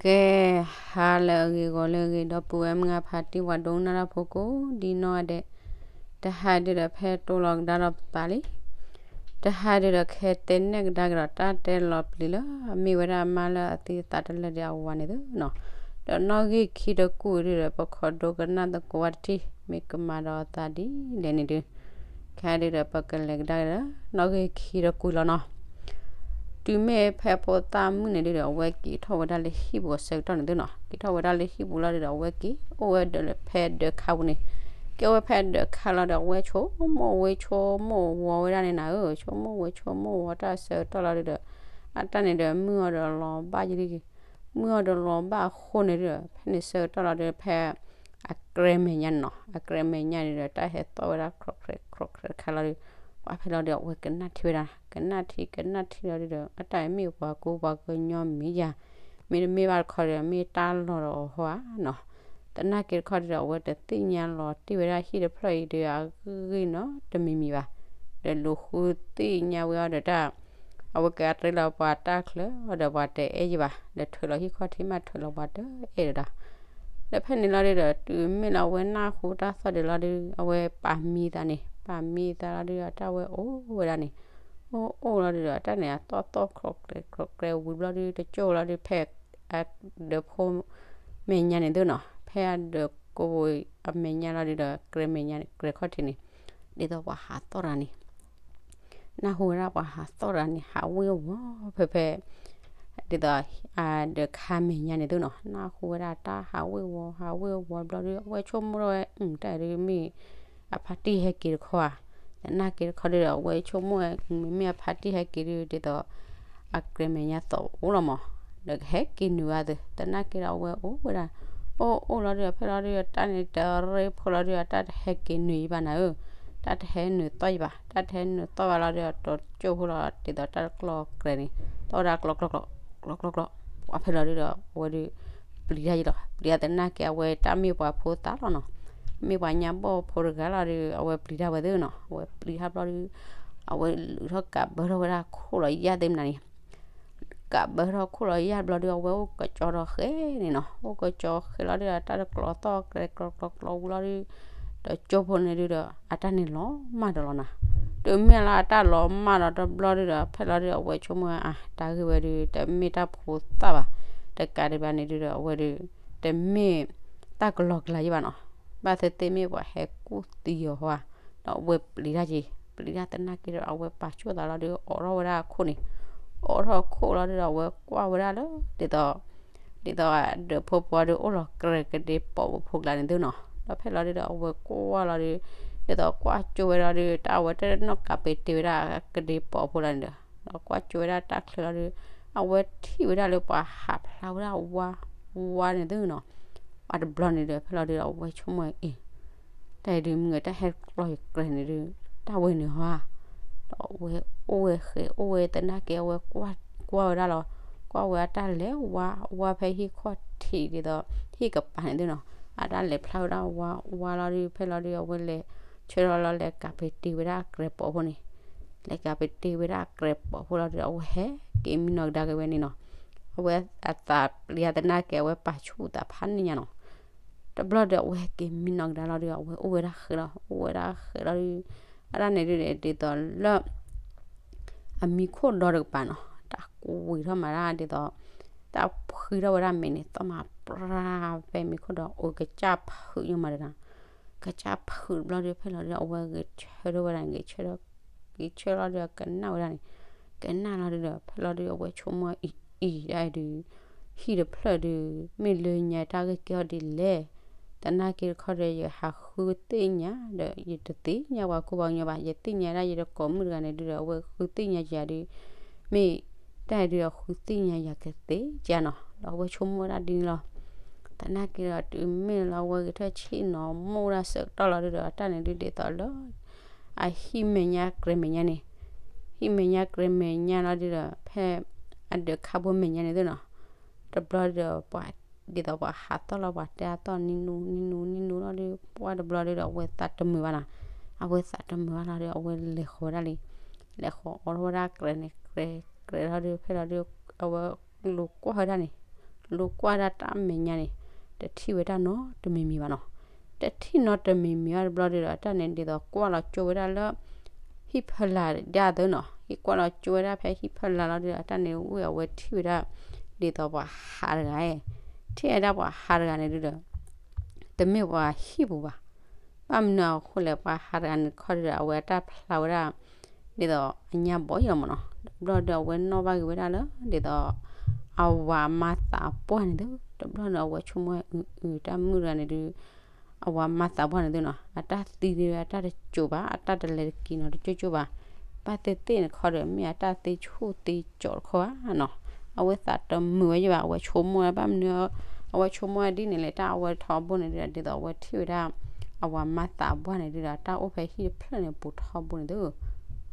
ကဲ, ဟါလၢအဂ့ၤ ဂီၤလၢအဂ့ၤ ဒီပုၢ်ဝဲၢ်မုၢ်အဖါတံၢ် ပှၤဒိကနၣ်တၢ်ဖိကိးဒ်နီၢ်ဂၤဒဲး, တဟါဒုဒီးဖဲတိၢ်လီၤကဒါဒီးပပာ်လံ, တဟါဒုဒီးခဲတဲနဲၣ်ကဒါက့ၤဒီးတၢ်တဲလီၤပျံၤလၢအမ့ၢ်ဝဲဒၣ်အမါလၢအသံသးတလၢာ်ဒံးအဝၤန့ၣ်သုနီၤ, ဒီးနီၣ်ဂံၢ်ခံတကူာ်ဒုဒီး ပခိးဒိကနၣ်သကိးဝဲတထံၣ် မ့ၢ်ကမၤဒီးအသးဒ်လဲၣ်န့ၣ်ဒု, ခဲဒုဒီးပကလဲၤကဒါက့ၤဒီး နီၣ်ဂံၢ်ခံတကူာ်လီၤနီၤ. တုၤမ့ၢ်ဖဲဖိသၣ်မုၣ်န့ၣ်ဒုဒီး အဝဲက့ၤထီၣ်ဝဲဒၣ်လၢဟံၣ်ပူၤအဆၢကတီၢ်န့ၣ်သုနီၤ, က့ၤထီၣ်ဝဲဒၣ်လၢဟံၣ်ပူၤလီၤဒုဒီး အဝဲက့ၤအိၣ်ဝဲဒၣ်လၢဖဲဒၢးခါပူၤန့ၣ်, က့ၤအိၣ်ဝဲဖဲဒၢးခါလီၤဒီး အဝဲဆိကမိၣ်ဝဲဆိကမိၣ်ဝီၤဝဲဒၣ်န့ၣ်နၤဧၢ, ဆိကမိၣ်ဝဲဆိကမိၣ်ဝီၤတၢ်ဆၢကတီၢ်လီၤဒုဒီး အတၢ်န့ၣ်ဒီးမုၢ်အီၤဒီးလီၤဘၣ်ယံၤလံ, မုၢ်အီၤဒီးလီၤဘၣ်အဃိန့ၣ်ဒုဒီး ဖဲန့ၣ်ဆၢကတီၢ်လီၤဒုဒီး ဖဲ အကြဲးမဲာ်ညါန့ၣ်နီၤ, အကြဲးမဲာ်ညါန့ၣ်ဒီး တၢ်ဟဲသီၣ်ဝဲဒၣ် ခြိးခြဲးခြိးခြဲးတခါလီၤဒု, ပှၤဖဲလီၤဒုဒီး အဝဲကနၣ်ထံဝဲဒၣ်, ကနၣ်ထံ ကနၣ်ထံလီၤဒုဒီး အတၢ်မ့ၢ်ပှၤကူပှၤကညီမ့ၢ်ယၤ, မ့တမ့ၢ်ဘၣ်တခီဒီး မ့ၢ်တၢ်လီၢ်ဒီးအီၤဟီဧါနီၤ. သနာ်က့တခီဒုဒီး အဝဲတသ့ၣ်ညါလီၤတံၢ်ဝဲဒၣ်ဟံၣ်တဖျၢၣ်အံၤဒီးအဂ့ၢ်နီတမံၤမံၤဘၣ်, ဒီးလူၤဃုသ့ၣ်ညါဝဲအီၤဒီးတၢ် အဝဲကတဲလီၤပှၤတၢ်ချၢဒီးပှၤတအဲၣ်ယံၤဘၣ်, ဒီးထုးလီၤဟံၣ်ခီၣ်ထံးမး ထုးလီၤပှၤတအဲၣ်ဒၣ်. ဒီးဖဲန့ၣ်လီၤဒုဒီး တုၤမ့ၢ်လၢအဝဲနၢ်ဟူတၢ်သီၣ်ဒံးလီၤဒု အဝဲပာ်မံသးန့ၣ်, ပာ်မံသးလီၤဒုဒီး အတၢ်ဝဲအိၣ်ဝဲဒၣ်န့ၣ်, အိၣ်အိၣ်လီၤဒုဒီး အတၢ်န့ၣ် အသီၣ်သီၣ် ခြိးခြဲးခြိးခြဲးဝံၤဘျီဒု တကၠိလီၤဒု ဖဲ အဒၢးဖိမဲာ်ညါန့ၣ်သုနီၤ, ဖဲအဒၢးကိးအမဲာ်ညါလီၤဒုဒီး ကြဲးမဲာ်ညါန့ၣ် ကြဲးခီၣ်ထံးန့ၣ်, ဒ်သိးပှၤဟးသီၣ်တၢ်န့ၣ် နၢ်ဟူဝဲဒၣ်ပှၤဟးသီၣ်တၢ်န့ၣ် ဟးဝ့ၤဝီၤဖဲဖဲ ဒ်သိး အဒၢးခါမဲာ်ညါန့ၣ်သုနီၤ, နၢ်ဟူဝဲဒၣ်တၢ်ဟးဝ့ၤဝီၤ ဟးဝ့ၤဝီၤဘျီဒု အဝဲဆိကမိၣ်ထီၣ်ဝဲ တၢ်အံၤဒုမ့ၢ် အဖါတံၢ်ဟဲက့ၤတခီဧါ, သနာ်က့တခီဒုဒီး အဝဲဆိကမိၣ်ဝဲ မ့မ့ၢ်အဖါတံၢ်ဟဲက့ၤဒု ဒ်သိး အကြဲးမဲာ်ညါသီၣ်အိၣ်လီၤမး, ဒီးကဟဲက့ၤနုာ်ဝဲသု, သနာ်က့ဒီးအဝဲအိၣ်ဝဲဒၣ်, အိၣ်အိၣ်လီၤဒုဒီး ဖဲလီၤဒုဒီး တၢ်န့ၣ်တရ့ဖိလီၤဒုဒီး တၢ်တဟဲက့ၤနုာ်ယံၤဘၣ်နၤဧၢ, တၢ်တဟဲနုာ်သီၣ်ယံၤဘၣ်, တၢ်တဟဲနုာ်သီၣ်ဘၣ်လီၤဒုဒီး တကၠိဖိလီၤ ဒ်သိးတၢ်တကျီၢ်ကြဲးန့ၣ် သီၣ်ဝဲဒၣ်ကျီကျီကျီ ကျီကျီကျီ, ပှၤဖဲလီၤဒုဒီး အဝဲဒု ပျံၤတၢ်ယံၤလီၤ, ပျံၤတၢ်သနာ်က့ အဝဲတၢ်မ့ၢ်ပှၤဖိသၣ်လီၤနီၤ, မ့ၢ်ပှၤညါဘီၣ်ဖိတဂၤလီၤဒု အဝဲပျံၤတၢ်ဝဲသုနီၤ, အဝဲပျံၤတၢ်ဘျီဒု အဝဲလုၢ်ထီၣ်ကးဘၢထီၣ်ဝဲဒၣ်ခိၣ်လီၤယၢ်သ့ၣ်မနုၤန့ၣ် ကးဘၢထီၣ်ခိၣ်လီၤယၢ်ဘျီဒု အဝဲအိၣ်ကကၠီထီၣ်ဃဲန့ၣ်နီၤ, အိၣ်ကကၠီဃဲလီၤဒုဒီး တၢ်တကျီသီၣ်ကြဲး ကျီကျီကျီဝံၤလီၤဒု ဒီးကၠိဖိန့ၣ်ဒုဒီး အတၢ်န့ၣ်လီၤမၢ်ဒီးလီၤနၤ, တုၤမ့ၢ်လၢအတၢ်လီၤမၢ်ဒီးတဘျီဒုဒီး ဖဲလီၤဒု အဝဲဆိကမိၣ်ဝဲ အါ တၢ်ဂ့ၢ်ဝဲဒု တမ့ၢ်တၢ်ဖိသၣ်ဘၣ်, တကးဒံးဘၣ်န့ၣ်ဒုဒီး အဝဲဒု တမ့ၢ်တၢ်ကလီကလီယံၤဘၣ်နီၤ, ဘၣ်သ့ၣ်သ့ၣ်မ့ၢ်ပှၤဟဲကူၣ်သံအီၤဟီဧါ, ဒီးအဝဲပျံၤတၢ်က့ၤ, ပျံၤတၢ်သနာ်က့ဒီး အဝဲပာ်ဆူၣ်သးလီၤဒု အိးထီၣ်ဝဲဒၣ်အခိၣ်န့ၣ်, အိးထီၣ်ခိၣ်လီၤဒုဒီး အဝဲကွၢ်ဝဲဒၣ်လၢ ဒ်သိး ဒ်သိးအဒၢးဖိပှၤဒု အိၣ်လီၤကြဲးကဒ့ပိာ်ပူၤဖိကျါန့ၣ်သုနီၤ, ဒီးဖဲလီၤဒုဒီး အဝဲကွၢ်လီၤဒု ဒ်သိးကွၢ်ကၠိဝဲလီၤဒု တၢ်အဝဲတနီၣ်ကးပ့ၤတ့ဝဲဒၣ်ကဒ့ပိာ်ဖိလီၤန့ၣ်ဒီး ဒီးကွၢ်ကၠိဝဲဒၣ်တၢ်ချၢလီၤဒု အဝဲထံၣ်ဝဲဒၣ်လၢပှၤဟးဖျါဝဲဒၣ်ဝါ ဝါန့ၣ်သုနီၤ, ပှၤတဘျီန့ၣ်ဒီး ဖဲလီၤဒုဒီး အဝဲဆိကမိၣ်အံၤ တၢ်အံၤဒု မုၢ်ဂၤတၢ်ဟဲကျီယကြဲးန့ၣ်ဒု တၢ်ဝဲန့ၣ်ဟီဧါ, ဒီးအဝဲအိၣ်ဝဲဃဲ အိၣ်ဝဲသနာ်က့ အဝဲကွၢ်ဝဲဒၣ်လီၤ, ကွၢ်ဝဲအတၢ်လဲၤဝါ ဝါဖဲဟံၣ်ခီၣ်ထံးဒ်သိး ဟံၣ်ကပၤန့ၣ်သုနီၤ, အတၢ်လဲၤဖျါဝဲဒၣ်ဝါ ဝါလီၤဒု ဖဲလီၤဒု အဝဲလဲၤဆၢထီၣ်လီၤ လဲၤကးပ့ၤတ့ဝဲဒၣ်အကြဲးပိာ်ဖိန့ၣ်, လဲၤကးပ့ၤတ့ဝဲဒၣ်အကြဲးပိာ်ဖိလီၤဒု အဝဲဟဲက့ၤမံနီၤကဒါက့ၤဝဲန့ၣ်နီၤ, အဝဲအသးပျံၤသနာ်က့ အဝဲပာ်ဆူၣ်သးဖးန့ၣ်ညါနီၤ တဘျီဒီး အဝဲဟဲက့ၤမံနီၤကဒါလီၤဒီး အဝဲအိၣ်ဝဲဒၣ်ဃဲလီၤ အိၣ်ဝဲဒၣ်ဃဲလီၤဒု အတၢ်န့ၣ်ဒု ဒ်သိးလၢ အမံခိၣ်ဒီတကပၤနီၤ တၢ်ကွံာ်ထီၣ်မးဒၣ်ဒ်သိး တၢ်ဖှံထီၣ်ဝဲဒၣ်မဲာ်န့ၣ် သီၣ်မးပြၢ်ဖဲမံခိၣ်ဒီး အိၣ်ကစၢ်ဖုးညါမးဒီး ကစၢ်ဖုးတဘျီဒု ဖဲလီၤဒု အဝဲဂဲၤဆၢထၢၣ်ဝဲဒၣ်န့ၣ် ဂဲၤဆၢထၢၣ် ဂဲၤဆၢထၢၣ်လီၤဒု ကနၣ်လီၤဒုဒီး ဖဲလီၤဒု အဝဲဆိကမိၣ်အံၤအံၤဒၣ်ဒု ဟံၣ်တဖျၢၣ်ဒု မ့ၢ်လၢညါတၢ်ဂ့ၢ်ကဲထီၣ်ဒ်လဲၣ်, သနာ်က့တခီဒီး ယဟးဃုသ့ၣ်ညါဒီး ယတသ့ၣ်ညါပှၤကူပှၤကညီဘၣ်, ယသ့ၣ်ညါဒၣ်ယတကိးမုၣ်တဂၤန့ၣ်ဒုဒီး အဝဲဃုသ့ၣ်ညါယၤဒု မ့ၢ်တၢ်ဒုဒီးဃုသ့ၣ်ညါယၤကသ့ကၢ်နီၤ, ဒီးအဝဲဆိကမိၣ်ဝဲဒၣ်ဒ်န့ၣ်လီၤ. သနာ်က့ဒီးတုၤမ့ၢ်လၢအဝဲဂဲၤထၢၣ်ဆ့ၣ်နီၤမိၢ်ဒၣ်ဆၢကတီၢ်လီၤဒုဒီး အတၢ်န့ၣ်ဒုဒ်သိးလၢ အဟံၣ်မဲာ်ညါကြဲးမဲာ်ညါန့ၣ်, ဟံၣ်မဲာ်ညါကြဲးမဲာ်ညါလီၤဒုဒီး ဖဲအဒၢးခါဖိမဲာ်ညါန့ၣ်သ့ၣ်နီၤ, တဘျီဒီးပှၤ ဒ်သိးပှၤဟးသီၣ်လီၤ ပှၤတဲအသီၣ်နံၤနူနံၤနူနံၤနူလီၤဒု ပှၤတဘျီဒုဒီး အဝဲသးတမုာ်ဘၣ်နီၤ, အဝဲသးတမုာ်ဘၣ်လီၤဒု အဝဲလဲၤဃီၤဝဲဒၣ်လံ, လဲၤဃီၤအိးထီၣ်ဝဲဒၣ်ကြဲးန့ၣ် ကြဲးကြဲးလီၤဒု ဖဲလီၤဒု အဝဲလူၤကွၢ်ဝဲဒၣ်န့ၣ်, လိကွၢ်ဒၣ်တၢ်မဲာ်ညါန့ၣ် တထံၣ်ဝဲဒၣ်နီတမံၤမံၤဘၣ်နီၤ. တထံၣ်နီတမံၤမံၤဘၣ်တဘျီဒုဒီး အတၢ်န့ၣ်ဒ်သိးကွၢ်လီၤကၠိဝဲဒၣ်လၢ ဟံၣ်ဖီလာ်ဒၣ်သၢနီၤ, ဟံၣ်ကွၢ်လီၤကၠိဝဲဒၣ်ဖဲဟံၣ်ဖီလာ်လီၤဒုဒီး အတၢ်န့ၣ်ဝံၤအဝဲထံၣ်ဝဲဒၣ် ဒ်သိးပှၤဟးတဂၤ, ထံၣ်ဝဲဒၣ်ပှၤဟးတဂၤန့ၣ်ဒုဒီး တမ့ၢ်ပှၤဟံၣ်ပူၤဘၣ်. ဘၣ်မနုၤအဃိလဲၣ် ပှၤဟးတဂၤန့ၣ်တခီဒုဒီး အဝဲအတၢ်ဖျါဝဲဒၣ် ဒ်သိးအညါဘီယီၤမးနီၤ. တဘျီဒီးအဝဲနီၣ်ဘၣ်က့ၤဝဲဒၣ်လၢ ဒ်သိး အဝၤမၤသးပှၢ်န့ၣ်သု, တဘျီဒီးအဝဲဆိကမိၣ်အုအုတၢ်မုၣ်တဂၤန့ၣ်ဒု အဝၤမၤသးပှၢ်န့ၣ်သုနီၤ, အတၢ်သံဒုအတၢ်တစိၤဘၣ်, အတၢ်တလဲၤတက့ၤနီၤ တကၠိကၠိဘၣ်. ဘၣ်သ့ၣ်သ့ၣ်န့ၣ်တခီဒီး မ့ၢ်အတၢ်သ့ဆူၣ်သ့ကၠီၤတခီဘၣ်နီၤ. အဝဲသးတမုာ်ဝဲယဘၣ်, အဝဲဆိကမိၣ်ဝဲဘၣ်မနုၤ, အဝဲဆိကမိၣ်ဝဲဒ်န့ၣ်လဲၣ် တၢ်အဝဲထီဘိန့ၣ်ဒုဒီး ဒ်သိးအဝဲထံၣ်ဝဲဒၣ် အဝၤမၤသးပှၢ်န့ၣ်ဒုဒီး တၢ်အိၣ်ဖဲဟံၣ်တဖျၢၣ်န့ၣ်ပူၤထီဘိန့ၣ်သု.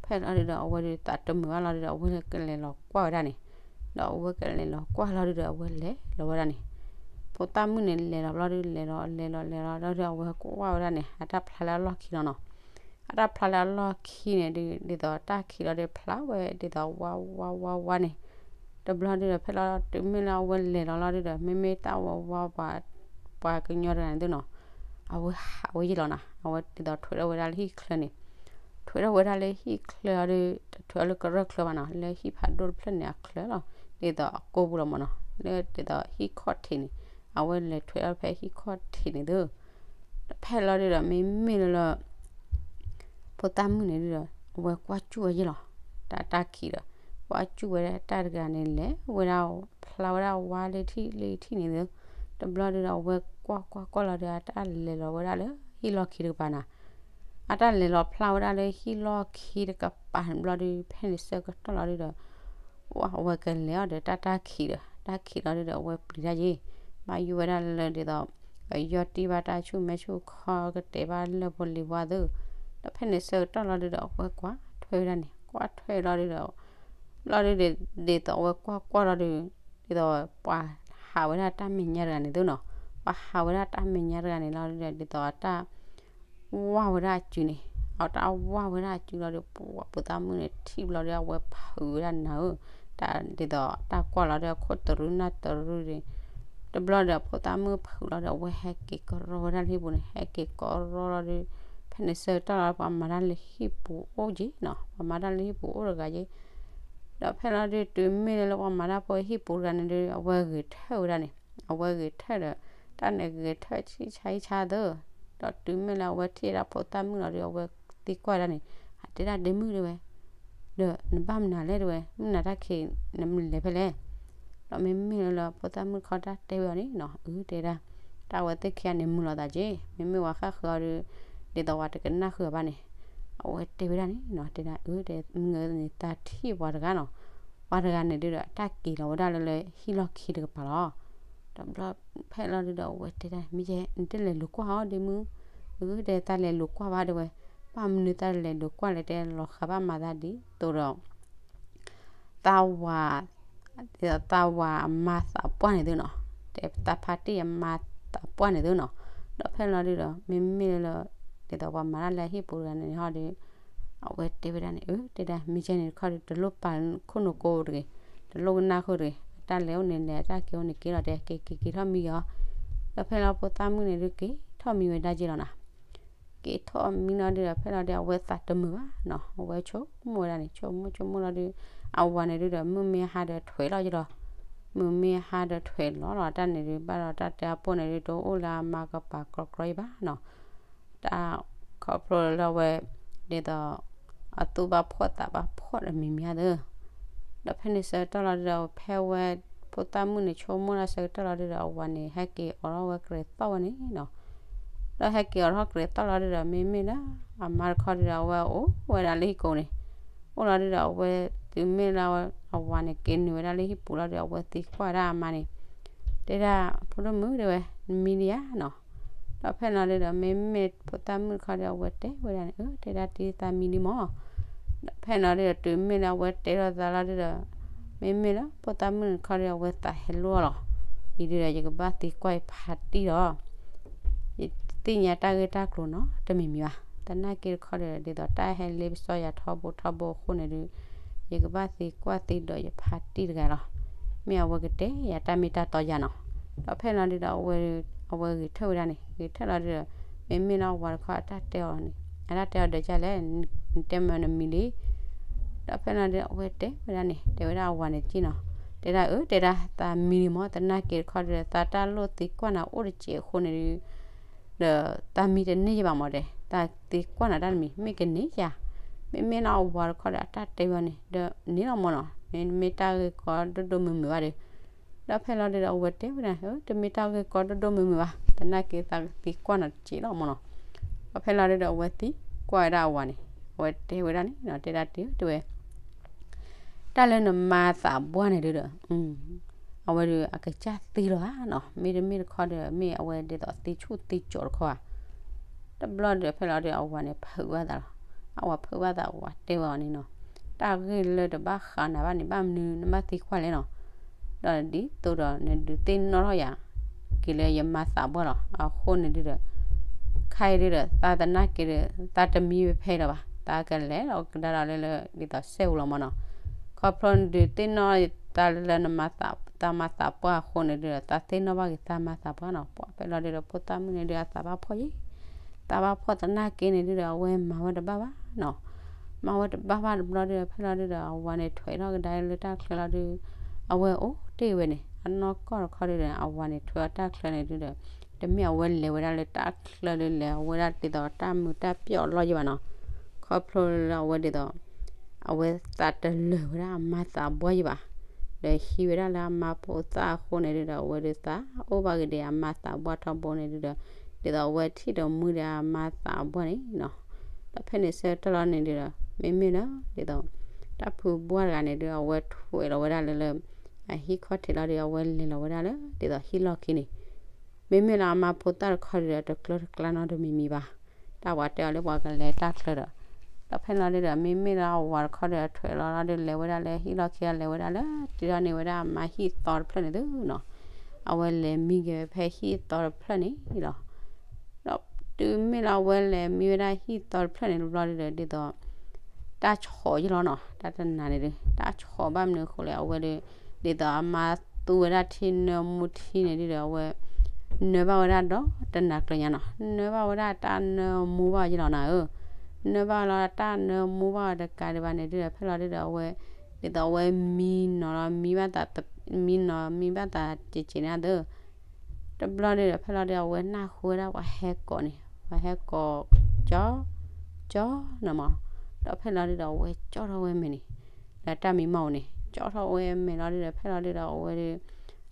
ဖဲလီၤဒုဒီး အဝဲဒုသးတမုာ်ဘၣ်လီၤဒုဒီး အဝဲကလဲၤလီၤကွၢ်ဝဲဒၣ်န့ၣ်, ဒီးအဝဲကလဲၤလီၤကွၢ်လီၤဒုဒီး အဝဲလဲၤလီၤဝဲဒၣ်န့ၣ်, ဖိသၣ်မုၣ်န့ၣ်လဲၤလီၤဘျီဒု လဲၤလီၤ လဲၤလီၤ လဲၤလီၤလီၤဒု အဝဲကွၢ်ဝဲဒၣ်န့ၣ် အတၢ်ဖျါလၢအလီၢ်ခံလီၤနီၤ. အတၢ်ဖျါလၢအလီၢ်ခံန့ၣ်ဒု ဒ်သိးတၢ်ခံးလီၤဒု ဖျါဝဲဒ်သိးဝါဝါဝါဝါန့ၣ်, တဘျီဒုဒီး ဖဲလီၤတုၤမ့ၢ်လၢအဝဲလဲၤလီၤလီၤဒုဒီး မ့မ့ၢ်တၢ်ဝါဝါဝါ ပှၤကညီတဂၤန့ၣ်သုနီၤ, အဝဲဟးဝဲယဲၢ်လီၤနီၤ. အဝဲဒ်သိးထွဲထီၣ်ဝဲဒၣ်လၢဟံၣ်ချၢန့ၣ်, ထွဲထီၣ်ဝဲဒၣ်လၢဟံၣ်ချၢအီၤဒု တထွဲထီၣ်လၢကရၢၢ်ချၢဘၣ်နီၤ, လၢဟံၣ်ဖးဒိၣ်တဖျၢၣ်န့ၣ်အချၢလီၤ, ဒ်သိးအကိၢ်ပူၤလီၤမးနီၤ, လၢဒ်သိးဟံၣ်ခီၣ်ထံးန့ၣ်, အဝဲလဲၤထွဲထီၣ်ဖဲဟံၣ်ခီၣ်ထံးန့ၣ်သု. ဒီးဖဲလီၤဒုဒီး မ့မ့ၢ်လၢလၢ ဖိသၣ်မုၣ်န့ၣ်ဒုဒီး အဝဲကွၢ်စူၣ်ဝဲယဲၢ်လီၤ, တၢ်တၢ်ခံးဒီး ကွၢ်စူၣ်ဝဲဒၣ်တၢ်တဂၤန့ၣ် လဲၤဝဲဒၣ်ဖျါဝဲဒၣ်ဝါလၢထံၣ်လၢထံၣ်န့ၣ်သု. တဘျီဒုဒီး အဝဲကွၢ်ကွၢ်ကွၢ်လီၤဒု အတၢ်လဲၤလီၤဝဲဒၣ်လၢဟံၣ်လီၢ်ခံတကပၤနီၤ, အတၢ်လဲၤလီၤဖျါဝဲဒၣ်လၢဟံၣ်လီၢ်ခံတကပၤတဘျီဒု ဖဲန့ၣ်ဆၢကတီၢ်လီၤဒုဒီး အဝဲကလဲၤအီၤဒီးတၢ်တၢ်ခံးဒီး တၢ်ခံးလီၤဒုဒီး အဝဲပျံၤတၢ်ယ့ၢ်, ဘၣ်ယိၣ်ဝဲဒၣ်လၢဒ်သိး ကယီၢ်တံၢ်ဘၣ်တၢ်ဆူၣ်မဲဆူၣ်ခီကတဲာ်ဘၣ်လၢပှၤလံၤဝါသု. ဒီးဖဲန့ၣ်ဆၢကတီၢ်လီၤဒုဒီး အဝဲကွၢ်ထွဲဝဲဒၣ်န့ၣ်, ကွၢ်ထွဲလီၤဒုဒီး လီၤဒုဒီး ဒ်သိးအဝဲကွၢ်ကွၢ်လီၤဒု ဒ်သိးပှၤဟးဝဲဒၣ်တၢ်မဲာ်ညါတဂၤန့ၣ်သုနီၤ, ပှၤဟးဝဲဒၣ်တၢ်မဲာ်ညါတဂၤန့ၣ်လီၤဒုဒီး ဒ်သိးအတၢ် ဝါဝဲဒၣ်အစုန့ၣ်, အတၢ်ဝါဝဲဒၣ်အစုလီၤဒီး ပှၤဖိသၣ်မုၣ်န့ၣ် ထံၣ်ဘျီဒီး အဝဲဖုးဝဲဒၣ်နၤဧၢ, တၢ်ဒ်သိးတၢ်ကွၢ်လီၤဒီး အခိၣ်တရူးနၢ်တရူးဒီး တဘျီဒီး ဖိသၣ်မုၣ်ဖုးလီၤဒီး အဝဲဟဲက့ၤကရီဝဲဒၣ်လၢဟံၣ်ပူၤန့ၣ်, ဟဲက့ၤကရီလီၤဒီး ဖဲန့ၣ်ဆၢကတီၢ်လီၤ ပှၤမၤတၢ်လၢဟံၣ်ပူၤအိၣ်က့နီၤ, ပှၤမၤတၢ်လၢဟံၣ်ပူၤအိၣ်တဂၤက့, ဒီးဖဲလီၤဒု တုၤမ့ၢ်လၢပှၤမၤတၢ်ဖိဟံၣ်ပူၤတဂၤန့ၣ်ဒု အဝဲဂဲၤထၢၣ်ဝဲဒၣ်န့ၣ်, အဝဲဂဲၤထၢၣ်ဒီး တၢ်န့ၣ်ဂဲၤထၢၣ်ဆံၣ်ဆါဟံၣ်ဆါသၢ, ဒီးတုၤမ့ၢ်လၢအဝဲထံၣ်ဒၣ်ဖိသၣ်မုၣ်လီၤဒီး အဝဲသံကွၢ်ဒၣ်န့ၣ်, အတဲဒၣ်ဒ့မုၣ်တဲဝဲ, ဒီးနဘၣ်မနုၤလဲၣ်တဲဝဲ, မုၢ်နၤတၢ်ခံး နမ့ၢ်လဲၤဖဲလဲၣ်, ဒီးမ့မ့ၢ်လၢဖိသၣ်မုၣ်တခီတၢ်တဲဝဲအီၤန့ၣ်နီၤ, အၢ တဲဒၣ်, တၢ်အဝဲသ့ၣ်ခံဂၤန့ၣ်မုာ်လီၤသးက့, မ့မ့ၢ်ဝဲဃၣ်ဃၢၤအီၤဒီး ဒ်သိးဝဲတကနၣ်ဃုာ်အီၤဘၣ်န့ၣ်, အဝဲတဲဝဲဒၣ်န့ၣ်နီၤ, တဲဒၣ် အၢ တဲ မုၢ်ဂၤန့ၣ် သးထံၣ်ပှၤတဂၤနီၤ, ပှၤတဂၤန့ၣ်ဒုဒီး တၢ်က့ၤလီၤဝဲဒၣ်လၢလၢဟံၣ်လီၢ်ခံတကပၤလီၤ. ဒီးဘျီဖဲလီၤဒုဒီး အဝဲတဲဒၣ် မ့ၢ်ယဲ နတလဲၤလူၤကွၢ်အီၤဒ့မုၣ်, အၢ တဲ သးလဲၤလူၤကွၢ်ဘၣ်တဲဝဲ, ဘၣ်မနုၤသးလဲၤလူၤကွၢ်လဲၣ်တဲ လီၤဃးဘၣ်မၤသးဒ်သိးဒီး သးဝၤ သးဝၤအမၤသးပှၢ်န့ၣ်သုနီၤ, တဲသးဖါတံၢ်အမၤသးပှၢ်န့ၣ်သုနီၤ, ဒီးဖဲလီၤဒုဒီး မ့မ့ၢ်လၢ ဒ်သိးပှၤမၤတၢ်လၢဟံၣ်ပူၤတဂၤန့ၣ်ဟီဒီး အဝဲတဲဝဲဒၣ်န့ၣ် အၢ တဲဒၣ် မ့ၢ်ကဲန့ၣ်တခီဒီး တလိၣ်ပာ်ခိၣ်နူာ်ကိတဂ့ၤ, တလိၣ်ကနၣ်ဃုာ်တဂ့ၤ, အတၢ်လဲၤအိၣ်န့ၣ်လဲၤ အတၢ်က့ၤအိၣ်န့ၣ်က့ၤလီၤ တဲ က့ၤက့ၤက့ၤထီၣ်မံက့ၤအီၤ, ဒီးဖဲလီၤဖိသၣ်မုၣ်န့ၣ်ဒုးက့ၤထီၣ်မံဝဲဒၣ်က့ၤလီၤနီၤ. က့ၤထီၣ်မံလီၤဒုးဒီး ဖဲလီၤဒုး အဝဲသးတမုာ်ဘၣ်နီၤ, အဝဲဆိကမိၣ်ဝဲဒၣ်န့ၣ် ဆိကမိၣ်ဆိကမိၣ်လီၤဒုး အဝၤန့ၣ်ဒုးဒီး မုၢ်မ့ၢ်ဟါဒီးထွဲးလီၤက့ၤလီၤ, မုၢ်မ့ၢ်ဟါဒီးထွဲးလီၤလီၤ တၢ်န့ၣ်ဒုး ဘၣ်ဒီးတၢ်တဲအပိၢ်န့ၣ်ဒုး တအိၣ်လၢအမါကပၤကြီကြီအံၤဘၣ်နီၤ. တၢ်ခီဖျိလၢအဝဲ ဒ်သိး အသူၣ်ဘၣ်ဖှီၣ်သးဘၣ်ဖှီၣ်တမံၤမံၤဧါသၢ. ဒီးဖဲန့ၣ်ဆၢကတီၢ်လီၤဒုးဒီး ဖဲဝဲ ဖိသၣ်မုၣ်န့ၣ် ဆိကမိၣ်လၢဆၢကတီၢ်လီၤဒုးဒီး အဝၤန့ၣ် ဟဲက့ၤအိးထီၣ်ဝဲကရၢၤသီၣ်ဝဲန့ၣ်နီၤ. ဒီးဟဲက့ၤအိးထီၣ်ကရၢၤသီၣ်လီၤဒုးဒီး မ့မ့ၢ်လၢ အမါတခီဒုးဒီး အဝဲအိၣ်ဝဲဒၣ်လၢဟံၣ်ကိာ်န့ၣ်, အိၣ်လီၤဒုးဒီး အဝဲ တုၤမ့ၢ်လၢ အဝၤန့ၣ် က့ၤနုာ်ဝဲဒၣ်လၢဟံၣ်ပူၤလီၤဒုး အဝဲသံကွၢ်ဒၣ်အမါန့ၣ်, တဲဒၣ် ဖိဒိၣ်မုၣ်တဲဝဲ နမံဒံဧါနီၤ. ဒီးဖဲန့ၣ်လီၤဒုးဒီး မ့မ့ၢ်ဖိသၣ်မုၣ်တခီဒီး အဝဲတဲဝဲဒၣ်န့ၣ် အၢ တဲဒၣ်တံၤသးမံဒံမး. ဒီးဖဲန့ၣ်လီၤဒုးဒီး တုၤမ့ၢ်လၢအဝဲတဲထီၣ်သးလီၤဒုးဒီး မ့မ့ၢ်လၢဖိသၣ်မုၣ်န့ၣ်တခီဒီး အဝဲသးဟဲလိၣ်လီၤ. အံၤဒုးဒီး ယကဘၣ်သံကွၢ်ယဖါတံၢ်ဒီး ယတသ့ၣ်ညါတၢ်ဂ့ၢ်တၢ်ကျိၤနီတမံၤမံၤဘၣ်. သနာ်က့တခီဒီး ဒ်သိးတၢ်ဟဲလ့ပစီယၤထီဘိထီဘိအဃိန့ၣ်ဒုး ယကဘၣ်သံကွၢ်သံဒီးယဖါတံၢ်တဂၤလီၤ. မ့ၢ်အဝဲကတဲယၤတၢ်မ့ၢ်တၢ်တီယၤနီၤ. ဒီးဖဲလီၤဒုဒီး အဝဲဂဲၤထၢၣ်ဝဲဒၣ်န့ၣ်, ဂဲၤထၢၣ်လီၤဒုဒီး မ့မ့ၢ်လၢအဝၤတခီအတၢ်တဲအီၤန့ၣ်, အတၢ်တဲအီၤဒီးဒ်လဲၣ်, နတဲမ့ၢ်နမံလံ. ဒီးဖဲလီၤဒုဒီး အဝဲတဲဝဲဒၣ်န့ၣ်, တဲဝဲဒၣ်အဝၤန့ၣ်တက့ၢ်နီၤ, တဲဒၣ်အၢ တဲဒၣ်သးမံလံမၢ်, သနာ်က့တခီဒုဒီး သးတၢ်လိၣ်သံကွၢ်နၤအိၣ်တစဲးအဃိန့ၣ်ဒု ဒီးသးမံတန့ၢ်ယဘၣ်မၢ်ဒီး သးသံကွၢ်နၤတၢ်တမံၤ မ့ၢ်ကန့ၢ်ယၤ, မ့မ့ၢ်လၢအဝၤတခီဒီးအတၢ်တဲဝဲန့ၣ် ဒီးန့ၢ်လီၤမၢ်နီၤ, မ့မ့ၢ်တၢ်ဂ့ၢ်ကီဒိၣ်ဒိၣ်မုၢ်မုၢ်ဘၣ်ဒီး, ဒီးဖဲလီၤဒုဒီး အဝဲတဲဝဲဒၣ် တမ့ၢ်တၢ်ဂ့ၢ်ကီဒိၣ်ဒိၣ်မုၢ်မုၢ်ဘၣ်, သနာ်က့သးသံကွၢ်နၤတစဲးလီၤမၢ်နီၤ. ဒီးဖဲလီၤဒုဒီး အဝဲသံကွၢ်ဝဲဒၣ်အဝၤန့ၣ်, အဝဲတဲဝဲဒၣ်န့ၣ်နီၤ, တဲဒၣ်တ့ၢ်တဲဝဲ တၢ်လၢနမၤသးပှၢ်န့ၣ်ဒုဒီး အဝဲဒုးအကစၢ်သံလီၤဧါနီၤ, မ့တမ့ၢ်တခီဒီး မ့ၢ်အဝဲဒ်သိးသံဆူၣ်သံကၠီၤတခီဧါ. တဘျီဒီးဖဲလီၤဒုဒီး အဝၤန့ၣ်ဖုးဘၣ်သးလီၤ, အဝၤဖုးဘၣ်သး အဝၤတဲဝဲအီၤန့ၣ်နီၤ, တၢ်ဂ့ၢ်လၢတဘၣ်ဃးနၤဘၣ်န့ၣ် ဘၣ်မနုၤနဘၣ်သံကွၢ်လဲၣ်နီၤ. ဒီးဒ်သိးဒီးနဒုးသ့ၣ်နီၣ်ထီၣ်ယၤ က့ၤလၢယမၤသးပှၢ်လီၤ, အဃိန့ၣ်ဒုဒီး ခဲအံၤဒုဒီး သးသနာ်က့ဒီး သးတမံဝဲဖဲလီၤဘၣ်, သးကလဲၤလီၤကဒါဒီးလၢလၢ ဒ်သိးစဲအူလီၤမၢ်နီၤ. ခီဖျိနဒုးသ့ၣ်နီၣ်သးလၢနမၤသး သးမၤသးပှၢ်အဃိန့ၣ်ဒုဒီး သးသ့ၣ်နီၣ်ဘၣ်က့ၤသးမၤသးပှၢ်နီၤ. ပှၤဖဲလီၤဒုဒီး ဖိသၣ်မုၣ်န့ၣ်ဒုဒီး အသးဘၣ်ဖှီၣ်ယဲ, သးဘၣ်ဖှီၣ်သနာ်က့န့ၣ်ဒုဒီး အဝဲမၤဝဲတဘၣ်ဘၣ်နီၤ. မၤဝဲတဘၣ်ဘၣ်တဘျီဒုဒီး ဖဲလီၤဒုဒီး အဝၤန့ၣ်ထွဲထီၣ်ကဒါလၢတၢ်ချၢလီၤဒု အဝဲအိၣ်တ့ၢ်ဝဲန့ၣ် အနီၢ်ကီၢ်တခီဒုဒီး အဝၤန့ၣ်ထွဲအီၤတၢ်ချၢန့ၣ်ဒုဒီး တမ့ၢ်အဝဲလဲၤဝဲဒၣ်လၢတၢ်ချၢလၢလဲၤဝဲဒၣ်ဒ်သိးတၢ်မုာ်တၢ်ပျီၣ်အလီၢ်ယဲဘၣ်နီၤ. ခီဖျိလၢအဝဲဒ်သိး အဝဲသးတလၢာ်ဝဲဒၣ်အမၤသးပှၢ်ယဲဘၣ်, ဒီးဟံးဝဲဒၣ်လၢအမါဖိသၣ်အဃိန့ၣ်ဒုဒီး အဝဲဒုးသးအိၣ်ဘၣ်က့ၤဒံးအမၤသးပှၢ်ထီဘိန့ၣ်ဒုဒီး ဒ်သိးအဝဲထံၣ်ဒီးမုၢ်ဒီးအမၤသးပှၢ်န့ၣ်နီၤ. ဒီးဖဲန့ၣ်ဆၢကတီၢ်လီၤန့ၣ်ဒုဒီး မ့မ့ၢ်လၢ ဒ်သိး တၢ်ဖုးဘှၢ်တဂၤန့ၣ်ဒု အဝဲထွဲလီၤဝဲဒၣ်လၢလၢ အဟံၣ်ခီၣ်ထံးလီၤဒု အဝဲလဲၤလီၤဝဲဒၣ်လၢ ဒ်သိးဟံၣ်လီၢ်ခံန့ၣ် မ့မ့ၢ်လၢအမါဖိသၣ်တခီဒုဒီး တကျၢတကျါနီတမံၤမံၤဘၣ်. တၢ်ပှၤတဲအီၤလၢပှၤကလဲၤတၢ်ချၢဒီး ဒီးဖဲန့ၣ်လီၤဒုဒီး မ့မ့ၢ်လၢအဝၤတခီဒီး ထွဲလီၤလီၤဒု လဲၤဝဲဒၣ်လၢဟံၣ်လီၢ်ခံ လဲၤဝဲဒၣ်လၢ တုၤထီၣ်န့ၢ်ဝဲဒၣ်အမါဟံၣ်သီတဖျၢၣ်န့ၣ်သုနီၤ. အဝဲလဲၤမံက့ၤဝဲဖဲဟံၣ်သီတဖျၢၣ်န့ၣ်လီၤ. ဒီးတုၤမ့ၢ်လၢအဝဲလဲၤမံဝဲဒၣ်ဟံၣ်သီတဖျၢၣ်န့ၣ်တဘျီဒုဒီး ဒ်သိး တၢ်ဆီၣ်ယဲလီၤနီၤ, တၢ်တနၤန့ၣ်ဒု တၢ်ဆီၣ်ဘၣ်မနုၤအဃိလဲၣ် အဝဲဒု ဒ်သိးအမါသူဝဲဒၣ်ထံနၢမူထံန့ၣ်ဒုဒီး အဝဲ နၢဘၣ်ဝဲဒၣ်ဒီးတနၤကျၢၤညါနီၤ, နၢဘၣ်ဝဲဒၣ်တၢ်နၢမူဘၣ်ယဲလီၤနၤဧၢ, နၢဘၣ်လီၤတၢ်နၢမူဘၣ်တကးဒံးဘၣ်န့ၣ်ဒုဒီး ဖဲလီၤဒုဒီးအဝဲ ဒ်သိးအဝဲမံနီၤလီၤ မံဘၣ်သး မံနီၤမံဘၣ်သးကဲးကဲးန့ၣ်သၢ တဘျီဒုဒီး ဖဲလီၤဒု အဝဲနၢ်ဟူဝဲဒၣ်ပှၤဟဲကိးန့ၣ် ပှၤဟဲကိး ကၠီ ကၠီ န့ၣ်မး, ဒီးဖဲလီၤဒုဒီး အဝဲကၠီထီၣ်ဝဲမဲာ်န့ၣ် လၢတၢ်မံမီၢ်န့ၣ် ကၠီထီၣ်ဝဲမဲာ်လီၤဒုဒီး ဖဲလီၤဒုဒီး အဝဲဒု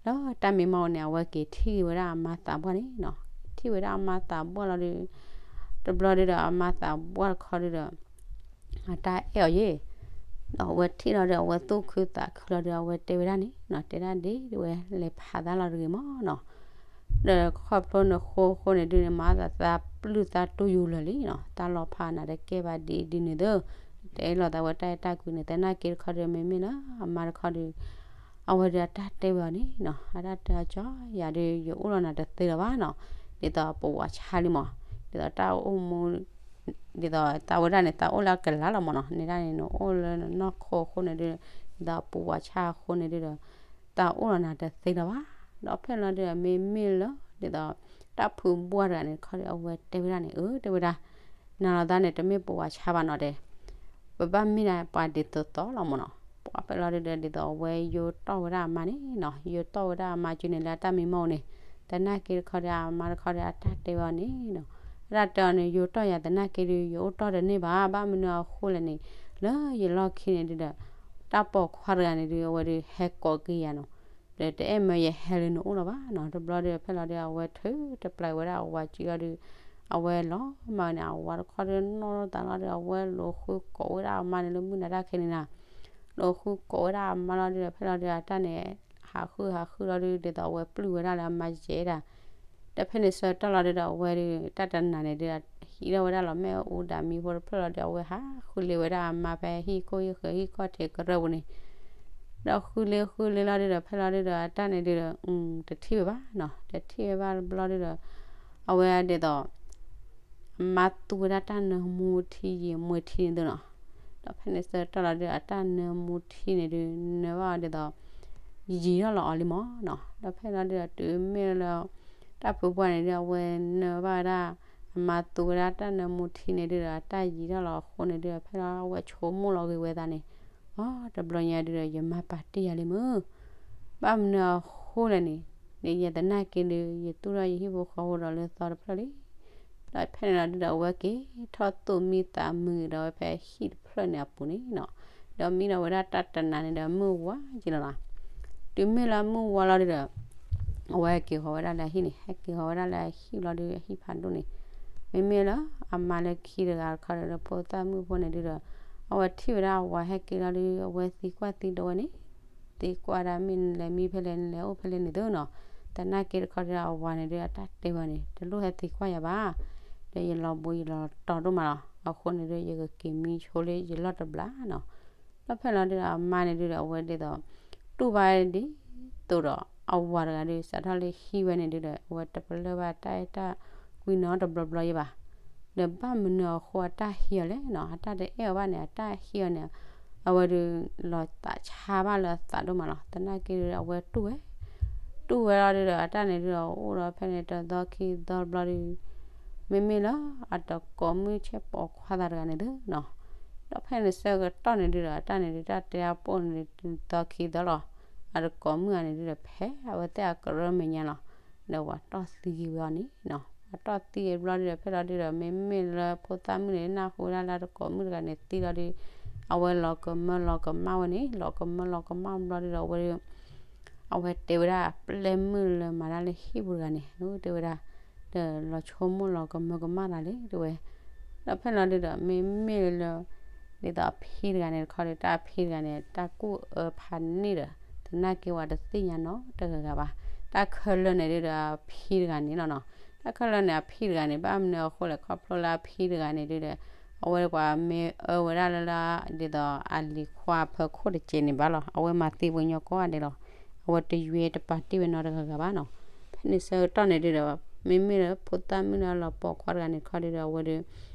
လၢတၢ်မံမီၢ်န့ၣ် အဝဲက့ၤထံၣ်ဝဲဒၣ်အမါသးပှၢ်န့ၣ်နီၤ, ထံၣ်ဝဲဒၣ်အမါသးပှၢ်လီၤဒု တဘျီဒုဒီး အမါသးပှၢ်တခီဒုဒီး အတၢ်အဲၣ်အီၤယဲၢ်, ဒီးအဝဲထံၣ်လီၤဒီး အဝဲသူၣ်ခုသးခုလီၤဒီး အဝဲတဲဝဲဒၣ်န့ၣ်နီၤ, တဲဒၣ်ဒ်ဝဲလဲၤဖးသးလီၤတဂ့ၤမးနီၤ, ဒီးခီဖျိနဃိဃိန့ၣ်ဒုန့ၣ် မၤသးသးပျုၢ်သးတူၢ်ယူၤလၢာ်လံနီၤ, တၢ်လီၤဖးနၤတကဲဘၣ်ဒ်ဒ်န့ၣ်သၢ, တအဲၣ်လိာ်သးဝဲတၢ်အဲၣ်တၢ်ကွံန့ၣ် သနာ်က့တခီဒီး မ့မ့ၢ်လၢအမါတခီဒီး အဝဲဒုးအတၢ်တဲဝဲအီၤန့ၣ်နီၤ, အတၢ်တဲအီၤကၠီ ယၤဒုး ယအိၣ်လီၤနၤတသ့လၢၤဘၣ်နီၤ, ဒ်သိးပဝၤဆါလံမး, ဒ်သိးတၢ်အိၣ်မူ ဒ်သိးသးဝဲဒၣ်န့ၣ် သးအိၣ်လၢအကလၤလီၤမးနီၤ, န့ၣ်ဒၣ်န့ၣ် နအိၣ်လၢနနီၢ်ခိအဃိန့ၣ်ဒုး ဒ်သိးပဝၤဆါအဃိန့ၣ်ဒုးဒီး သးအိၣ်လီၤနၤတသ့လၢၤဘၣ်, ဒီးဖဲလီၤဒုးဒီး မ့မ့ၢ်လၢ ဒ်သိး တၢ်ဖုးဘှၢ်တဂၤန့ၣ်တခီဒီး အဝဲတဲဝဲဒၣ်န့ၣ် အၢ တဲဝဲဒၣ် နၤလီၤသးန့ၣ် တမ့ၢ်ပဝၤဆါဘၣ်နီၤတဲ ပဘၣ်မ့ၢ်ဒၣ်ပှၤဒ်သိးသိးလီၤမးနီၤ, ပှၤဖဲလီၤဒုးဒီး ဒ်သိးအဝဲယိၤတီၢ်ဝဲဒၣ်အမါန့ၣ်နီၤ, ယိၤတီၢ်ဝဲဒၣ်အမါကၠုန့ၣ် လၢအတၢ်မံမီၢ်န့ၣ်, သနာ်က့တခီဒီး အမါတခီဒီး အတၢ်တဲဝဲအီၤန့ၣ်နီၤ, အတၢ်တဲအီၤန့ၣ် ယိၤတီၢ်ယၤသနာ်က့ဒုး ယအိၣ်တီၢ်တန့ၢ်ဘၣ်, ဘၣ်မနုၤအဃိလဲၣ်န့ၣ်, လၢယလီၢ်ခံန့ၣ်ဒုးဒီး တၢ်ပိာ်ခွါတဂၤန့ၣ်ဒုး အဝဲဒုးဟဲကိးက့ၤယၤနီၤ, ဒီးတအဲၣ်မၢယဟဲလၢနအိၣ်လၢၤဘၣ်နီၤ, တဘျီဒီး ဖဲလီၤဒုး အဝဲထုးတပျဲဝဲဒၣ်အဝၤကၠုလီၤဒုး, အဝဲလီၤမၢ်န့ၣ် အဝၤတခီဒီးနီၢ်သးလီၤဒုး အဝဲလိာ်ဃုကိးဝဲဒၣ်အမါန့ၣ် လၢမုၢ်နၤတၢ်ခဲန့ၣ်နီၤ လိာ်ဃုကိးဝဲဒၣ်အမါလီၤဒုးဒီး ဖဲလီၤဒုးအတၢ်န့ၣ် ဟးဃုဟးဃုလီၤဒုး ဒ်သိးအဝဲပျုၢ်ဝဲဒၣ်လၢအမါကဲဒၣ်, ဒီးဖဲန့ၣ်ဆၢကတီၢ်လီၤဒုးဒီး အဝဲဒုး တၢ်တနၤန့ၣ်ဒုး ဟံးထီၣ်ဝဲဒၣ်လီၤမ့ၣ်အူဒၣ်မံဖိတဖျၢၣ်လီၤဒုး အဝဲဟးဃုလ့ၤဝဲဒၣ်အမါဖဲဟံၣ်ခိၣ်ဟံၣ်ဃၢၤဟံၣ်ခီၣ်ထံးကရၢၢ်ပူၤန့ၣ်, ဒီးဃုလ့ၤဃုလ့ၤလီၤဒုးဒီး ဖဲလီၤဒုးဒီး အတၢ်န့ၣ်ဒုးဒီး တထံၣ်ဝဲဘၣ်နီၤ, တထံၣ်ဝဲဘၣ်တဘျီဒုးဒီး အဝဲဒ်သိး အမါသူဝဲဒၣ်တၢ်နၢမူထံယံာ်မွဲထံန့ၣ်ဒုးနီၤ, ဒီးဖဲန့ၣ်ဆၢကတီၢ်လီၤဒုး အတၢ်နၢမူထံန့ၣ်ဒုး နၢဘၣ်အီၤဒ်သိး ယံာ်ထီၣ်လီၤအီၤလံမၢ်နီၤ. ဒီးဖဲလီၤဒုဒီး တုၤမ့ၢ်လၢ တၢ်ဖုပှၢ်န့ၣ်ဒုဒီး အဝဲနၢဘၣ်ဝဲဒၣ် အမါသူဝဲဒၣ်တၢ်နၢမူထံန့ၣ်ဒုဒီး အတၢ်ယံာ်ထီၣ်လီၤအဃိန့ၣ်ဒုဒီး ဖဲလီၤအဝဲဆိကမိၣ်လီၤဂ့ၤဝဲသးန့ၣ်, အိ တဘျီညါဒုဒီး ယမါပာ်တ့ၢ်ယၤလံမၢ် ဘၣ်မနုၤအဃိလဲၣ်န့ၣ်, ယတနာ်က့ဒု ယတူၢ်ထီၣ်ယဟံၣ်ဖိဃီဖိဒီးလၢသီတဖျၢၣ်လံ. ဒီးဖဲန့ၣ်လီၤဒုဒီး အဝဲက့ၤထီၣ်သူၣ်မံသးမုာ်ဒီးဝဲဖဲဟံၣ်တဖျၢၣ်န့ၣ်အပူၤန့ၣ်နီၤ. ဒီးမံဒီးဝဲဒၣ်တၢ်တနၤန့ၣ်ဒီး မုၢ်ဝါက့ၤလီၤနီၤ. တုၤမ့ၢ်လၢမုၢ်ဝါလီၤဒုဒီး အဝဲဟဲက့ၤဃီၤဝဲဒၣ်လၢအဟံၣ်န့ၣ်, ဟဲက့ၤဃီၤဝဲဒၣ်လၢအဟံၣ်လီၤဒု အဟံၣ်ဖးဒိၣ်န့ၣ်, မ့မ့ၢ်လၢအမါလၢခံတဂၤတခီဒီး လၢဖိသၣ်မုၣ်ဖိန့ၣ်ဒုဒီး အဝဲထံၣ်ဝဲဒၣ်အဝၤဟဲက့ၤလီၤဒု အဝဲသံကွၢ်သံဒိးဝဲန့ၣ်, သံကွၢ်ဒၣ်မ့ၢ်နလဲၤမံဖဲလဲၣ် နလဲၤအိၣ်ဖဲလဲၣ်န့ၣ်သုနီၤ. တနာ်က့တခီဒီး အဝၤန့ၣ်ဒု အတၢ်တဲဝဲန့ၣ် တလိၣ်ဟဲသံကွၢ်ယၤဘၣ်, ဒီးယလီၤဘှံးယလီၤတီၤဒိၣ်မးလီၤ. အဃိန့ၣ်ဒု ယကက့ၤမံဆိလၢယလီၢ်တဘျီနီၤ. ဒီးဖဲလီၤဒုဒီး အမါန့ၣ်ဒုဒီး အဝဲဒ်သိး တူၢ်ဘၣ်ဒ်သိးဒီး အဝၤတဂၤဒု စးထီၣ်လၢဟံးဝဲန့ၣ်ဒုဒီး အဝဲတပလၢၢ်ဘၣ်တၢ်အဲၣ်တၢ်ကွံနီတဘျီဘျီယဲဘၣ်. ဒီးဘၣ်မနုၤအဃိအတၢ်ဟံးအီၤလဲၣ်နီၤ, အတၢ်တအဲၣ်အီၤဘၣ်န့ၣ် အတၢ်ဟံးအီၤန့ၣ် အဝဲဒု လီၤသးဆါဘၣ်လၢအသးဒိၣ်မးလီၤ. တနာ်က့ဒုဒီး အဝဲတူၢ်ဝဲ တူၢ်ဝဲလီၤဒုဒီး အတၢ်န့ၣ်ဒုဒီး အိၣ်ဒီးဖဲန့ၣ်တသီခံသီဘျီဒု မ့မ့ၢ်လၢအတကိးမုၣ်ဆဲးပိာ်ခွါသးတဂၤန့ၣ်သုနီၤ. ဒီးဖဲန့ၣ်ဆၢကတီၢ်န့ၣ်ဒုဒီး အတၢ်န့ၣ်ဒု တၢ်တဲအပိၢ်န့ၣ်ဒု တသီခံသီလီၤ. အတကိးမုၣ်ဂၤန့ၣ်ဒုဒီး ဖဲအဝဲသ့ၣ်အကရၢမဲာ်ညါလီၤ. ဒီးပှၤတီၢ်သံက့ၤဝဲအီၤန့ၣ်နီၤ. ပှၤတီၢ်သံက့ၤဘျီဒုဒီး ဖဲလီၤဒုဒီး မ့မ့ၢ်လၢဖိသၣ်မုၣ်န့ၣ် နၢ်ဟူဝဲဒၣ်လၢတကိးမုၣ်တဂၤန့ၣ်သံလီၤဒု အဝဲလီၤကမၢလီၤကမၣ်ဝဲန့ၣ် လီၤကမၢလီၤကမၣ်ဘျီဒုဒီး အဝဲဒု အဝဲတဲဝဲဒၣ်အပျဲၢ်မုၣ်လၢမၤတၢ်လၢဟံၣ်ပူၤတဂၤန့ၣ် တဲဝဲဒၣ်, ဒီးလီၤဆိကမိၣ်လီၤကမၢကမၣ်သးလံ တဲဝဲ. ဒီးဖဲလီၤဒုဒီး မ့မ့ၢ်လၢ ဒ်သိးအဖံတဂၤန့ၣ်တခီဒီး တၢ်အဖံတဂၤန့ၣ် တၢ်ကူၣ်အၢဖးန့ၣ်ဒီး တနာ်က့ဝဲတသ့ၣ်ညါနီတဂၤဂၤဘၣ်. တၢ်ခဲလၢာ်န့ၣ်ဒုဒီး အဖံတဂၤန့ၣ်လီၤနီၤ. တၢ်ခဲလၢာ်န့ၣ် အဖံတဂၤန့ၣ် ဘၣ်မနုၤအဃိလဲၣ် ခီဖျိလၢအဖံတဂၤန့ၣ်ဒုဒီး အဝဲပှၤမ့ၢ်အၢဝဲဒၣ်လၢ ဒ်သိးအလံၤခွါအဖီခိၣ်တကဲးန့ၣ်ဘၣ်လီၤ. အဝဲမၤသံပှၤကညီကိးဂၤဒဲးလီၤ. အဝဲတယွဲတပာ်တ့ၢ်ဝဲနီတဂၤဂၤဘၣ်နီၤ. ဖဲန့ၣ်ဆၢကတီၢ်န့ၣ်ဒုဒီး မ့မ့ၢ်လၢဖိသၣ်မုၣ်န့ၣ် လီၤပိာ်ခွါတဂၤန့ၣ်တခီဒုဒီး အဝဲဒု ဒ်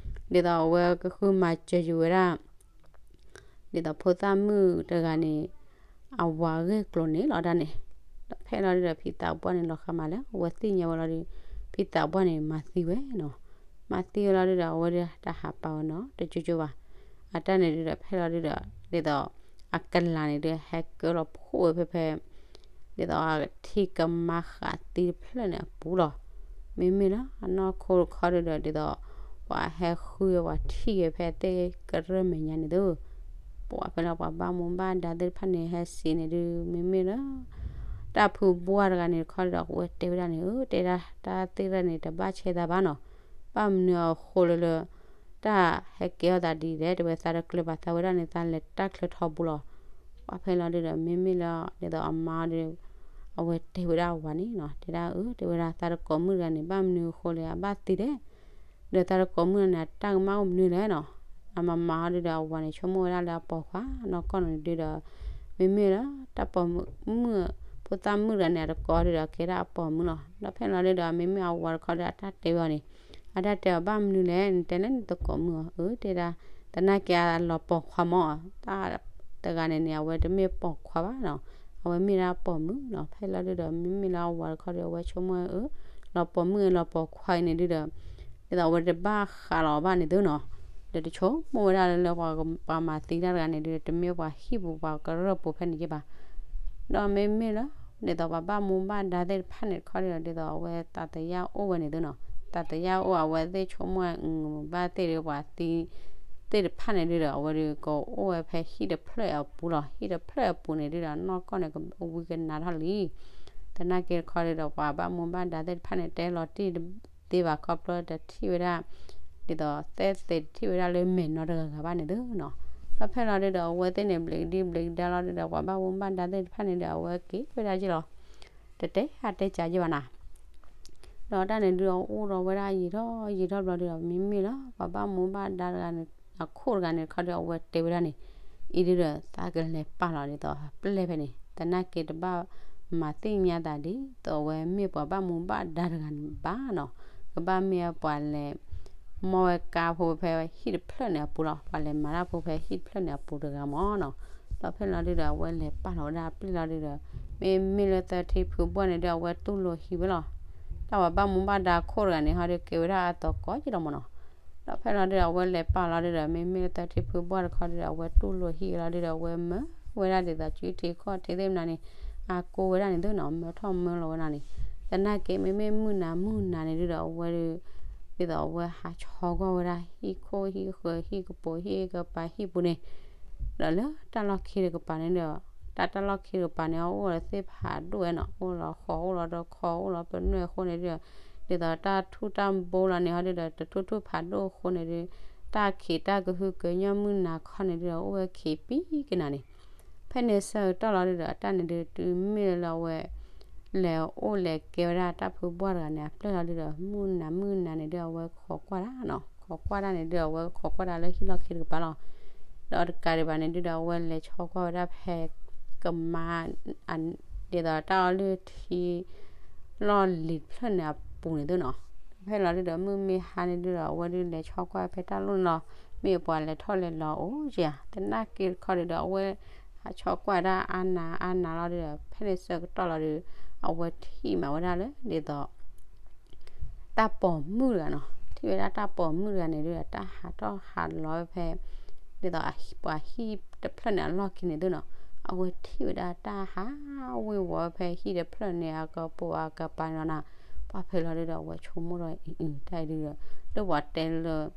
သိးအဝဲကဃုမၤစၢၤယုာ်ဝဲဒၣ် ဒ်သိးဖိသၣ်မုၣ်တဂၤန့ၣ် အဝၤဂ့ၢ်ကျိၤန့ၣ်လီၤဒၣ်န့ၣ်. ဒီးဖဲလီၤဒုဒီး ဖံသးပှၢ်န့ၣ်လီၤဃးမးလၢ အဝဲသ့ၣ်ညါဝဲလီၤဒု ဖံသးပှၢ်န့ၣ် မၤသံဝဲနီၤ. မၤသံဝဲလီၤဒုဒီး အဝဲဒၣ်တဟးပာ်ဝဲနီၤ တကၠိကၠိဘၣ်. အတၢ်န့ၣ်ဒုဒီး ဖဲလီၤဒုဒီး ဒ်သိး အကလၤန့ၣ်ဒု ဟဲကၢလီၤဖှိၣ်ဝဲဖဲဖဲ ဒ်သိးအထံကမါဃးသံတဖျၢၣ်န့ၣ်အပူၤလီၤ. မ့မ့ၢ်လၢအနီၢ်ခိတခီဒုဒီး ဒ်သိး ပှၤဟဲဃုဝဲပှၤထံၣ်ဝဲဖဲသ့ၣ်ကရၢၢ်မဲာ်ညါန့ၣ်သု ပှၤဖဲလၢပှၤဘၣ်မူဘၣ်ဒါသ့ၣ်တဖၣ်န့ၣ် ဟဲစံးန့ၣ်ဒု မ့မ့ၢ်လၢ တၢ်ဖုဘှၢ်တဂၤန့ၣ်တခီဒုဒီး အဝဲတဲဝဲဒၣ်န့ၣ် အၢ တဲဒၣ်တၢ်သ့ၣ်တဖၣ်န့ၣ် တဘၣ်ဆဲးသးဘၣ်နီၤ. ဘၣ်မနုၤအဃိလၢလၢ တၢ်ဟဲကဲထီၣ်သးဒ်လဲၣ် တဲဝဲ သးတကျၢၤဘၣ်သးဝဲဒၣ်န့ၣ် သးလဲၤတၢ်ချၢထီပူၤလီၤ. ပှၤဖဲလီၤဒုဒီး မ့မ့ၢ်လၢ ဒ်သိးအမါဒု အဝဲတဲဝဲဒၣ်အဝၤန့ၣ်နီၤ တဲဒၣ်အၢ တဲဝဲဒၣ်သးတကိးမုၣ်တဂၤန့ၣ် ဘၣ်မနုၤအဃိလဲၣ် အဘၣ်သံလဲၣ် ဒီးသးတကိးမုၣ်န့ၣ် အတၢ်ကမၣ်အိၣ်မနုၤလဲၣ်နီၤ. အမၤမၤဟီဒုဒီး အဝၤန့ၣ် ဆိကမိၣ်ဝဲဒၣ်လၢအပိာ်ခွါနီၢ်ကီၢ်န့ၣ်ဒုဒီး မ့မ့ၢ်လၢ တၢ်ပိာ်မုၣ် ဖိသၣ်မုၣ်တဂၤန့ၣ် အတကိးဒုဒီး ကဲဒၣ်အပိာ်မုၣ်လီၤ. ဒီးဖဲလီၤဒုဒီး မ့မ့ၢ်အဝၤတခီဒီး အတၢ်တဲဝဲအီၤန့ၣ် အတၢ်တဲအီၤ ဘၣ်မနုၤလဲၣ် နတဲလၢနတကိးမုၣ်အီၤ အၢ တဲဒၣ် သနာ်က့အလီၤပိာ်ခွါမၢ် တၢ်တဂၤန့ၣ်န့ၣ် အဝဲတမ့ၢ်ပိာ်ခွါဘၣ်နီၤ အဝဲမ့ၢ်ဒၣ်ပိာ်မုၣ်နီၤ. ဖဲလီၤဒုဒီး မ့မ့ၢ်လၢအဝၤတခီဒီး အဝဲဆိကမိၣ်အၢ လီၤပိာ်မုၣ်အၢ လီၤပိာ်ခွါအံၤန့ၣ်ဒုဒီး ဒ်သိးအဝဲတဘၣ်ဃးလီၤဘၣ်န့ၣ်သုနီၤ. ဒီးတဆိကမိၣ်ဝဲဒၣ်လၢ လၢပှၤမၤသံတၢ်တဂၤန့ၣ်ဒု တမ့ၢ်ပှၤဟံၣ်ပူၤပှၤကရၢၢ်ပူၤဖဲန့ၣ်က့ဘၣ်. ဒီးမ့မ့ၢ်လၢ ဒ်သိးပှၤဘၣ်မူဘၣ်ဒါသ့ၣ်တဖၣ်န့ၣ်တခီဒီး ဒ်သိးအဝဲသးသယၣ်အိၣ်ဝဲန့ၣ်သုနီၤ. သးသယၣ်အိၣ် အဝဲသ့ၣ်ဆိကမိၣ် ဘၣ်သ့ၣ်ဒုပှၤသံ သ့ၣ်တဖၣ်န့ၣ်ဒုဒီး အဝဲဒုကအိၣ်ဝဲဖဲဟံၣ်တဖျၢၣ်အပူၤလီၤ. ဟံၣ်တဖျၢၣ်အပူၤန့ၣ်ဒုဒီး နီၢ်ကီၢ်န့ၣ် ကဝံကနၤထီၣ်လံ. သနာ်က့တခီဒုဒီး ပှၤဘၣ်မူဘၣ်ဒါသ့ၣ်တဖၣ်န့ၣ် တဲလီၤတံၢ်တသ့ဘၣ် ခီဖျိတထံၣ်ဝဲဒၣ် ဒ်သိးသဲသ့ၣ်တထံၣ်ဝဲဒၣ်လၢမဲာ်နီတဂၤဂၤဘၣ်န့ၣ်သုနီၤ. ဒီးဖဲလီၤဒုဒီး အဝဲသ့ၣ်န့ၣ် ဘျံးကဒံဘျံးကဒါလီၤဒုဒီး ပှၤဘၣ်မူဘၣ်ဒါသ့ၣ်တဖၣ်န့ၣ်ဒီး အဝဲက့ၤဝဲဒၣ်က့ၤလီၤ. တတဲအတဲကးက့ၤဘၣ်နၤ ဒီးတၢ်န့ၣ်ဒုဒီး အိၣ်ဒီးဝဲဒၣ်ယံာ်ထီၣ်ယံာ်ထီၣ်ဘျီဒုဒီး မ့မ့ၢ်လၢ ပှၤဘၣ်မူဘၣ်ဒါတဂၤန့ၣ် အခိၣ်တဂၤန့ၣ်တခီဒီး အဝဲတဲဝဲဒၣ်န့ၣ် အံၤဒုဒီး သးကလဲၤပာ်လီၤဒ်သိးပျဲၢ်ဖဲန့ၣ် သနာ်က့တဘၣ်မၤသ့ၣ်ညါသးဒ်သိးအဝဲမ့ၢ်ပှၤဘၣ်မူဘၣ်ဒါတဂၤန့ၣ်ဘၣ်နီၤ. ကဘၣ်မ့ၢ်ပှၤလဲၤ မီၢ်ဝဲကါဖိဖဲဟံၣ်တဖျၢၣ်န့ၣ်အပူၤလီၤ. ပှၤလဲၤမၤတၢ်ဖိဖဲဟံၣ်တဖျၢၣ်န့ၣ်အပူၤတဂၤမၢ်နီၤ. ဒီးဖဲလီၤဒုဒီး အဝဲလဲၤပာ်လီၤဝဲဒၣ်ပျဲၢ်လီၤဒုဒီး မ့မ့ၢ်လၢသၢထံဖုဘှၢ်န့ၣ်ဒုး အဝဲတူၢ်လိာ်ဟံးဝဲလီၤ. တၢ်ဝဲဘၣ်မူဘၣ်ဒါခိၣ်တဂၤန့ၣ် ဟီဒုးကဲဝဲဒၣ်အသကိးက့လီၤမၢ်နီၤ. ဒီးဖဲလီၤဒုး အဝဲလဲၤပာ်လီၤဒုးဒီး မ့မ့ၢ်လၢသၢထံဖုဘှၢ်တခီဒုးဒီး အဝဲတူၢ်လိာ်ဟံးဝဲလီၤဒုးဒီး အဝဲမၢဝဲဒၣ်ဒ်သိးစုထံခီၣ်ထံသ့ၣ်မနၤန့ၣ် အကိးဝဲဒၣ်န့ၣ်သုနီၤ မၢထီၣ်မၢလီၤဝဲဒၣ်န့ၣ်. သနာ်က့ မ့မ့ၢ်မုၢ်နၤမုၢ်နၤန့ၣ်ဒုးဒီး အဝဲဒုး ဒ်သိးအဝဲဟးဆီကွၢ်ဝဲဒၣ်ဟံၣ်ခိၣ်ဟံၣ်ဃၢၤ ဟံၣ်ကပိာ် ဟံၣ်ကပၤ ဟံၣ်ပူၤန့ၣ် ဒီးလၢတၢ်လီၢ်ခံတကပၤန့ၣ်ဒီး တၢ်တၢ်လီၢ်ခံတကပၤန့ၣ် အအိၣ်လီၤသ့ၣ်ဖးဒိၣ်ဝဲနီၤ, အိၣ်လီၤဃီ အိၣ်လီၤဒီးခီ အိၣ်လီၤပနွဲၣ်အဃိန့ၣ်ဒီး ဒ်သိးတၢ်ထူၣ်တၢ်ဘိလီၤန့ၣ် ဟီဒုးဒီး တထူၣ်ထူၣ်ဖးဒိၣ်အဃိန့ၣ်ဒီး တၢ်ခံးတၢ်ကဟုကညီၢ်မုၢ်နၤခီန့ၣ်ဒုးဒီး အိၣ်ဝဲခံးပံကနၤန့ၣ်. ဖဲန့ၣ်ဆၢကတီၢ်လီၤဒုးဒီး အတၢ်န့ၣ်ဒုး တုၤမ့ၢ်လၢအဝဲ လဲၤအိၣ်လဲၤကဲဝဲဒၣ်တၢ်ဖုဘှၢ်တဂၤန့ၣ် အပျဲၢ်လီၤဒုးဒီး မုၢ်နၤမုၢ်နၤန့ၣ်ဒုး အဝဲခိးကွၢ်တၢ်နီၤ, ခိးကွၢ်တၢ်န့ၣ်ဒုး အဝဲခိးကွၢ်တၢ်လၢဟံၣ်လီၢ်ခံတကပၤလီၤ. ဒီးတကးဒံးဘၣ်န့ၣ်ဒုးဒီး အဝဲလဲၤဆီကွၢ်ဝဲဒၣ်ဖဲကမါ ဒ်သိးတၢ်အီလုၢ်ထံ လီၢ်လံၤတဖျၢၣ်န့ၣ်အပူၤန့ၣ်သုနီၤ. ဖဲလီၤဒုးဒီး မုၢ်မ့ၢ်ဟါန့ၣ်ဒုးဒီး အဝဲဒုးလဲၤဆီကွၢ်ဖဲတၢ်လီၢ်န့ၣ်လီၤ. မ့ၢ်ပှၤလဲၤထီၣ်လဲၤလီၤအိၣ်ဧါ, သနာ်က့တခီဒုးဒီး အဝဲဟးဆီကွၢ်ဒၣ်အါနၤအါနၤလီၤဒုးဒီး ဖဲန့ၣ်ဆၢကတီၢ်လီၤဒုး အဝဲထံၣ်မးဝဲဒၣ်လၢ ဒ်သိး တၢ်ပိာ်မုၣ်တဂၤနီၤ, ထံၣ်ဝဲဒၣ်တၢ်ပိာ်မုၣ်တဂၤန့ၣ်ဒုး အတၢ်ဟးထီၣ်ဟးလီၤဝဲဖဲ ဒ်သိးပှၤဟံၣ်တဖျၢၣ်န့ၣ်အလီၢ်ခံန့ၣ်သုနီၤ, အဝဲထံၣ်ဝဲဒၣ်တၢ်ဟးဝ့ၤဝီၤဝဲဖဲဟံၣ်တဖျၢၣ်န့ၣ် အကပိာ်အကပၤန့ၣ်လီၤနီၤ. ပှၢ်ဖဲလီၤဒုးဒီး အဝဲဆိကမိၣ်ထီၣ်အံၤ တၢ်အံၤဒုးဒီး လၢပှၤတဲလၢ ဒ်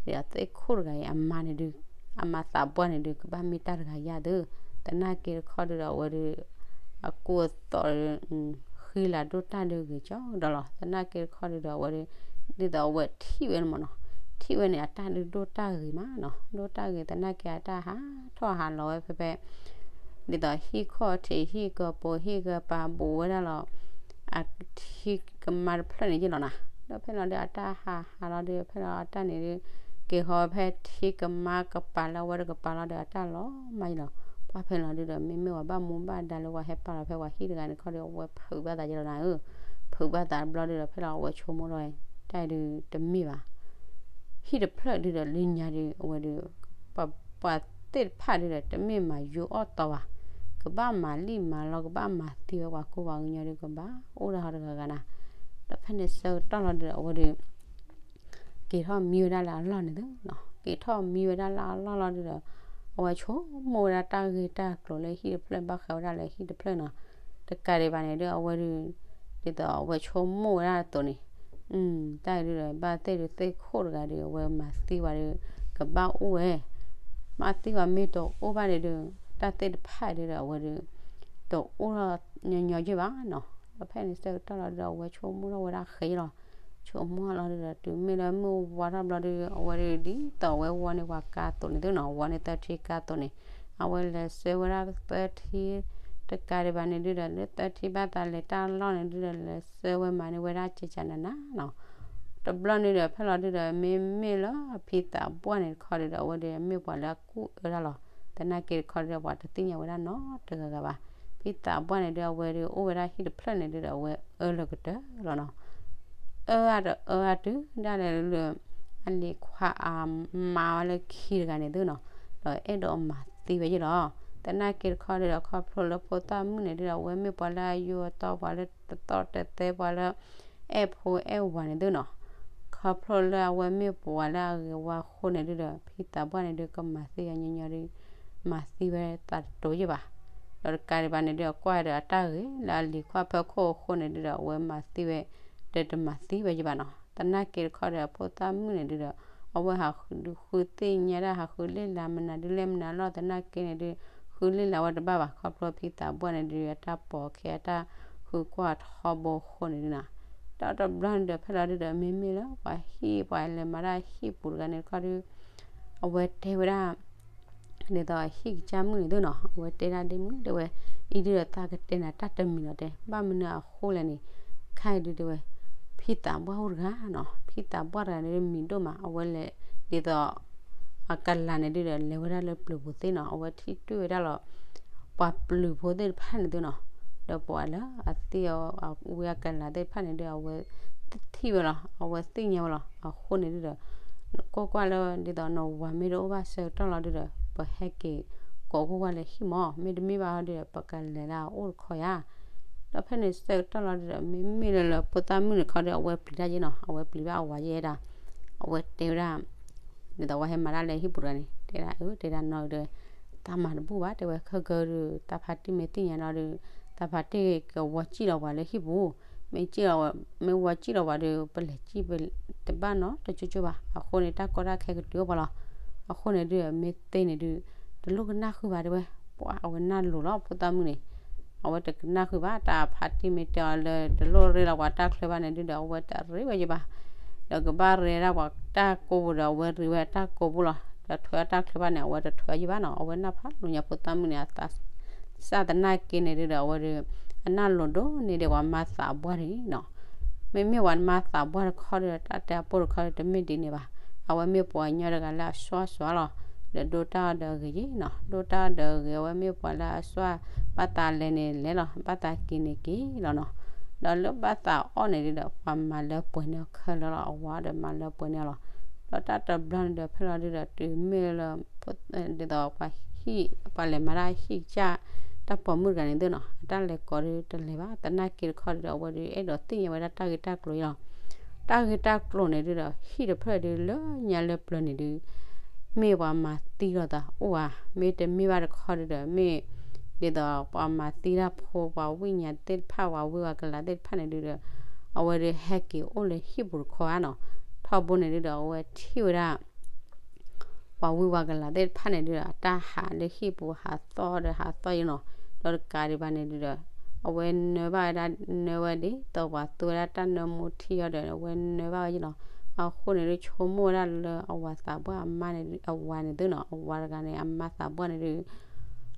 သိးသ့ၣ်ခိၣ်တဂၤအံၤ အမါန့ၣ်ဒုး အမါသးပှၢ်န့ၣ်ဒုး ကဘၣ်မ့ၢ်တၢ်တဂၤယါသု, သနာ်က့တခီဒုးဒီး အဝဲဒုး အကူအသိး ဃံလၤဒိၣ်တၢ်ဒုးဂ့ၤကၠီဒီးလီၤ. သနာ်က့တခီဒုးဒီး အဝဲဒုး ဒ်သိးအဝဲထံၣ်ဝဲန့ၣ်မၢ်နီၤ, ထံၣ်ဝဲန့ၣ် အတၢ်ဒုးဒိၣ်တၢ်ဂ့ၤမးနီၤ, ဒိၣ်တၢ်ဂ့ၤ သနာ်က့အတၢ်ဟးထီၣ်ဟးလီၤဝဲဖဲဖဲ ဒ်သိးဟံၣ်ခိၣ်ထံးဟံၣ်ကပိာ်ဟံၣ်ကပၤဘူးဝဲဒၣ်လီၤ. အထံကမါတဖျၢၣ်န့ၣ်ယ့ၣ်လီၤနီၤ, ဒီးဖဲလီၤဒုးအတၢ်ဟးဟးလီၤဒုး ဖဲလီၤအတၢ်န့ၣ်ဒုး က့ၤဃီဖဲထံကမါကပၤလၢအဝဲတကပၤလီၤဒီး အတၢ်လီၤမးယ့ၣ်လီၤ. ပှၢ်ဖဲလီၤဒုးဒီး မ့မ့ၢ်ပှၤဘၣ်မူဘၣ်ဒါလၢပှၤဟဲပာ်လီၤဖဲပှၤဟံၣ်တဂၤန့ၣ်ခီဒီး အဝဲဖုးဘၣ်သးယ့ၣ်လီၤနၤဧၢ, ဖုးဘၣ်သးတဘျီဒုးဒီး ဖဲလီၤအဝဲဆိကမိၣ်ထီၣ် တၢ်ဒုးတမ့ၢ်ဘၣ် ဟံၣ်တဖျၢၣ်ဒုးဒီး လၢညါဒုး အဝဲဒုး ပှၤသ့ၣ်တဖၣ်ဒုးဒီး တမ့ၢ်မၤယိအီၣ်တီၤဘၣ်, ကဘၣ်မၤလံၣ်မၤလီ ကဘၣ်မၤသံဝဲပှၤကိးပှၤကညီဒုး ကဘၣ်အိၣ်ဒၣ်ဟီတဂၤဂၤနၤ. ဒီးဖဲန့ၣ်ဆၢကတီၢ်လီၤဒုးဒီး အဝဲဒုး က့ၤထီၣ်မံဝဲဒၣ်လၢအလီၢ်န့ၣ်သုနီၤ, က့ၤထီၣ်မံဝဲဒၣ်လၢအလီၢ်လီၤဒုးဒီး အဝဲဆိကမိၣ်ဝဲဒၣ်တၢ်ဂ့ၢ်တၢ်ကျိၤလၢဟံၣ်တဖျၢၣ် ဘၣ်ဃးဝဲဒၣ်လၢဟံၣ်တဖျၢၣ်နီၤ. တကးဒံးဘၣ်န့ၣ်ဒုး အဝဲဒုး ဒ်သိးအဝဲဆိကမိၣ်ဝဲဒၣ်အသိးန့ၣ် တၢ်အံၤဒုးဒီး ဘၣ်သ့ၣ်ဒုးသ့ၣ်ခိၣ်တဂၤဒုး အဝဲမၤသံဝဲဒုး ကဘၣ်အိၣ်ဝဲ, မၤသံဝဲမ့ၢ်တအိၣ်ဘၣ်န့ၣ်ဒုး တၢ်သ့ၣ်တဖၣ်ဒုးဒီး အဝဲဒုး တအိၣ်ထီၣ်ညီညီယ့ၢ်ဘၣ်နီၤ. ဒီးဖဲန့ၣ်ဆၢကတီၢ်လီၤဒုးဒီး အဝဲဆိကမိၣ်ထီၣ်ဝဲဒၣ်ဃဲလီၤ, ဆိကမိၣ်လီၤဒုးဒီး တုၤမ့ၢ်လၢမုၢ်ဝါထီၣ်ဘျီဒုး အဝဲဒုး ဒ်သိးအဝဲဝီန့ၢ်ပှၤကါအသိးန့ၣ်သုနီၤ, ဝီန့ၢ်သၢထံကါအသိးန့ၣ် အဝဲလဲၤဆှၢဝဲဒၣ်သၢထံ တကးဒံးဘၣ်န့ၣ်ဒုးဒီး လၢသၢထံဘၣ်သးလဲၤတၢ်လီၢ်န့ၣ်ဒုးဒီး လဲၤဆှၢဝဲမၤန့ၢ်ဝဲဒၣ်ကကနနနီၤ. တဘျီန့ၣ်ဒီး ဖဲလီၤဒုးဒီး မ့မ့ၢ်လၢဖံသးပှၢ်န့ၣ်တခီဒုးဒီး အဝဲဒုးမ့ၢ်ပှၤလၢအကူၣ်အၢတၢ်လီၤ. သနာ်က့တခီဒုးဒီး ပှၤတသ့ၣ်ညါဝဲဒၣ်နီတဂၤဂၤဘၣ်. ဖံသးပှၢ်န့ၣ်ဒုး အဝဲဒုးအိၣ်ဝဲဒၣ်ဟံၣ်တဖျၢၣ်န့ၣ်ဒုးဒီး အဝဲအၢလၢကတၢၢ်လီၤနီၤ. အၢအတအၢအတုၤဒၣ်လဲာ်လၢ အလံၤခွါအမါဝဲလၢခံတဂၤန့ၣ်သုနီၤ, ဒီးအဲၣ်ဒိးမၤသံဝဲယ့ၣ်လီၤ. သနာ်က့တခီဒုးဒီး ခီဖျိလၢဖိသၣ်မုၣ်န့ၣ်ဒုးဒီး အဝဲမ့ၢ်ပှၤလၢအယိာ်အတီ ပှၤလၢတသီၣ်တသဲ ပှၤလၢ အဲၣ်ဖိအဲၣ်ဝၤန့ၣ်သုနီၤ. ခီဖျိလၢအဝဲမ့ၢ်ပှၤလၢအဂ့ၤဝါအဃိန့ၣ်ဒုးဒီး ဖံသးပှၢ်န့ၣ်ဒုး ကမၤသံအညီညီဒုး မၤသံဝဲသးတတိၤယ့ၣ်ဘၣ်. ဒီးတကးဒံးဘၣ်န့ၣ်ဒုး ကွၢ်ဒီးအတၢ်ဂ့ၤလၢအလံၤခွါဖၢခိၣ်အဃိန့ၣ်ဒုးဒီး အဝဲမၤသံဝဲ ဒီးတမၤသံဝဲယ့ၣ်ဘၣ်နီၤ. သနာ်က့တခီဒီး ဖိသၣ်မုၣ်န့ၣ်ဒုးဒီး အဝဲဟးဃုသ့ၣ်ညါတၢ် ဟးဃုလ့ၢ်လၢမနုၤဒုးလဲၣ်မနုၤလီၤ. သနာ်က့န့ၣ်ဒုး ဃုလ့ၢ်လၢဝဲတဘၣ်ဘၣ်. ခီဖျိဖံသးပှၢ်န့ၣ်ဒုး အတၢ်ပိာ်ခဲ အတၢ်ဃုကွၢ်ထီဘိအဃိန့ၣ်ဒုးနီၤ. ဒီးတဘျီန့ၣ်ဒီး ဖဲလီၤဒုးဒီး မ့မ့ၢ်လၢပှၤဟံၣ်ပှၤလဲၤမၤတၢ်ဟံၣ်ပူၤတဂၤန့ၣ်တခီဒုး အဝဲတဲဝဲဒၣ် ဒ်သိးဟံၣ်ကစၢ်မုၣ်န့ၣ်သုနီၤ, အဝဲတဲဒၣ်ဒ့မုၣ်တဲဝဲ, အံၤဒုးဒီးသးကတဲနၤတၢ်တမံၤလီၤတဲ, ဘၣ်မနုၤအဃိလဲၣ်န့ၣ်, ခဲအံၤဒုးတဲဝဲ, ဖံသးပှၢ်အိၣ်တဂၤနီၤ, ဖံသးပှၢ်တဂၤန့ၣ်ဒုးမံၤဒိၣ်မး, အဝဲလဲၤဒ်သိး အကလၤန့ၣ်ဒုးဒီး လဲၤဝဲဒၣ်လၢပျုၤဖိသ့ၣ်နီၤ, အဝဲထံၣ်တ့ၢ်ဝဲဒၣ်လီၤ ပှၤပျုၤဖိသ့ၣ်တဖၣ်န့ၣ်သုနီၤ, ဒီးပှၤလၢအသ့ၣ်အဝဲအကလၤသ့ၣ်တဖၣ်န့ၣ်ဒုး အဝဲထံၣ်ဝဲလီၤ, အဝဲသ့ၣ်ညါဝဲလီၤ. အဃိန့ၣ်ဒုးဒီး ကွၢ်ကွၢ်လၢဒ်သိးနဝၤမ့ၢ်တအိၣ်ဘၣ်ဆၢကတီၢ်လီၤဒုးဒီး ပဟဲက့ၤ ပကကိးကွၢ်ဝဲလၢဟံၣ်မး, မ့တမ့ၢ်ဘၣ်ဒီး ပကလဲၤဒၣ်အိၣ်တခီယါ. ဒီးဖဲန့ၣ်ဆၢကတီၢ်လီၤဒီး မ့မ့ၢ်လၢလၢဖိသၣ်မုၣ်န့ၣ်ခီဒီး အဝဲပျံၤတၢ်ယဲနီၤ, အဝဲပျံၤဘၣ်အဝၤယဲဒၣ်, အဝဲတဲဝဲဒၣ် ဒ်သိးဝဲဟဲမၤတၢ်လၢဟံၣ်ပူၤတဂၤန့ၣ် တဲဒၣ်အၢ တဲဒၣ်နီၢ်ဒီး တၢ်မၤတဘူၣ်ဘၣ် တဲဝဲ ခဲကၢဒီး တၢ်ဖါတံၢ်မ့ၢ်သ့ၣ်ညါနီၢ်ဒီး တၢ်ဖါတံၢ်ကဝီၤစံၣ်လီၤပှၤလၢဟံၣ်ပူၤ, မ့ၢ်စံၣ်လီၤ, မ့ၢ်ဝီစံၣ်လီၤပှၤဒီး ပလဲၤစံၣ်ပတဘၣ်နီတကၠိကၠိဘၣ်. အဃိန့ၣ် တၢ်ကီတၢ်ခဲကတုၤအိၣ်ပှၤလီၤ. အဃိန့ၣ်ဒုး မ့ၢ်သ့န့ၣ်ဒုး တလိၣ်ကနၣ်ဃုာ်ဘၣ်တဲဝဲ, ပှၤအဝဲနၢ်လိၤလီၤ ဖိသၣ်မုၣ်န့ၣ် အဝဲတကနၣ်ဃုာ်ဘၣ် တၢ်ဖါတံၢ်မ့ၢ်တဲအီၤလၢ တလိၣ်ရ့လီၤပှၤတၢ်ချၢဘၣ်န့ၣ်ဒုးဒီး အဝဲတရ့ဝဲယဘၣ်, ဒီးကဘၣ်ရ့ဒၣ်ပှၤတၢ်ကိးပူၤဒီး အဝဲရ့ဝဲတၢ်ကိးပူၤလီၤ. ဒီးထွဲအီၣ်တၢ်ချၢဘၣ်န့ၣ် အဝဲတထွဲယဘၣ်နီၤ, အဝဲနၢ်ဖးလိာ်ညါဖိသၣ်မုၣ်န့ၣ် အသးစၢ်သနာ်က့န့ၣ်ဒုးဒီး အဝဲဒီး အနၢ်လိၤဒိၣ်န့ၢ်ဒံးပှၤမါသးပှၢ်န့ၣ်နီၤ. မ့မ့ၢ်ပှၤမါသးပှၢ်တခီဒီး တၢ်တဲအပိၢ်တခီဒီး တမ့ၢ်ဒ်န့ၣ်ဘၣ်. အဝဲမ့ၢ်ပှၤကညီတဂၤလၢအစွၢ်စွၤလီၤ, ဒီးဒိၣ်တၢ်အီၣ်ဒီးအဂ့ၤနီၤ, ဒိၣ်တၢ်အီၣ်ဒီးအဂ့ၤ အဝဲမ့ၢ်ပှၤလၢအစွၢ် ဘၣ်သးလဲၤန့ၣ်လဲၤလီၤ, ဘၣ်သးက့ၤန့ၣ်က့ၤလီၤနီၤ. ဒီးလၢဘၣ်သးအီၣ်န့ၣ်ဒုးဒီး ပှၤမၤလၢပှဲၤန့ၢ်အီၤခဲလၢာ်လီၤ, အဝၤဒီးမၤလၢပှဲၤန့ၢ်အီၤလီၤ. ဒီးတၢ်တဘျီန့ၣ်ဒီး ဖဲလီၤဒုးဒီး တုၤမ့ၢ်လၢ ဒ်သိးပှၤဟံၣ် ပှၤလဲၤမၤတၢ်ဟံၣ်ကစၢ် တၢ်ပိာ်မုၣ်တဂၤန့ၣ်သ့နီၤ, အတၢ်လဲၤကိးဒုးတလဲၤဘၣ်, သနာ်က့တခီဒုးဒီး အဝဲဒုးအဲၣ်ဒိးသ့ၣ်ညါဝဲဒၣ်တၢ်ဂ့ၢ်တၢ်ကျိၤအံၤလီၤ. တၢ်ဂ့ၢ်တၢ်ကျိၤန့ၣ်ဒုးဒီး ဟံၣ်တဖျၢၣ်ဒုးလၢညါလၢပျၢၤန့ၣ်ဒုး မ့ၢ်ပှၤမၤသံလိာ်သးအိၣ်ဧါ, မ့တမ့ၢ်ဘၣ်တခီဒုးဒီး မ့ၢ် ဒ်သိးပှၤမၤသံတၢ်ဖိ ပှၤဝံၣ်ညါသ့ၣ်တဖၣ် ပှၤဝံဝဲကလၤသ့ၣ်တဖၣ်န့ၣ်ဒုးဒီး အဝဲဒုးဟဲက့ၤအိၣ်လၢဟံၣ်ပူၤတခီဧါနီၤ. ထီဘိန့ၣ်ဒုးဒီး အဝဲထံၣ်ဝဲဒၣ် ပှၤဝံဝဲကလၤသ့ၣ်တဖၣ်န့ၣ်ဒုးဒီး အတၢ်ဟးလၢဟံၣ်ပူၤဟးသီၣ်ဒီးဟးသီၣ်ယဲနီၤ, ဒီးတကးဒံးဘၣ်န့ၣ်ဒုးဒီး အဝဲနၢဘၣ်ဝဲဒၣ် နၢဝဲဒ်သိးပှၤသူဝဲဒၣ်တၢ်နၢမူထံအီၤဒီး အဝဲနၢဘၣ်ဝဲယဲနီၤ. အဃိန့ၣ်ဒုး ဆိကမိၣ်ဝဲဒၣ်လၢအဝၤသးပှၢ်အမါန့ၣ် အဝၤန့ၣ်သ့နီၤ, အဝၤတဂၤန့ၣ် အမါသးပှၢ်န့ၣ်ဒုး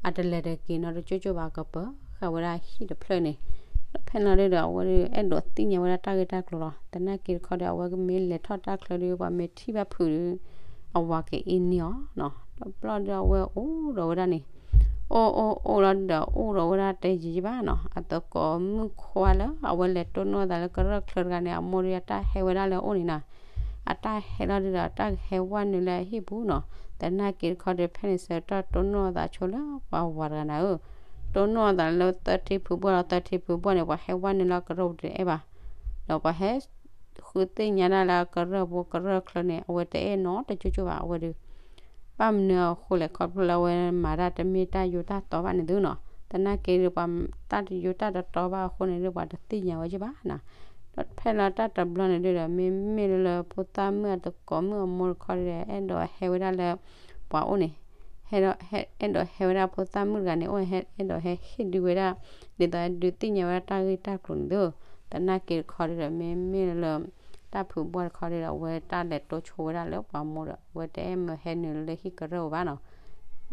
အတလဲၤတက့ၤနီတကၠိကၠိဘၣ် ကပၢၤဃာ်ဝဲဒၣ်ဟံၣ်တဖျၢၣ်န့ၣ်. ဒီးဖဲလီၤဒုးဒီး အဝဲဒုးအဲၣ်ဒိးသ့ၣ်ညါဝဲဒၣ်တၢ်ဂ့ၢ်တၢ်ကျိၤလီၤ. သနာ်က့တခီဒီး အဝဲကမ့ၢ်လဲၤထီၣ်တၢ်ချၢဒုး ပှၤမ့ၢ်ထံၣ်ဘၣ်ဖုးဒုး အဝၤကအ့န့ၢ်အီၤနီၤ. တဘျီဒီးအဝဲအိၣ်ဒီးဝဲဒၣ်န့ၣ် အိၣ်အိၣ်အိၣ်လီၤဒုးဒီး အိၣ်ဒီးဝဲဒၣ်တဲယံာ်ယံာ်ဘၣ်နီၤ, အသကိးမုၣ်ခွါလၢ အဝဲလဲၤတိၢ်နီၣ်အသးလၢကရၢၢ်ချၢတဂၤန့ၣ် အမိၢ်ဒုးအတၢ်ဟဲဝဲဒၣ်လၢအအိၣ်န့ၣ်နီၤ. အတၢ်ဟဲလီၤဒုးဒီး တၢ်ကဟဲဝဲနုာ်လၢအဟံၣ်ပူၤနီၤ. သနာ်က့တခီဒီး ဖဲန့ၣ်ဆၢကတီၢ်တိၢ်နီၣ်အသးဆိလၢပှၤဝၤတဂၤနၤဧၢ, တိၢ်နီၣ်အသးလၢသၢထံဖုဘှၢ်လီၤ, သၢထံဖုဘှၢ်န့ၣ် ပှၤဟဲဝဲနုာ်လၢကရၢၢ်ပူၤတအဲၣ်ဘၣ်, ဒီးပှၤဟဲ ဃုသ့ၣ်ညါဒၣ်လၢကရၢၢ်ပူၤကရၢၢ်ချၢန့ၣ် အဝဲတအဲၣ်နီတကၠိကၠိဘၣ် အဝဲဒုး ဘၣ်မနုၤအဃိလဲၣ် ခီဖျိလၢအဝဲမၤတၢ်တမ့ၢ်တၢ်ယိၤတၢ်တီဘၣ်န့ၣ်သုနီၤ. သနာ်က့ဒုး ပှၤတၢ်ယိၤတၢ်တတီဘၣ်အဃိန့ၣ်ဒုး ပှၤတသ့ၣ်ညါဝဲကၠ့ဘၣ်နီၤ. ဒီးဖဲလီၤတၢ်တဘျီန့ၣ်ဒုးဒီး မ့မ့ၢ်လၢလၢဖိသၣ်မုၣ်အသကိးမုၣ်အမိၢ်တခီဒုးဒီး အဲၣ်ဒိးဟဲဝဲဒၣ်လၢ ပှၤအိၣ်န့ၣ် ဟဲဒီး ဟဲ အဲၣ်ဒိးဟဲဝဲဒၣ်ဖိသၣ်မုၣ်တဂၤန့ၣ် အိၣ်ဟဲ အဲၣ်ဒိးဟဲဟ့ၣ်ဒုးဝဲဒၣ် ဒ်သိးဟဲဒုးသ့ၣ်ညါဝဲဒၣ်တၢ်ဂ့ၢ်တၢ်ကျိၤန့ၣ်သု. သနာ်က့တခီဒုးဒီး မ့မ့ၢ်လၢ တၢ်ဖုဘှၢ်တခီဒုးဒီး အဝဲတၢ်လဲၤတိၢ်ဆိဝဲဒၣ်လၢပှၤမိၢ်ဒီး အဝဲတအဲၣ်မၢဟဲနုာ်လၢဟံၣ်ကရၢၢ်ဘၣ်နီၤ.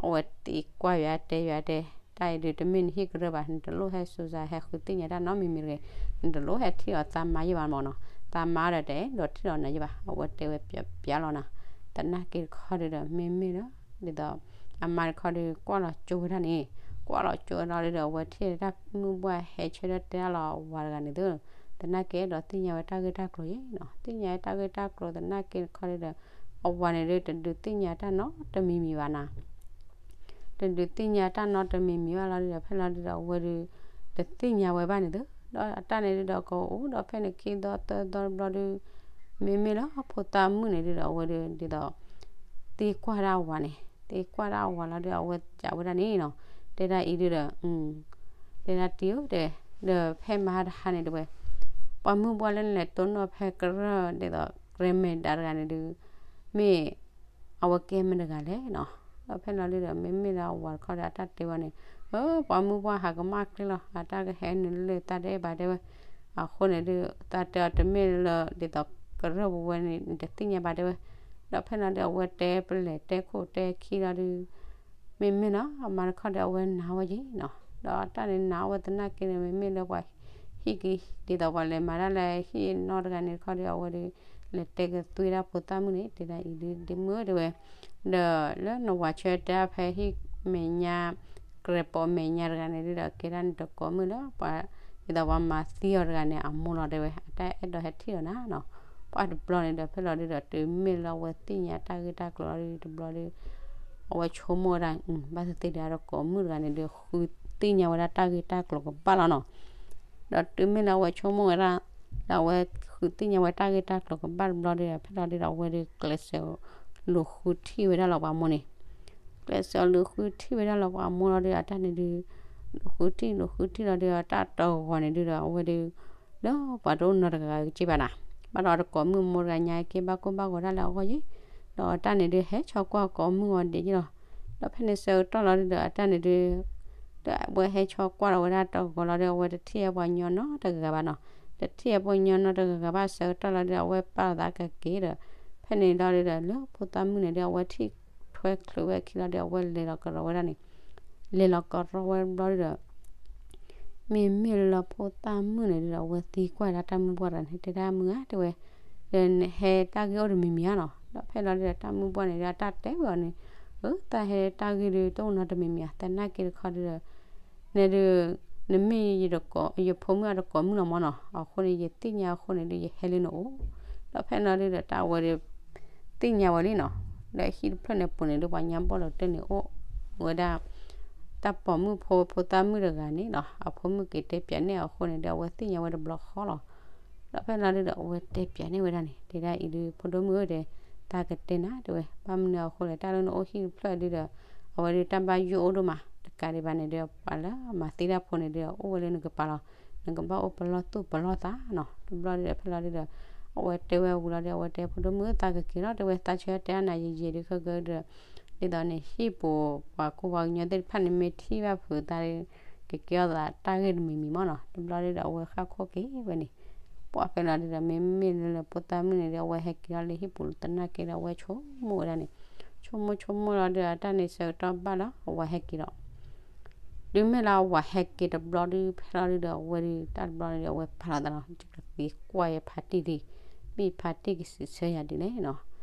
အဝဲသံကွၢ်ယွၤတဲယွၤတဲ တၢ်အံၤဒုးတမ့ၢ်နဟံၣ်ကရၢၢ်ဘၣ် နတလိၣ်ဟဲစူၤစၤဟဲဃုသ့ၣ်ညါတၢ်နီတမံၤမံၤတဂ့ၤ, နတလိၣ်ဟဲထံၣ်အီၤသးမါယဲၢ်ဘၣ်မၢ်နီၤ. သးမါဒီးတအဲၣ်ဒိးထံၣ်လီၤနၤယဲၢ်ဘၣ် အဝဲတဲဝဲပျးပျးလီၤနီၤ. သနာ်က့တခီဒုးဒီး မ့မ့ၢ်လၢ ဒ်သိး အမါတခီဒုးကွၢ်လီၤကၠိဝဲဒၣ်န့ၣ်, ကွၢ်လီၤကၠိဝဲဒၣ်လီၤဒုးဒီး အဝဲထံၣ်တၢ်မုၢ်ဘှၢ်ဟဲဆၢထၢၣ်တဲဒၣ်လီၤအဝၤတဂၤန့ၣ်သု. သနာ်က့အဲၣ်ဒိးသ့ၣ်ညါဝဲတၢ်ဂ့ၢ်တၢ်ကျိၤယဲၢ်နီၤ, သ့ၣ်ညါတၢ်ဂ့ၢ်တၢ်ကျိၤသနာ်က့တခီဒုးဒီး အဝၤန့ၣ်ဒုးတဒုးသ့ၣ်ညါတၢ်နီတမံၤမံၤဘၣ်နီၤ. တဒုးသ့ၣ်ညါတၢ်နီတမံၤမံၤဘၣ်လီၤဒုးဒီး ဖဲလီၤဒုးဒီး အဝဲဒုး တသ့ၣ်ညါဝဲဘၣ်န့ၣ်သု. ဒီးအတၢ်န့ၣ်ဒုးဒီးကအိၣ်ဒီးဖဲန့ၣ်ခံသီသၢသီတဘျီဒုး မ့မ့ၢ်လၢဖိသၣ်မုၣ်န့ၣ်ဒုးဒီး အဝဲဒုး ဒ်သိး သံကွၢ်ဒၣ်အဝၤန့ၣ်, သံကွၢ်ဒၣ်အဝၤလီၤဒုး အဝဲစံးဝဲဒၣ်န့ၣ်နီၤ, တဲဒၣ်အံၤဒုးဒီး တဲဒၣ်တံၤဧၢတဲ, ဒီးဖဲမဟါတဟါန့ၣ်တဲဝဲ ပှၤမုၢ်ပှၢ်လၢနလဲၤတိၢ်နီၣ်ဖဲကရၢၢ်ဒ်သိး ကရၢမဲာ်ဒါတဂၤန့ၣ်ဒုး မ့ၢ် အဝဲကဲမတဂၤလဲၣ်နီၤ. ဒီးဖဲလီၤဒုးဒီး မ့မ့ၢ်လၢအဝၤတခီဒီး အတၢ်တဲဝဲန့ၣ်, အၢ ပှၤမုၢ်ပှၢ်ဟးကမၣ်ချ့လီၤ, အတၢ်ကဟဲနုာ်လၢသးတအဲၣ်ဘၣ်တဲဝဲ. အဃိန့ၣ်ဒုး သးတဲအီၤတမ့ၢ်လၢဒ်သိးကရၢၢ်ပူၤဝဲန့ၣ် နတသ့ၣ်ညါဘၣ်တဲဝဲ. ဒီးဖဲလီၤဒုး အဝဲတဲပလဲၤတဲခိၣ်တဲခံလီၤဒုး မ့မ့ၢ်နီၤ အမါတခီဒီး အဝဲနာ်ဝဲက့ၤနီၤ. ဒီးတၢ်န့ၣ်နာ်ဝဲသနာ်က့န့ၣ် မ့မ့ၢ်လၢပှၤဟံၣ်က့ၤ ဒ်သိးပှၤလဲၤမၤတၢ်လၢဟံၣ်နီတဂၤန့ၣ်တခီဒီး အဝဲဒုး လဲၤတဲကသွံတၢ်ဖိသၣ်မုၣ်န့ၣ် တဲဒၣ်အံၤဒုး ဒ့မုၣ်တဲဝဲ, ဒီးလၢနဝၤဆၢတဲဖဲဟံၣ်မဲာ်ညါ ကြဲးပိာ်မဲာ်ညါတဂၤန့ၣ်ဒုးဒီး ကဲဒၣ်နတကိးမုၣ်လၢပှၤ ဒ်သိးပှၤမၤသံအီၤတဂၤန့ၣ် အမိၢ်လီၤတဲဝဲ အတၢ်အဲၣ်ဒိးဟဲထံၣ်လီၤနၤနီၤ. ပှၤတဘျီန့ၣ်ဒီး ဖဲလီၤဒုးဒီး တုၤမ့ၢ်လၢအဝဲသ့ၣ်ညါတၢ်ဂ့ၢ်တၢ်ကျိၤလီၤဒုး တဘျီဒုး အဝဲဆိကမိၣ်ဝဲဒၣ် ဘၣ်သ့ၣ်သ့ၣ်ဒီး အတကိးမုၣ်တဂၤန့ၣ်ဒီး ဃုသ့ၣ်ညါဝဲဒၣ်တၢ်ဂ့ၢ်တၢ်ကျိၤကဘၣ်လီၤနီၤ. ဒီးတုၤမ့ၢ်လၢအဝဲဆိကမိၣ်ဝဲဒၣ် ဒီးအဝဲဃုသ့ၣ်ညါဝဲတၢ်ဂ့ၢ်တၢ်ကျိၤကဘၣ်တဘျီဒီး ဖဲလီၤဒုဒီး အဝဲဒီးကျဲးစၢး လူၤဃုထံၣ်ဝဲဒၣ်လီၤပှၤမိၢ်န့ၣ် ကျဲးစၢးလူၤဃုထံၣ်ဝဲဒၣ်လီၤပှၤမိၢ်လီၤဒီး အတၢ်န့ၣ်ဒုး လူၤဃုထံၣ် လူၤဃုထံၣ်လီၤဒီး အတၢ်တဂီၤန့ၣ်ဒုဒီး အဝဲဒီး လၢပှၤတအိၣ်နီတဂၤဂၤက့ဘၣ်နၤ, ဘၣ်ဒီးတကိးမုၣ်မိၢ်တဂၤညါက့ ဘၣ်ကိၢ်ဘၣ်ဂီၤဒၣ်လၢအဂီၢ်ယံၤ, ဒီးအတၢ်န့ၣ်ဒုး ဟဲဆီကွၢ်ကိးမုၣ်အီၤဒဲးယံၤလီၤ. ဒီးဖဲန့ၣ်ဆၢကတီၢ်လီၤဒုဒီး အတၢ်န့ၣ်ဒုး ဒီးအဝဲဟဲဆီကွၢ်လီၤဝဲဒၣ်တဂီၤလီၤဒီး အဝဲတထံၣ်ပှၤညီနီတဂၤဂၤဘၣ်နီၤ, တထံၣ်ပှၤညီနီတဂၤဂၤဘၣ်ဆၢကတီၢ်လီၤဒီး အဝဲပာ်လီၤသးကက့ၤဒီး ဖဲန့ၣ်လီၤဒုဒီး လၢဖိသၣ်မုၣ်န့ၣ်ဒုး အဝဲထံၣ်ထွဲချုးဝဲအခံလီၤဒီး အဝဲလဲၤလီၤကရီဝဲဒၣ်န့ၣ် လဲၤလီၤကရီဝဲတဘျီဒုဒီး မ့မ့ၢ်လၢဖိသၣ်မုၣ်န့ၣ်ဒုဒီး အဝဲသံကွၢ်ဒၣ်တၢ်မုၣ်ပှၢ်တဂၤန့ၣ် တဲဒၣ်မုၢ်ဧါ တဲဝဲ, ဒီးနဟဲတၢ်ဂ့ၢ်အိၣ်တမံၤမံၤဧါနီၤ. ဒီးဖဲလီၤဒုဒီး တၢ်မုၣ်ပှၢ်န့ၣ်ဒုး အတၢ်တဲဝဲအီၤန့ၣ်, အၢ တၢ်ဟဲတၢ်ဂ့ၢ်ဒုး တအိၣ်နီတမံၤမံၤဧါ, သနာ်က့တခီဒုဒီး နဒုး နမ့ၢ်ယဖိမုၣ်အတကိးမုၣ်လီၤမၢ်နီၤ, အဃိန့ၣ် ယသ့ၣ်ညါအဃိန့ၣ်ဒုး ယဟဲလၢနအိၣ်. ဒီးဖဲလီၤဒုဒီး တၢ်အဝဲဒုး သ့ၣ်ညါဝဲလံနီၤ, လၢဟံၣ်တဖျၢၣ်န့ၣ်ပူၤန့ၣ်ဒုး ပှၤညါဘီၣ်လီၤတၢၢ်န့ၣ်အိၣ်ဝဲဒၣ် တၢ်ပိာ်မုၣ်ဖိ ဖိသၣ်မုၣ်တဂၤန့ၣ်နီၤ, အဖိမုၣ်က့ၤတဲပၠးန့ၢ်အဃိန့ၣ်ဒီး အဝဲသ့ၣ်ညါဝဲတဘျီဃီလီၤ. ဒီးဖဲလီၤဒုဒီး အဝဲတဲပၠးန့ၢ်ဝဲဒၣ်န့ၣ် တဲဒၣ်အံၤဒုး ဖိဒိၣ်မုၣ်ဧၢ တဲ, တၢ်ကတဲနၤ တဲဝဲ, ဘၣ်မနုၤအဃိလဲၣ် တၢ်လၢနအိၣ်ဟံၣ်တဖျၢၣ်ဒုဒီး အဝဲဒုးတၢ်ဘၣ်ယိၣ်အိၣ်ဒိၣ်မး, တကးဒံးဘၣ်န့ၣ်ဒီး ပှၤလၢအမၤသံတၢ်ဖိန့ၣ်ဒီး အိၣ်ဝဲလၢနကပၤလီၤ, နကဘၣ်အိၣ်ပလီၢ်သူၣ်ပလီၢ်သးနီၤ. တဘျီဒုဒီး ဖဲလီၤဒုဒီး အဝဲတဲဝဲဝံၤလီၤဒီး အဝဲတဲ ဖိဒိၣ်မုၣ်ဧၢ သးကက့ၤလီၤ တဲဝဲ, သးဆၢတဲအါနၤယံာ်ယံာ်ဒုး ခဲကဲဒုဒီး ဒ်သိးန့ၣ် ဟံၣ်ပူၤပှၤကိးပှၤကညီသ့ၣ်တဖၣ်န့ၣ် မ့ၢ်ထံၣ်ဘၣ်ဖုးသးဒီး ကကဲထီၣ်သးတၢ်ဂ့ၢ်တမံၤမံၤမၢ်နီၤ. တဘျီဒုဒီး အဝဲဃၣ်ခိၣ်က့ၤဝဲန့ၣ် ပှၤဖဲလီၤဒုဒီး မ့မ့ၢ်လၢဖိသၣ်မုၣ်န့ၣ်ဒီး အဝဲဟဲက့ၤထီၣ်လၢဟံၣ်ပူၤလၢသနာ်က့ဒီး အဝဲဆိကမိၣ်ဝဲဒၣ်န့ၣ်, ဆိကမိၣ်ဆိကမိၣ်လီၤဒုဒီး အတၢ်န့ၣ်ဆၢကတီၢ်ဘၣ်လီၤ အဝဲဟဲက့ၤဒီး တုၤမ့ၢ်လၢအဝၤဟဲက့ၤတဘျီဒု ဖဲလီၤဒုဒီး အဝဲဒုးတၢ်တဘျီန့ၣ်ဒီး အဝဲပာ်လီၤသးလီၤ, ယကသံကွၢ်ယဖါတံၢ်လံ, မ့ၢ်ဖါတံၢ်ကစံးဆၢယၤဒ်လဲၣ်နီၤ.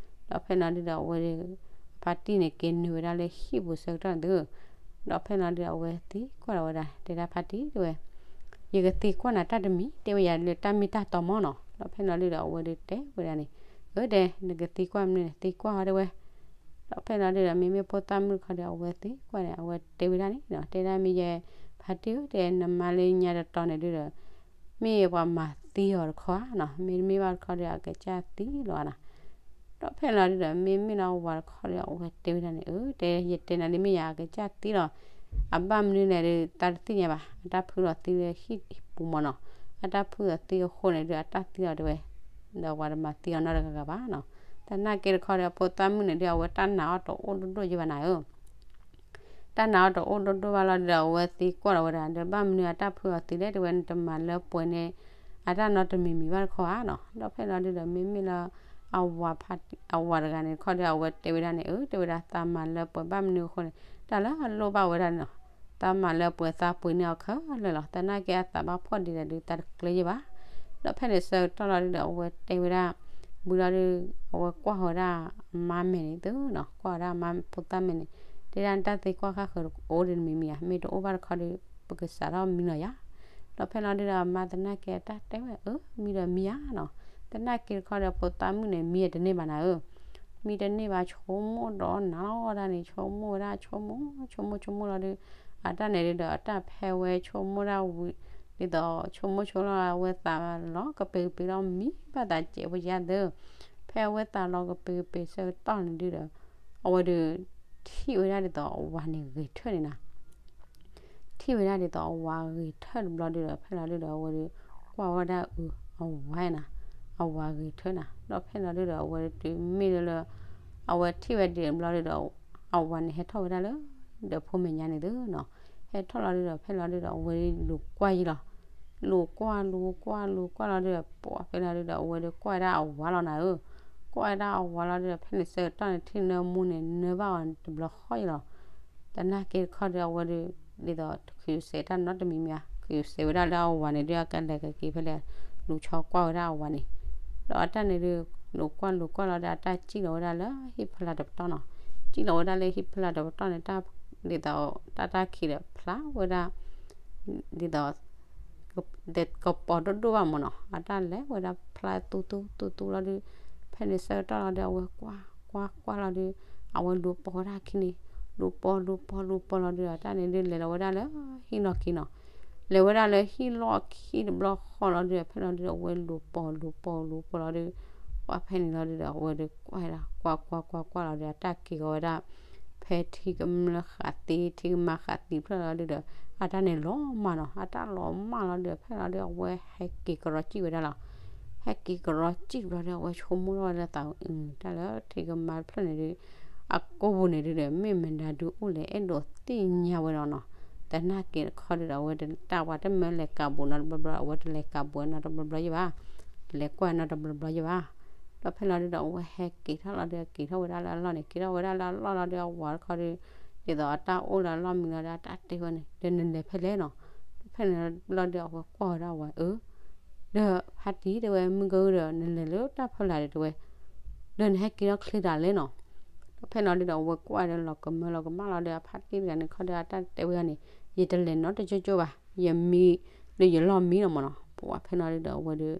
ဒီးဖဲလီၤဒုဒီး အဝဲဒုး ဖါတံၢ်န့ၣ်က့ၤနုာ်ဝဲဒၣ်လၢဟံၣ်ပူၤဆၢကတီၢ်န့ၣ်သု, ဒီးဖဲလီၤဒုဒီး အဝဲသံကွၢ်လီၤဝဲဒၣ် တဲဒၣ်ဖါတံၢ် တဲဝဲ, ယကသံကွၢ်နၤတၢ်တမံၤ တဲဝဲယၤလၢတၢ်မ့ၢ်တၢ်တီမၢ်နီၤ. ဒီးဖဲလီၤဒုဒီး အဝဲဒုးတဲဝဲဒၣ်န့ၣ်, အၢ တဲ နကသံကွၢ်မနုၤန့ၣ် သံကွၢ်အီၤ တဲဝဲ. ဒီးဖဲလီၤဒုဒီး မ့မ့ၢ်ဖိသၣ်မုၣ်တခီဒီး အဝဲသံကွၢ်န့ၣ် အဝဲတဲဝဲဒၣ်န့ၣ်နီၤ, တဲဒၣ်မ့ၢ်ယဲ ဖါတံၢ်ဧၢ တဲ နမါလၢညါတတီၤန့ၣ်ဒုဒီး မ့ၢ်ပှၤမၤသံအီၤတခီဧါနီၤ, မ့တမ့ၢ်ဘၣ်တခီဒီး အကစၢ်သံလီၤနီၤ. ဒီးဖဲလီၤဒုဒီး မ့မ့ၢ်လၢအဝၤတခီဒီး အဝဲတဲဝဲဒၣ်န့ၣ်, အၢ တဲ ယတဲနၤလံ မ့ၢ်ယၤအကစၢ်သံလီၤ, အဘၣ်မနုၤလဲၣ်ဒီး သးတသ့ၣ်ညါဘၣ်, အတၢ်ဖုလီၤသံလၢဟံၣ်ပူၤမၢ်နီၤ, အတၢ်ဖုလီၤသံအဃိန့ၣ်ဒုး အတၢ်သံလီၤ တဲဝဲ, ဒီးပှၤတမၤသံအီၤနီတဂၤဂၤဘၣ်နီၤ. သနာ်က့တခီဒီး ဖိသၣ်မုၣ်န့ၣ်ဒုး အဝဲတၢ်နာ်အီၤတအိၣ်ဒိၣ်ဒိၣ်ယံၤဘၣ်နၤဧၢ တၢ်နာ်အီၤတအိၣ်ဒိၣ်ဒိၣ်ဘၣ်လီၤဒုဒီး အဝဲသံကွၢ်လီၤဝဲဒၣ် ဒီးဘၣ်မနုၤအတၢ်ဖုအီၤသံလဲၣ် တဲဝဲ နတမၤလၢပှဲၤန့ၣ် အတၢ်နီတမံၤမံၤဘၣ်တခီဧါနီၤ. ဒီးဖဲလီၤဒုဒီး မ့မ့ၢ်လၢ အဝၤတဂၤန့ၣ်တခီဒီး အဝဲတဲဝဲဒၣ်န့ၣ်, အၢ တဲဝဲဒၣ် သးမၤလၢပှဲၤဘၣ်မနုၤအဃိန့ၣ် တၢ်လၢအလိၣ်ဘၣ်ဝဲဒၣ်န့ၣ်နီၤ, သးမၤလၢပှဲၤသးပှ့ၤန့ၢ်အီၤခဲလၢာ်လီၤ. သနာ်က့အသးဘၣ်ဖှီၣ်ဒ်လဲၣ်ဒုး သးတကျၢၤယံၤဘၣ်. ဒီးဖဲန့ၣ်ဆၢကတီၢ်လီၤဒုဒီး အဝဲတဲဝဲဒၣ် ဝံၤလီၤဒုး အဝဲကွၢ်ဝဲဒၣ်အမါမဲာ်န့ၣ်သုနီၤ, ကွၢ်ဝဲဒၣ်အမါဖိသၣ်မဲာ်န့ၣ်, တဲဒၣ်နတၢ်သံကွၢ်ဃၣ်ဃၢၤအိၣ်ဒံးတမံၤမံၤဧါ, မ့ၢ်တအိၣ်ဘၣ်တခီဒီး ပကစးထီၣ်မံလီၤယၤ. ဒီးဖဲလီၤဒုဒီး အမါသနာ်က့အတၢ်တဲဝဲ အၢ မံဒီးမံဧါနီၤ. သနာ်က့တခီဒီး ဖိသၣ်မုၣ်န့ၣ် မံတန့ၢ်ဘၣ်နၤဧၢ မံတန့ၢ်ဘၣ် ဆိကမိၣ်ဒီးနၤလီၤဒၣ်န့ၣ် ဆိကမိၣ်ဝဲဒၣ် ဆိကမိၣ် ဆိကမိၣ် ဆိကမိၣ်လီၤဒုး အတၢ်န့ၣ်ဒုဒီး အတၢ်ဖဲဝဲဆိကမိၣ်ဒၣ်ဝံၤ ဒ်သိး ဆိကမိၣ်ဆိကမိၣ်လီၤ အဝဲသးလီၤကပ့ၤကပ့ၤလီၤ မံဘၣ်သးစဲးဖိယါသၢ. ဖဲအဝဲသးလီၤကပ့ၤကပ့ၤဆၢကတီၢ်န့ၣ်ဒုဒီး အဝဲဒုး ထံၣ်ဝဲဒၣ်ဒ်သိးအဝၤန့ၣ်ဂဲၤထၢၣ်န့ၣ်နၤ ထံၣ်ဝဲဒၣ်ဒ်သိးအဝၤဂဲၤထၢၣ်တဘျီဒုဒီး ဖဲလီၤဒုဒီး အဝဲဒုး ကွၢ်ဝဲဒၣ်အၢ အဝၤန့ၣ်နၤ အဝၤဂဲၤထၢၣ်နၤ. ဒီးဖဲလီၤဒုဒီး အဝဲဒုးတုၤမ့ၢ်လၢလၢ အဝဲထံၣ်ဝဲဒ်တဘျီဒုဒီး အဝၤန့ၣ်ဟဲထီၣ်ဝဲဒၣ်လၢ ဒီးဖိမဲာ်ညါန့ၣ်သုနီၤ. ဟဲထီၣ်လီၤဒုဒီး ဖဲလီၤဒုဒီး အဝဲဒုးလူၤကွၢ်ယံၤလီၤ. လူၤကွၢ် လူၤကွၢ် လူၤကွၢ်လီၤဒုဒီး ပှၤဖဲလီၤဒုဒီး အဝဲဒုးကွၢ်ဝဲဒၣ်အဝၤလီၤနၤဧၢ. ကွၢ်ဝဲဒၣ်အဝၤလီၤဒုဒီး ဖဲန့ၣ်ဆၢကတီၢ်န့ၣ် ထံၣ်နၢမူန့ၣ် နၢဘၣ်အီၤတဘျီဃီအံၤလီၤ. သနာ်က့တခီဒီး အဝဲဒုး ဒ်သိး ခုးစဲးတၢ်နီတမံၤမံၤဧါ ခုးစဲးဝဲဒၣ်လၢအဝၤန့ၣ်ဒုး အကလဲၤကက့ၤဖဲလဲၣ် လူၤဆီကွၢ်ဝဲဒၣ်အဝၤန့ၣ် ဒီးအတၢ်န့ၣ်ဒုး လူၤကွၢ်လူၤကွၢ်လီၤဒီး အတၢ်စံၣ်လီၤဝဲဒၣ်လၢဟံၣ်ဖျါတပတီၢ်နီၤ. စံၣ်လီၤဝဲဒၣ်လၢဟံၣ်ဖျါတပတီၢ်န့ၣ် တၢ် ဒ်သိး တၢ်တၢ်ခံးဒီးဖျါဝဲဒၣ် ဒ်သိး ကပီၤဒိၣ်ဒိၣ်ဘၣ်မၢ်နီၤ. အတၢ်လဲၤဝဲဒၣ်ဖျါသူသူသူသူလီၤဒုး ဖဲန့ၣ်ဆၢကတီၢ်လီၤဒုး အဝဲကွၢ်ကွၢ်ကွၢ်လီၤဒုး အဝဲလူၤပိာ်ဝဲဒၣ်အခံန့ၣ် လူၤပိာ်လူၤပိာ်လူၤပိာ်လီၤဒုးဒီး တၢ်န့ၣ်ဒုး လဲၤလီၤဝဲဒၣ်လၢဟံၣ်လီၢ်ခံနီၤ. လဲၤဝဲဒၣ်လၢဟံၣ်လီၢ်ခံတဘျီဃီလီၤဒုးဒီး ဖဲလီၤဒုးဒီး အဝဲလူၤပိာ်လူၤပိာ်လူၤပိာ်လီၤဒုး ပှၤဖဲန့ၣ်လီၤဒုးဒီး အဝဲဒုးကွၢ်ဒၣ် ကွၢ်ကွၢ်ကွၢ်ကွၢ်လီၤဒုး အတၢ်က့ၤကီၤဝဲဒၣ် ဖဲထံကမျၢၢ်ဃးသံ ထံကမၤဃးသံဖျၢၣ်လီၤဒုးဒီး အတၢ်န့ၣ်လီၤမၢ်နီၤ. အတၢ်လီၤမၢ်လီၤဒုးဒီး ဖဲလီၤဒုးဒီး အဝဲဟဲက့ၤကရီကံၣ်ဝဲဒၣ်လီၤ. ဟဲက့ၤကရီကံၣ်ဘျီဒီး အဝဲဆိကမိၣ်ထီၣ်ဝဲဒၣ်သး အ တၢ်လၢထံကမၤတဖျၢၣ်န့ၣ်ဒုး အကိၢ်ပူၤန့ၣ်ဒုးဒီး မ့ၢ်မတၤဒုးအိၣ်လဲၣ် အဲၣ်ဒိးသ့ၣ်ညါဝဲလီၤနီၤ. သနာ်က့တခီဒုးဒီး အဝဲတၢ်ဝဲတမၢလဲၤကးဘူးနီတဘျီဘျီ အဝဲတလဲၤကးဘူးနီတဘျီဘျီယဘၣ်, လဲၤကွၢ်နီတဘျီဘျီယဘၣ်. ဒီးဖဲလီၤဒုးဒီး အဝဲဟဲက့ၤထီၣ်လီၤဒုး က့ၤထီၣ်ဝဲဒၣ်လၢအလီၢ်န့ၣ် က့ၤထီၣ်ဝဲဒၣ်လၢအလီၢ်လီၤဒုး အဝၤတခီဒုး ဒ်သိးအတၢ်အိၣ်လၢအလီၢ်မံလီၤဒီး အတၢ်တဲဝဲန့ၣ် ဒီးနလဲၤဖဲလဲၣ်နီၤ. ဒီးဖဲန့ၣ်လီၤဒုး အဝဲကွၢ်ဝဲဒၣ်အဝၤ အၢ ဒီးဖါတံၢ်တဲဝဲ မုၢ်ကဒုးဒီး နလဲၤလၢတၢ်ဖီလာ်ဒီးတဲဝဲ ဒီးနဟဲက့ၤထီၣ်ချ့တၢ်လဲၣ်နီၤ. ဒီးဖဲလီၤဒုးဒီး အဝဲကွၢ်ဒီးလီၤကမၢလီၤကမၣ်လီၤဒီး အဖါတံၢ်တဂၤန့ၣ်ခီဒီး အတၢ်တဲဝဲန့ၣ် ယတလဲၤနီတကၠိကၠိဘၣ်, ယမံလၢယလီၢ်မံလီၤမၢ်နီၤ. ပှၤဖဲလီၤဒုးဒီး အဝဲဒုး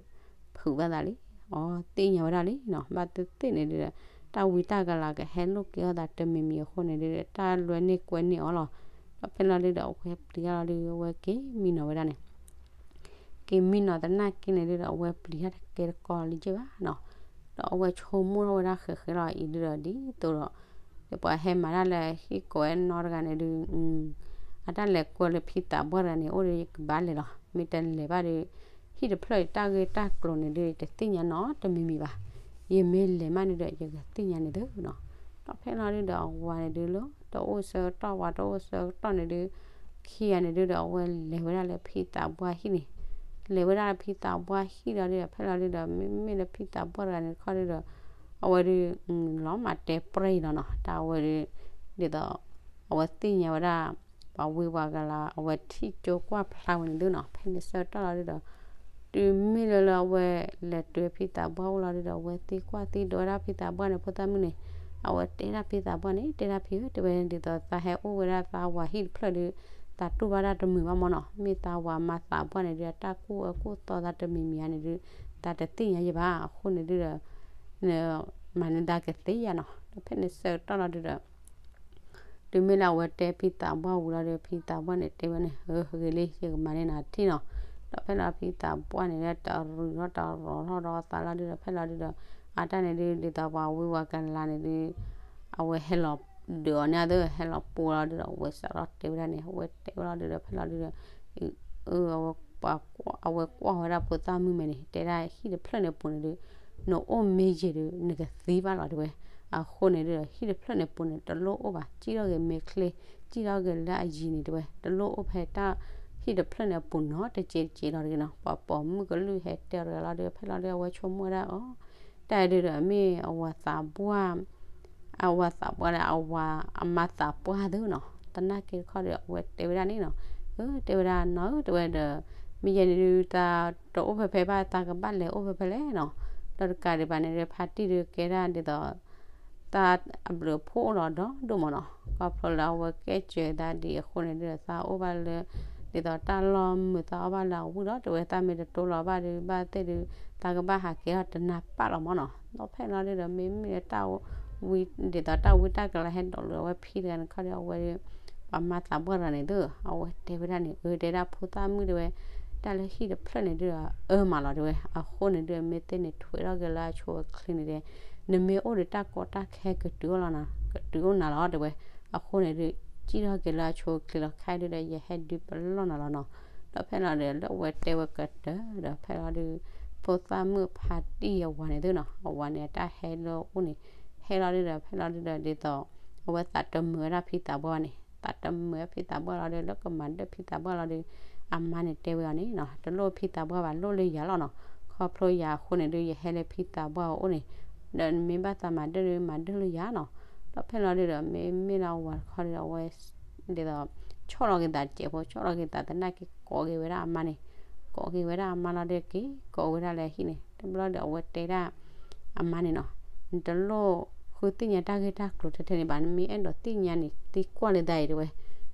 ဖုးဘၣ်သးလံ, အီ သ့ၣ်ညါဝဲဒၣ်လံနီၤ. ဘၣ်သ့ၣ်သ့ၣ်န့ၣ်ဒုးဒီး တၢ်ဝံတၢ်ကလၤကဟဲလိာ်က့ၤအီၣ်သးတမံၤမံၤအဃိန့ၣ်ဒုးဒီး တၢ်လွဲန့ၢ်ကွဲန့ၢ်အီၤလီၤ. ဒီးဖဲလီၤဒုးဒီး အဝဲပျံၤတၢ်လီၤဒုး အဝဲက့ၤမံနီၤဝဲဒၣ်န့ၣ် က့ၤမံနီၤသနာ်က့န့ၣ်ဒုးဒီး အဝဲပျံၤတၢ်တကဲတကီလံက့ဘၣ်နီၤ. ဒီးအဝဲဆိကမိၣ်ထီၣ်ဝဲဒၣ်ဃဲးဃဲးလီၤအံၤဒုးဒီး ဒ်သိးဒီး ပှၤဟဲမၤတၢ်လၢဟံၣ်ကိးဝဲနီတဂၤန့ၣ်ဒုး အတၢ်လဲၤကွၢ်လၢဖံသးပှၢ်တဂၤန့ၣ် အိၣ်ဒီးယကဘၣ်လဲၤလီၤ. မ့ၢ်တလဲၤဘၣ်ဒီး ဟံၣ်တဖျၢၣ်အံၤတၢ်ဂ့ၢ်တၢ်ကျိၤန့ၣ်ဒုး တသ့ၣ်ညါနီတမံၤမံၤဘၣ်. ယမ့ၢ်လဲၤမးန့ၣ်ဒီး ယကသ့ၣ်ညါန့ၣ်သုနီၤ. ဒီးဖဲလီၤဒုးဒီး အဝၤန့ၣ်ဒုးလၢ တအိၣ်ဆၢကတီၢ် ဝၤတအိၣ်ဆၢကတီၢ်န့ၣ်ဒုး ခံဂၤန့ၣ်ဒုးဒီး အဝဲလဲၤဝဲဒၣ်လၢဖံသးပှၢ်ဟံၣ်န့ၣ် လဲၤဝဲဒၣ်လၢဖံသးပှၢ်ဟံၣ်ဒီးဒုးဒီး ဖဲလီၤဒုးဒီး မ့မ့ၢ်လၢဖံသးပှၢ်တဂၤန့ၣ်တခီဒုးဒီး အဝဲဒုး လီၤမၤတဲပြဲအံၤလီၤနီၤ. တၢ်အဝဲဒုး ဒ်သိး အဝဲသ့ၣ်ညါဝဲဒၣ် ပှၤဝံပှၤကလၤ အဝဲထံၣ်ကၠိကွၢ်ဖျါဝဲန့ၣ်သုနီၤ. ဖဲန့ၣ်ဆၢကတီၢ်လီၤဒုးဒီး တုၤမ့ၢ်လၢလၢအဝဲလဲၤတုၤဖံသးပှၢ်အိၣ်လီၤဒုးဒီး အဝဲသံကွၢ်သံဒိးဝဲဒၣ်ဖံသးပှၢ်န့ၣ် ဖိသၣ်မုၣ်န့ၣ် အဝဲတဲဒၣ်ဖံသးပှၢ်န့ၣ် တဲဒၣ်ဖံဧၢ တဲဝဲဒ်သိးသးဟဲအိၣ်ဝဲဒၣ်သးဝၤဟံၣ်တဖျၢၣ်ဒုး သးတူၢ်ဘၣ်တၢ်တမုာ်ဘၣ်မၢ်နီၤ. မ့ၢ်သးဝၤမၤသးပှၢ်န့ၣ်ဒုး အတၢ်ကူၣ်အၢကူၣ်သီသးတမံၤမံၤဧါန့ၣ်ဒုး သးတသ့ၣ်ညါယဘၣ်. အဃိန့ၣ်ဒုးဒီး မၤန့ၢ်သးကသ့ဧါနီၤ. ဒီးဖဲန့ၣ်ဆၢကတီၢ်လီၤဒုးဒီး တုၤမ့ၢ်လၢအဝဲတဲဖံသးပှၢ်ဝံၤလီၤဒီး ဖံသးပှၢ်န့ၣ်တဲဝဲန့ၣ် အဂ့ၤလံ ယကမၤန့ၢ်နၤထံၣ်နီၤ. ဒီးဖဲလီၤဖံသးပှၢ်န့ၣ်ဒီး တရူးထီၣ်တရီၤထီၣ်ဒီးသးလီၤဒုးဒီး ဖဲလီၤဒုးဒီး အတၢ်န့ၣ်ဒုး ဒ်သိးပှၤဝံပှၤကလၤန့ၣ်ဒုး အဝဲဟဲလီၤဒုးအီၤန့ၣ်အသိး ဟဲလီၤပိာ်လီၤဒုးဒီး အဝဲစးထီၣ်တဲဝဲဒၣ်န့ၣ် အဝဲတဲဝဲလီၤဒုးဒီး ဖဲလီၤဒုးဒီး အဝဲကွၢ်ဝဲဒၣ်ဖိသၣ်မုၣ်မဲာ်န့ၣ် တဲဒၣ်ဟံၣ်တဖျၢၣ်န့ၣ်ပူၤန့ၣ်ဒုး နအိၣ်မ့ၢ်ယံာ်ဒုး နကသံဘၣ်လီၤတဲဝဲ. အဃိန့ၣ်ဒုးဒီး ဟံၣ်တဖျၢၣ်န့ၣ်ပူၤန့ၣ် တလိၣ်အိၣ်ဘၣ် စံၣ်ထီၣ်က့ၤမဲာ်ချ့ စံၣ်ထီၣ်က့ၤလၢအယံၤန့ၣ်တဲဝဲ တလိၣ်အိၣ်ဖဲတၢ်ဟံၣ်တဖျၢၣ်န့ၣ်အပူၤနီတစဲးတစဲးလီၤတဂ့ၤနီၤ. ပှၤပိာ်မုၣ်ကလုၢ်ဟဲတဲအီၤတဂၤလီၤဒုး ဖဲလီၤဒုး အဝဲဆိကမိၣ်ဝဲဒၣ်အီၤ တၢ်ဒုးဒီးမ့ၢ်အဝၤသးပှၢ် အဝၤသးပှၢ်ဒီး အဝၤအမါသးပှၢ်သုနီၤ. သနာ်က့တခီဒီး အဝဲတဲဝဲဒၣ်န့ၣ်နီၤ, အၢ တဲဝဲဒၣ်နီၤဧၢ တဲဝဲဒီး မ့ၢ်ယဲန့ၣ်ဒုး တၢ်တအိၣ်ဖဲဖဲဘၣ် တၢ်ကဘၣ်လဲၤအိၣ်ဖဲဖဲလဲၣ်နီၤ. ဒီးတကးဒံးဘၣ်န့ၣ်ဒီး ဖါတံၢ်ဒုးကဲဒၣ်ဒ်သိး တၢ်အဘျုးအဖှိၣ်အိၣ်ဒီးဒီဒိၣ်မးနီၤ. ခီဖျိလၢအဝဲကဲစၢၤသးဒ်အဃိန့ၣ်ဒုး သးအိၣ်ဘၣ်လၢ ဒ်သိးတၢ်လီၢ်မုာ်သးအီၣ်ဘၣ်လၢအဝံၣ်ဒီး တဲဝဲသးမ့ၢ်တတိလိၤဘၣ်ဒီး ဘၣ်သ့ၣ်ဒုး သးကဘၣ်ဟးက့ၤထီၣ်တနၢ်ပၢၢ်လီၤမးနီၤ. ဒီးဖဲလီၤဒုးဒီး မ့မ့ၢ်လၢတၢ်ဝံ ဒ်သိးတၢ်ဝံတၢ်ကလၤဟဲဒိးလၢအဝဲဖံတဂၤန့ၣ်ခီဒီး အဝဲဒုး ပှၤမါသးပှၢ်တဂၤန့ၣ်သု အဝဲတဲဝဲဒၣ်န့ၣ် အၢ တဲဒၣ်ဖိသၣ်မုၣ်တဲဝဲ တၢ်လၢဟံၣ်တဖျၢၣ်န့ၣ်ဒုး အၢမးလီၤတဲဝဲ. အဃိန့ၣ်ဒုး မ့ၢ်သ့ၣ်န့ၣ်ထွဲထီၣ်က့ၤလၢအဆိအချ့န့ၣ်ဒီး နမ့ၢ်အိၣ်ဒီးတၢ်ကီတၢ်ခဲကတုၤအိၣ်လီၤနၤ ကတုၤအိၣ်နၤလီၤတဲဝဲ. အဃိန့ၣ်ဒုး စံၣ်ထီၣ်က့ၤလၢအဆိအချ့လီၤ ခဲဒုးဒီး ယဟဲဒုးပလီၢ်နၤလီၤနီၤ. ဒီးဖဲလီၤဒုး လၢအဝဲတဲဝဲကတၢၢ်ဒီး ဖဲလီၤဒုး ဖိသၣ်မုၣ်ဖါတံၢ်အဝၤန့ၣ်သုနီၤ အဝၤန့ၣ် အတၢ်ဟဲလၢအအိၣ်န့ၣ် ဟဲလီၤဒုးဒီး ဖဲလီၤဒုးဒီး ဒ်သိး အဝဲသးတမုာ်ဝဲဒၣ်ဖံသးပှၢ်န့ၣ် သးတမုာ်ဝဲဖံသးပှၢ်လီၤဒုး လၢကမၤဒၢၣ်ဖံသးပှၢ်လီၤဒုး အမါန့ၣ်တဲဝဲအီၤန့ၣ်နီၤ တလိၣ်ဖံသးပှၢ်ဘၣ် လိၣ်လၢယၤလီၤနီၤ. ခီဖျိယၤအဃိန့ၣ်ဒုး ယဟဲလၢဖံသးပှၢ်အအိၣ်န့ၣ် ဒီးမ့ၢ်ဘၣ်သးမၤဒၢၣ်ဒုး မၤဒၢၣ်လၢယၤနီၤ. ဒီးဖဲလီၤဒုးဒီး မ့မ့ၢ်လၢအဝၤတခီဒီး အဝဲ ဒ်သိး ဆီၣ်လီၤက့ၤသးတစဲးဖိ ဆီၣ်လီၤက့ၤသးသနာ်က့ ကိးက့ၤဝဲဒၣ်အမါန့ၣ် ကိးက့ၤဝဲဒၣ်အမါလီၤဒုးက့ၤ ကိးဝဲဒၣ်လၢဟံၣ်န့ၣ် တဘျီဒီး အဝဲတဲဒၣ် အမါန့ၣ်နီၤ နတလိၣ်ဃုသ့ၣ်ညါတၢ်ဂ့ၢ်တၢ်ကျိၤထဲထဲန့ၣ်ဘၣ် နမ့ၢ်အဲၣ်ဒိးသ့ၣ်ညါန့ၣ် သံကွၢ်လၢသးအံၤတဲဝဲ.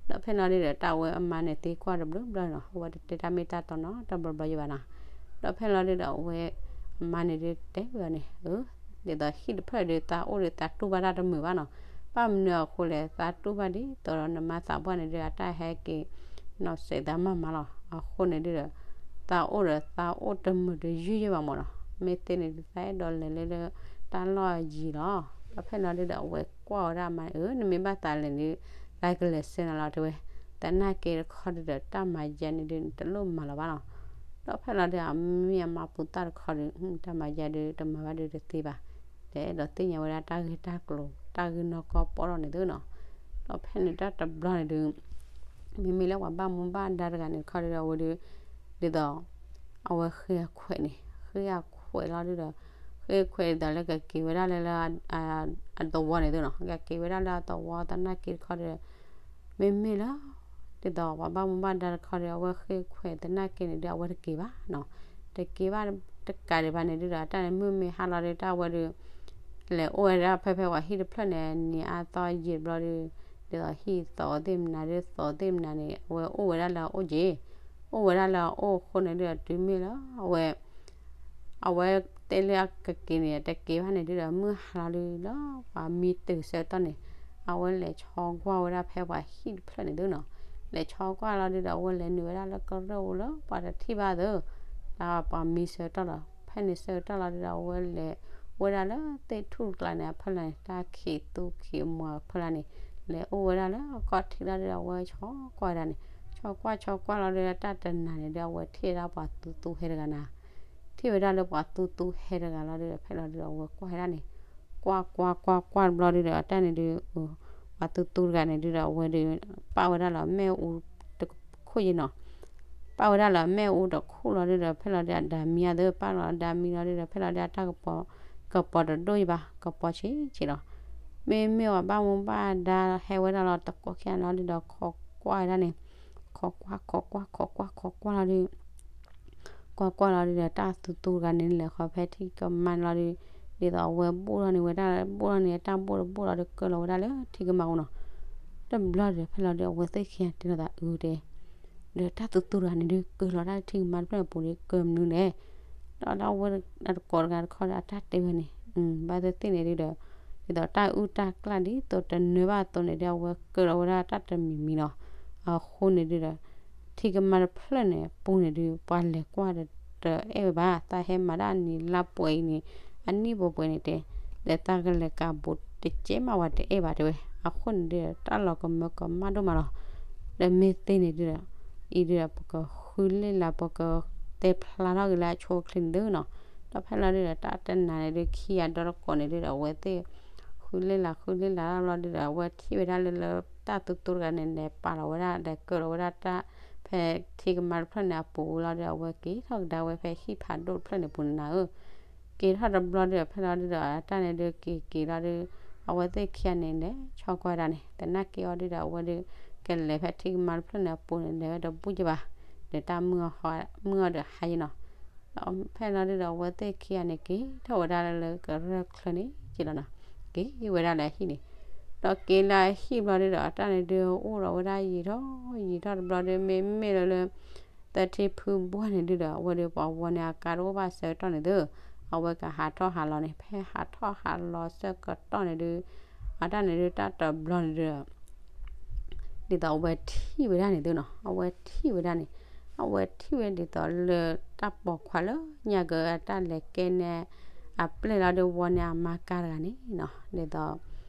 ဒီးဖဲလီၤဒုးဒီး တၢ်ဝဲအမါန့ၣ်သံကွၢ်တဘျီဘျီနီၤ အဝဲတတဲတၢ်မ့ၢ်တၢ်တီနီတဘျီဘျီယဘၣ်နီၤ. ဒီးဖဲလီၤဒုးဒီး အဝဲ အမါန့ၣ်ဒုးတဲဝဲအီၤန့ၣ် အၢ ဒ်သိးဟံၣ်တဖျၢၣ်ဒုး သးအိၣ်ဒီးသးတူၢ်ဘၣ်တၢ်တမုာ်ဘၣ်နီၤ. ဘၣ်မနုၤအဃိလဲၣ် သးတူၢ်ဘၣ်ဒ်သိးဒီးနမါသးပှၢ်န့ၣ်ဒုး အတၢ်ဟဲက့ၤနီၣ်စဲးသးမးမးလီၤ. အဃိန့ၣ်ဒုးဒီး သးအိၣ်ဒီးသးအိၣ်တမုာ်တယုၢ်ယဲၢ်ဘၣ်မးနီၤ. မ့ၢ်သ့န့ၣ်ဒုး သးအဲၣ်ဒိးလဲၤလၢလၢတၢ်လီၢ်ယံၤလီၤ. ဒီးဖဲလီၤဒုးဒီး အဝဲကွၢ်ဝဲဒၣ်မးန့ၣ် အၢ နမ့ၢ်ဘၣ်သးလဲၤန့ၣ် သးကလဲၤဆှၢနၤလီၤတဲဝဲ, သနာ်က့တခီဒုးဒီး တၢ်မၤယဲန့ၣ်ဒုး နတလိၣ်မၤလီၤဘၣ်နီၤ. ဒီးဖဲလီၤဒုး အမ့ၢ်အမါပူၤသၣ်တခီဒုး တၢ်မၤယဲဒုး တမၤဘၣ်ဒုးတသ့ဘၣ်. ဒီးအဲၣ်ဒိးသ့ၣ်ညါဝဲဒၣ်တၢ်ဂ့ၢ်တၢ်ကျိၤ တၢ်ဂ့ၢ်နီၢ်ကီၢ်ပီၣ်ထီၣ်န့ၣ်သုနီၤ. ဒီးဖဲန့ၣ်တၢ်တဘျီန့ၣ်ဒုး မ့မ့ၢ်လၢပှၤဘၣ်မူဘၣ်ဒါတဂၤန့ၣ်တခီဒုးဒီး အဝဲဒုး ဒ်သိး အဝဲဃ့ခွဲးန့ၣ် ဃ့ခွဲးလီၤဒုးဒီး ဃ့ခွဲးဒ်သိးလၢကက့ၤဝဲဒၣ်လၢလၢ အသဝီန့ၣ်သုနီၤ. ကက့ၤဝဲဒၣ်လၢအသဝီသနာ်က့တခီဒုး မ့မ့ၢ်လၢ ဒ်သိးပှၤဘၣ်မူဘၣ်ဒါတခီဒီး အဝဲဃ့ခွဲးသနာ်က့န့ၣ်ဒုး အဝဲတက့ၤဘၣ်နီၤ. တက့ၤဘၣ်တကးဒံးဘၣ်န့ၣ်ဒုးဒီး တၢ်န့ၣ်မုၢ်မ့ၢ်ဟါလီၤဒုး တၢ်ဝဲဒုး လဲၤအိၣ်ဝဲဒၣ်ဖဲဖဲပှၤဟံၣ်တဖျၢၣ်န့ၣ် နံၤအါသီယံာ်တဘျီဒုး ဒ်သိးဟံၣ်သီသ့ၣ်မနုၤဒုး သီသ့ၣ်မနုၤန့ၣ် အဝဲအိၣ်ဝဲဒၣ်လၢအအိၣ်က့ၤ အိၣ်ဝဲဒၣ်လၢအအိၣ်အဃိန့ၣ်ဒုးဒီး တုၤမ့ၢ်လၢအဝဲ အဝဲတဲလၢအကက့ၤန့ၣ် တက့ၤဘၣ်န့ၣ်ဒုးဒီး မုၢ်ဟါလီၤဒုးဒီး ပှၤမံတုၤဆၢကတီၢ်န့ၣ် အဝဲလဲၤဆီကွၢ်ဝဲဒၣ်ဖဲပှၤဟံၣ်တဖျၢၣ်န့ၣ်သုနီၤ. လဲၤဆီကွၢ်လီၤဒုးဒီး အဝဲလဲၤနုာ်ဝဲဒၣ်လၢကရၢၢ်အူလၢ ပှၤတထံၣ်ဘၣ်သု တၢ်ပှၤမံဆၢကတီၢ်လီၤ. ဖဲန့ၣ်ဆၢကတီၢ်လီၤဒုးဒီး အဝဲလဲၤဝဲဒၣ်လၢသ့ၣ်ထူၣ်တကျါန့ၣ် အဖီလာ်န့ၣ် တၢ်ခံးသူခံးမွၤအဖီလာ်န့ၣ် လဲၤအိၣ်ဝဲဒၣ်လၢအခီၣ်ထံးလီၤဒုးဒီး အဝဲဆီကွၢ်ဝဲဒၣ်န့ၣ် ဆီကွၢ်ဆီကွၢ်လီၤဒုးဒီး တၢ်တနၤန့ၣ်ဒုး အဝဲထံၣ်ဝဲဒၣ်ပှၤသူသူဟဲတဂၤနၤ ထံၣ်ဝဲဒၣ်လၢပှၤသူသူဟဲတဂၤလီၤဒုးဒီး ဖဲလီၤဒုးဒီး အဝဲကွၢ်ဝဲဒၣ်န့ၣ် ကွၢ်ကွၢ်ကွၢ်ကွၢ်တဘျီဒုးဒီး အတၢ်န့ၣ်ဒုး ပှၤသူသူတဂၤန့ၣ်ဒုးဒီး အဝဲဒုး ပာ်ဝဲဒၣ်လီၤ မ့ၣ်အူတခိၣ်ယဲနီၤ. ပာ်ဝဲဒၣ်လီၤ မ့ၣ်အူတခိၣ်လီၤဒုးဒီး ဖဲလီၤဒုး အဒါမံအသး ပာ်လီၤအဒါမံလီၤဒုးဒီး ဖဲလီၤဒုး အတၢ်ကပီၤ ကပီၤတဒိၣ်ယဘၣ် ကပီၤဆံးဆံးလီၤ. မ့မ့ၢ်ပှၤဘၣ်မူဘၣ်ဒါဟဲဝဲဒၣ်လီၤ တကိးခံဂၤလီၤဒုးဒီး ခိးကွၢ်ဝဲဒၣ်န့ၣ် ခိးကွၢ် ခိးကွၢ် ခိးကွၢ် ခိးကွၢ်လီၤဒုး ကွၢ်ကွၢ်လီၤဒုးဒီး တၢ်သူသူတဂၤန့ၣ် လဲၤဃီၤဖဲထံကမါန့ၣ်လီၤဒုး ဒ်သိးအဝဲဘိၣ်ထီၣ်န့ၢ်ဝဲဒၣ် ဘိၣ်ထီၣ်န့ၢ်တၢ်ဘိၣ်တဘိၣ်လီၤဒုး ကၢလီၤဝဲဒၣ်လၢထံကမါအူနီၤ. တဘျီဒုး ဖဲလီၤဒုး အဝဲသ့ၣ်ခံဂၤတဲလိာ်သးအုတဲ ဒီးတၢ်သူသူတဂၤန့ၣ်ဒုး ကၢလီၤတၢ်လၢထံကမါတဖျၢၣ်အပူၤဒုး ကၢမနုၤလဲၣ်. ဒီးတၢ်ဝဲအတကိးတဂၤတခီဒီး အတၢ်တဲဝဲန့ၣ် ဘၣ်သ့ၣ်သ့ၣ်န့ၣ်ဒုးဒီး ဒ်သိးတၢ်အုၣ်တၢ်ကျၢၢ်ဒ်သိးတနၢဘၣ်အသိးန့ၣ်ဒုး အဝဲကၢလီၤဝဲဒၣ်တၢ်တမံၤမံၤလီၤ. အဃိန့ၣ်ဒုးဒီး ထံကမါတဖျၢၣ်န့ၣ်အပူၤန့ၣ်ဒုး ပှၤလဲၤကွၢ်ဒီးတအဲၣ်ဝဲဘၣ် သးဟဲမၤတၢ်နံၤလါပှဲၤအံၤန့ၣ် အနံၣ်ပှဲၤပှဲၤန့ၣ်တဲ ဒီးသးကလဲၤကးဘူးတကဲမး ပှၤတအဲၣ်ဘၣ်တဲဝဲ အဃိန့ၣ်ဒုးဒီး တၢ်လီၤကမၢကမၣ်ဒိၣ်မးလီၤ. ဒီးမ့ၢ်သ့န့ၣ်ဒုးဒီး အံၤဒုးဒီး ပကဃုလ့ၣ်လၤ ပကတဲဖျါထီၣ်က့ၤလၢအဆိအချ့န့ၣ်သုနီၤ. ဒီးဖဲလီၤဒုးဒီး တၢ်တနၤန့ၣ်ဒုး ခံဂၤဒီတကိးန့ၣ်ဒုးဒီး အဝဲသ့ၣ် ဃုလ့ၣ်လၤဃုလ့ၣ်လၤလီၤဒုးဒီး အဝဲထံၣ်ဝဲဒၣ်လၢလၢတၢ်သူသူတဂၤန့ၣ် လဲၤပာ်လီၤဝဲဒၣ် လဲၤကၢလီၤဝဲဒၣ်တၢ် ဖဲထံကမါတဖျၢၣ်န့ၣ်အပူၤလီၤဒုး အဝဲက့ၤထီၣ်ကဒါဝဲဖဲဟံၣ်ဖးဒိၣ်တဖျၢၣ်န့ၣ်ပူၤန့ၣ်နၤဧၢ က့ၤထီၣ်တဘျီဒုးဒီး ဖဲလီၤဒုးဒီး အတၢ်န့ၣ်ဒုးက့ၤက့ၤလီၤဒုး အဝဲသ့ၣ်ခံဂၤန့ၣ် လဲၤဆီကွၢ်ဒၣ်န့ၣ် သနာ်က့အီၤဒုးဒီး အဝဲဒုး ကလဲၤဖဲထံကမါတဖျၢၣ်န့ၣ်အပူၤန့ၣ် လဲၤဝဲတဘူၣ်ယဘၣ် ဒီးတၢ်မုၢ်အီၤဒီးဟါယဲနီၤ. ဒီးဖဲလီၤဒုးဒီး အဝဲသ့ၣ်ခံဂၤန့ၣ် က့ၤထီၣ်ဝဲဒၣ်လၢကရၢၢ်ချၢန့ၣ်က့ၤလီၤနီၤ. က့ၤဝဲဒၣ်လၢဟံၣ်န့ၣ် ဒီးက့ၤလၢဟံၣ်ဘျီဒုးဒီး အတၢ်န့ၣ်ဒုးအိၣ်ဒီးဝဲဒၣ်ယံာ်ထီၣ်ယံာ်ထီၣ်တဘျီဒုး မ့မ့ၢ်လၢလၢ သထ့ဖုဘှၢ်န့ၣ်ဒုးဒီး အဝဲဒုးပှၤဝီန့ၣ်အကါတအိၣ်ဘၣ်ဆၢကတီၢ်န့ၣ်သု အဝဲကဟးထီၣ်ဟးလီၤန့ၣ် ဖဲဟးထီၣ်ဟးလီၤဆၢကတီၢ်န့ၣ်ဒုး အတၢ်န့ၣ်ဒုးတၢ်တဘျီန့ၣ်ဒုး ဒ်သိးအဝဲထံၣ်ဝဲဒၣ်န့ၣ်သုနီၤ အဝဲထံၣ်ဝဲဒၣ်န့ၣ် အဝဲထံၣ်ဝဲဒ်သိးလၢတၢ်ပိာ်ခွါလၢညါကတၢ်လဲၤကဲန့ၣ် အပျဲၢ်လီၤဒုးဝီန့ၣ်အမါကါတဂၤန့ၣ်နီၤ ဒ်သိး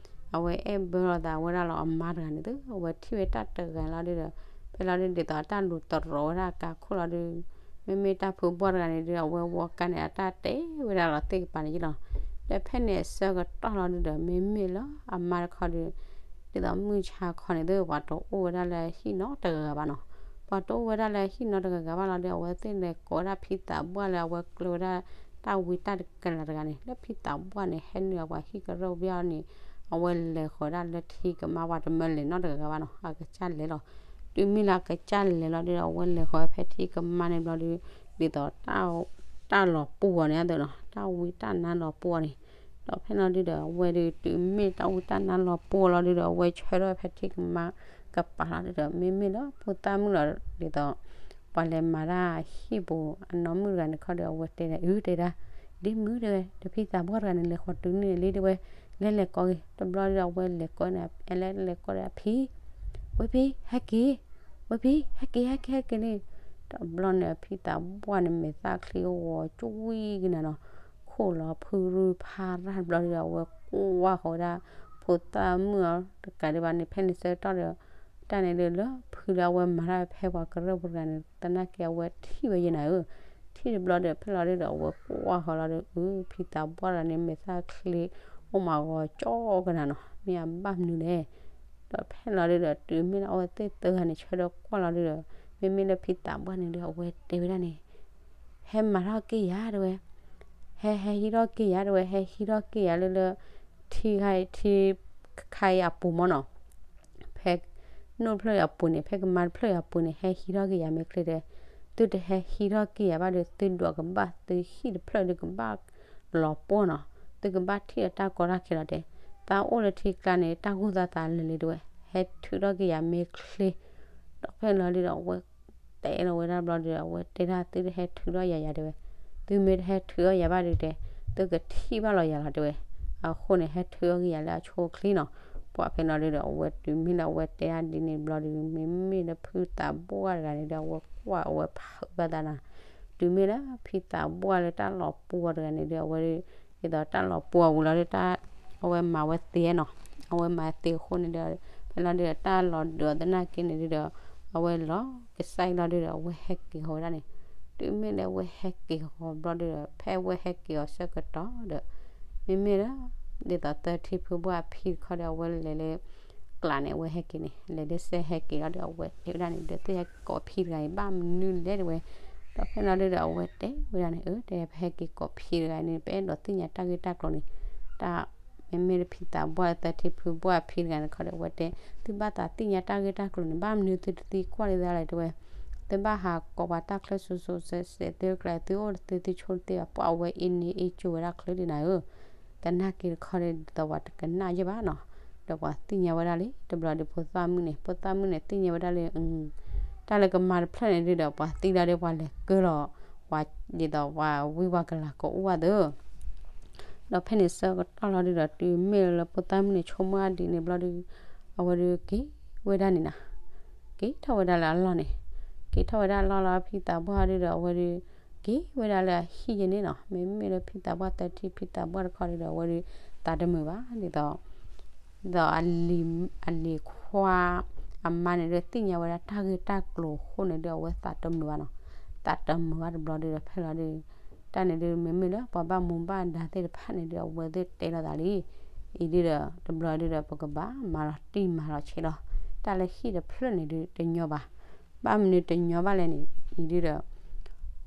အဝဲအဲၣ်ဘၢလိာ်သးဝဲဒၣ်လီၤအမါတဂၤန့ၣ်သု အဝဲထံၣ်ဝဲတၢ်တဂၤလီၤဒုးဒီး ဖဲလီၤဒုးဒ်သိးတၢ်လူၤတရီၤဝဲဒၣ်အကါခိၣ်လီၤဒုး မ့မ့ၢ်တၢ်ဖုဘှၢ်တဂၤန့ၣ်ဒုး အဝဲဝီကါန့ၣ် အတၢ်တဲဝဲဒၣ်လီၤသ့ၣ်ကပၤန့ၣ်လီၤ. ဒီးဖဲန့ၣ်အဆၢကတီၢ်လီၤဒုးဒီး မ့မ့ၢ်လၢအမါတခီဒုး ဒ်သိးမုၢ်ဆါခီန့ၣ်သု ပှၤတအိၣ်ဝဲဒၣ်လၢဟံၣ်နီတဂၤဂၤဘၣ်နီၤ. ပှၤတအိၣ်ဝဲဒၣ်လၢဟံၣ်နီတဂၤဂၤဘၣ်လီၤဒုး အဝဲသ့ၣ်လဲၤကိးဝဲဒၣ်ဖံသးပှၢ်လၢအဝဲကျၢၤဝဲဒၣ်တၢ်ဝံတၢ်ကလၤတဂၤန့ၣ် လၢဖံသးပှၢ်န့ၣ် ဟဲနုာ်လၢပှၤဟံၣ်ကရၢၢ်ဘျီန့ၣ် အဝဲလဲၤဃီၤဒၣ်လၢထံကမါ ပှၤတမၢလဲၤနီတဂၤဂၤဘၣ်နီၤ အကစၢ်လဲၤလီၤ. တုၤမ့ၢ်လၢအကစၢ်လဲၤလီၤဒုးဒီး အဝဲလဲၤဃီၤဖဲထံကမါန့ၣ်ဘျီဒုး ဒ်သိး တၢ်လီၤပှီၢ်အီၤန့ၣ်အသိးနီၤ တၢ်ဝံတၢ်နါလီၤပှီၢ်အီၤန့ၣ် ဒီးဖဲလီၤဒုးဒီး အဝဲဒုးတုၤမ့ၢ်တၢ်ဝံတၢ်နါလီၤပှီၢ်အီၤလီၤဒုးဒီး အဝဲဆၢထၢၣ်ဖဲထံကမါကပၤလီၤဒုးဒီး မ့မ့ၢ်လၢဖိသၣ်မုၣ်လီၤ ဒ်သိး ပှၤလဲၤမၤတၢ်ဟံၣ်ပူၤအနီၢ်မုၣ်တဂၤန့ၣ်ခီဒီး အဝဲတဲဒၣ် အုတဲဒၣ် ဒ်မုၢ်တဲဝဲ တဖံသးပှၢ်တဂၤန့ၣ် လဲၤဃီၤတုၤန့ၣ်လံတဲဝဲ လဲၤလဲၤကိးဂ့ၤ, တဘျီဒီးအဝဲလဲၤကိးန့ၣ် အလဲၤလဲၤကိးဒီးအဖံ, ဝဲဖံ ဟဲက့ၤ, ဝဲဖံ ဟဲက့ၤ ဟဲက့ၤ ဟဲက့ၤန့ၣ်, တဘျီန့ၣ် အဖံသးပှၢ်န့ၣ် မဲာ်သၣ်ချံဂီၤကွံာ်ကနၤနီၤ, ခိၣ်လီၤဖုရူဖးရၣ်တဘျီဒီး အဝဲကွၢ်ဃီၤဝဲဒၣ် ဖိသၣ်မုၣ်အီၤတကးဒံးဘၣ်န့ၣ် ဖဲန့ၣ်ဆၢကတီၢ်ဒီး တၢ်န့ၣ်ဒီးလၢဖုလၢအဝဲမၤတၢ်ဖဲပှၤကရၢၢ်ဖိတဂၤန့ၣ် သနာ်က့အဝဲထံၣ်ဝဲယဲနၤဧၢ, ထံၣ်တဘျီဒီး ဖဲလီၤဒုဒီး အဝဲကွၢ်ဃီၤလီၤဒီး အဖံသးပှၢ်တဂၤန့ၣ် မဲာ်သၣ်ချံ အိၣ်မးဂီၤကွံာ်ကနၤနီၤ, မ့ၢ်အဘၣ်မနုၤလဲၣ်. ဒီးဖဲလီၤဒုဒီး တုၤမ့ၢ်လၢအဝဲသ့ၣ်သၢဂၤန့ၣ် ဆၢဒီးကွၢ်လီၤဒုဒီး မ့မ့ၢ်လၢဖံသးပှၢ်န့ၣ်ဒီး အဝဲတဲဝဲဒၣ်န့ၣ် ဟဲမၤထီၣ်က့ၤယၤတဲဝဲ, ဟဲ ဟဲဟံးထီၣ်က့ၤယၤတဲဝဲ, ဟဲဟံးထီၣ်က့ၤယၤလၢလၢ ထံခါအံၤ ထံခါအံၤအပူၤမ့ၢ်နီၤ, ဖဲ နိၣ်တဖျၢၣ်အံၤအပူၤန့ၣ် ဖဲကမါတဖျၢၣ်အံၤအပူၤန့ၣ် ဟဲဟံးထီၣ်က့ၤယၤမ့ၢ်ချ့တဲ, သုတဟဲဟံးထီၣ်က့ၤယၤဘၣ်ဒီး သုဒွးကဘၣ် သုဟံၣ်တဖျၢၣ်ဒီးကဘၣ်လီၤပှီၢ်နီၤ, သုကဘၣ်ထံၣ်ဒီးတၢ်ကီတၢ်ခဲလီၤတဲ, သးအိၣ်လၢထံကျါန့ၣ် တၢ်ဂိၢ်သးသးလၢာ်လံတဲဝဲ, ဟဲထုးထီၣ်က့ၤယၤမ့ၢ်ချ့. ဒီးဖဲလီၤဒုဒီး အဝဲတဲလီၤဝဲဒၣ်တဘျီဒီး အဝဲတဲဒၣ် သုတဟဲထုးထီၣ်ယၤယၤတဲဝဲ, သုမ့ၢ်တဟဲထုးထီၣ်ယၤဘၣ်ဒုတဲ, သုကထံၣ်ဘၣ်လီၤယၤလီၤတဲဝဲ, အဃိန့ၣ် ဟဲထုးထီၣ်က့ၤယၤလၢအဆိအချ့နီၤ. ပှၤဖဲလီၤဒုဒီး အဝဲတုၤမ့ၢ်လၢအဝဲတဲဒၣ်ဒ်န့ၣ်တဘျီဒီး မ့မ့ၢ်လၢဖံသးပှၢ်တဂၤန့ၣ်ဒီး အဝဲကွၢ်အဝဲဖုးဘၣ်သးနီၤ, တုၤမ့ၢ်လၢဖံသးပှၢ်လၢတၢ်လီၤပှီၢ်တဂၤန့ၣ်ဒီး အဝဲ ဒ်သိးတၢ်လီၤပှီၢ်ဝံၤလီၤဒီး အဝဲမၤဝဲသ့နီၤ, အဝဲမၤသ့အဃိန့ၣ်ဒီး ဖဲလီၤဒုဒီး တၢ်လီၤဒုးအီၤသနာ်က့န့ၣ်ဒုဒီး အဝဲလီၤကစၢ်အံၤလီၤဒုဒီး အဝဲဟဲက့ၤဃီၤဝဲဒၣ်န့ၣ်, တုၤမ့ၢ်လၢအဝဲဟဲက့ၤဃီၤဘျီဒုဒီး ဖဲအဝဲဟဲက့ၤအီၤဆၢကတီၢ်ဒီး မ့မ့ၢ်လၢ ဒ်သိးသၢထံဖုဘှၢ်အဖံတခီဒီး အဝဲလဲၤလၢ ကျးန့ၣ် အဝဲဟဲက့ၤန့ၣ် လဲၤဒ်စဲဟဲက့ၤလီၤဒီး အဝဲတဲဝဲဒၣ်န့ၣ် ဒီးသုဟဲက့ၤကိးဖံတဂၤအံၤ ဘၣ်မနုၤလဲၣ်တဲဝဲ, ဒီးဖဲလီၤဒုဒီး အဝဲတဲဝဲဒၣ်န့ၣ် အၢ တဲ ပဟဲက့ၤကိးဖံတဂၤအံၤန့ၣ် ပအဲၣ်ဒိးသ့ၣ်ညါတၢ်ဂ့ၢ်တၢ်ကျိၤန့ၣ်, တၢ် မ့မ့ၢ်လၢဖံသးပှၢ်လၢသၢထံဖုဘှၢ်အဖံတဂၤန့ၣ်တခီဒီး အဝဲတဲ သုဘၣ်သးသ့ၣ်ညါတၢ်ဂ့ၢ်တၢ်ကျိၤန့ၣ် ဘၣ်မနုၤသုတသံကွၢ်လံသးလဲၣ်တဲဝဲ, သုဘၣ်ဟးကိးပှၤတၢ်ချၢစိၤစိၤစဲးစဲး သုကျါ သုအိၣ်တသ့ သုဆိတသ့ဘၣ် ပှၤအဝဲအ့န့အ့ကၠိဝဲဒၣ်ချ့ဒံးနၤဧၢ, သနာ်က့တခီဒီး ဒ်သိးပှၤတကနၣ်ယဲၢ်ဘၣ်နီၤ, ဒီးပှၤသ့ၣ်ညါဝဲဒၣ်လံ တဘျီဒီးဖိသၣ်မုၣ်န့ၣ် ဖိသၣ်မုၣ်န့ၣ် သ့ၣ်ညါဝဲဒၣ်လံ တၢ်လၢကမါတဖျၢၣ်န့ၣ်ဒုဒီး ပှၤသံလီၤဒီး ပှၤလဲၤကၢလီၤ ပှၤဒ်သိးပှၤဝံပှၤကလၤကအိၣ်ဘၣ်သၢ ဒီးဖဲန့ၣ်ဆၢကတီၢ်လီၤဒုဒီး တုၤမ့ၢ်လၢဖိသၣ်မုၣ်န့ၣ် ဆိကမိၣ်အါဒ်န့ၣ်ဘျီဒု အဝဲဒုက့ၤဝဲဒၣ်န့ၣ်နီၤ, က့ၤထီၣ်ဝဲဒၣ်လၢအလီၢ်န့ၣ်, က့ၤထီၣ်ဝဲဒၣ်အလီၢ်လီၤ ဖံသးပှၢ်ဒုဒီး အဝဲဒု က့ၤဝဲဒၣ်လၢအဟံၣ်ယဲန့ၣ်နီၤ, မ့မ့ၢ်လၢဖံသးပှၢ်သၢထံဖံသးပှၢ်တခီဒုဒီး အဝဲဒု သးတမုာ်ဘၣ်ဒ်သိး ဒ်သိးအလံၤခွါ အမါန့ၣ်ဒု သ့ၣ်ညါဝဲဒၣ်တၢ်ဂ့ၢ်တၢ်ကျိၤအဃိန့ၣ်ဒု အဝဲသးတမုာ်ဘၣ်နီၤ, သးတမုာ်ဘၣ်တဘျီဒုဒီး ဖဲလီၤဒု တၢ်န့ၣ်ဒု မ့မ့ၢ်လၢပှၤဘၣ်မူဘၣ်ဒါသ့ၣ်တဖၣ်န့ၣ်ဒု အဝဲသ့ၣ်တဲလိာ်သးလံ, အံၤဒုဒီး တဘျီဒုဒီး ပကဘၣ်မၤလီၤတံၢ်မၤလီၤဆဲးလီၤ, တၢ်လၢဟံၣ်တဖျၢၣ်န့ၣ်ဒု တညီဘၣ်, ဘၣ်မနုၤတညီဘၣ်လဲၣ်န့ၣ် အံၤဒုဒီး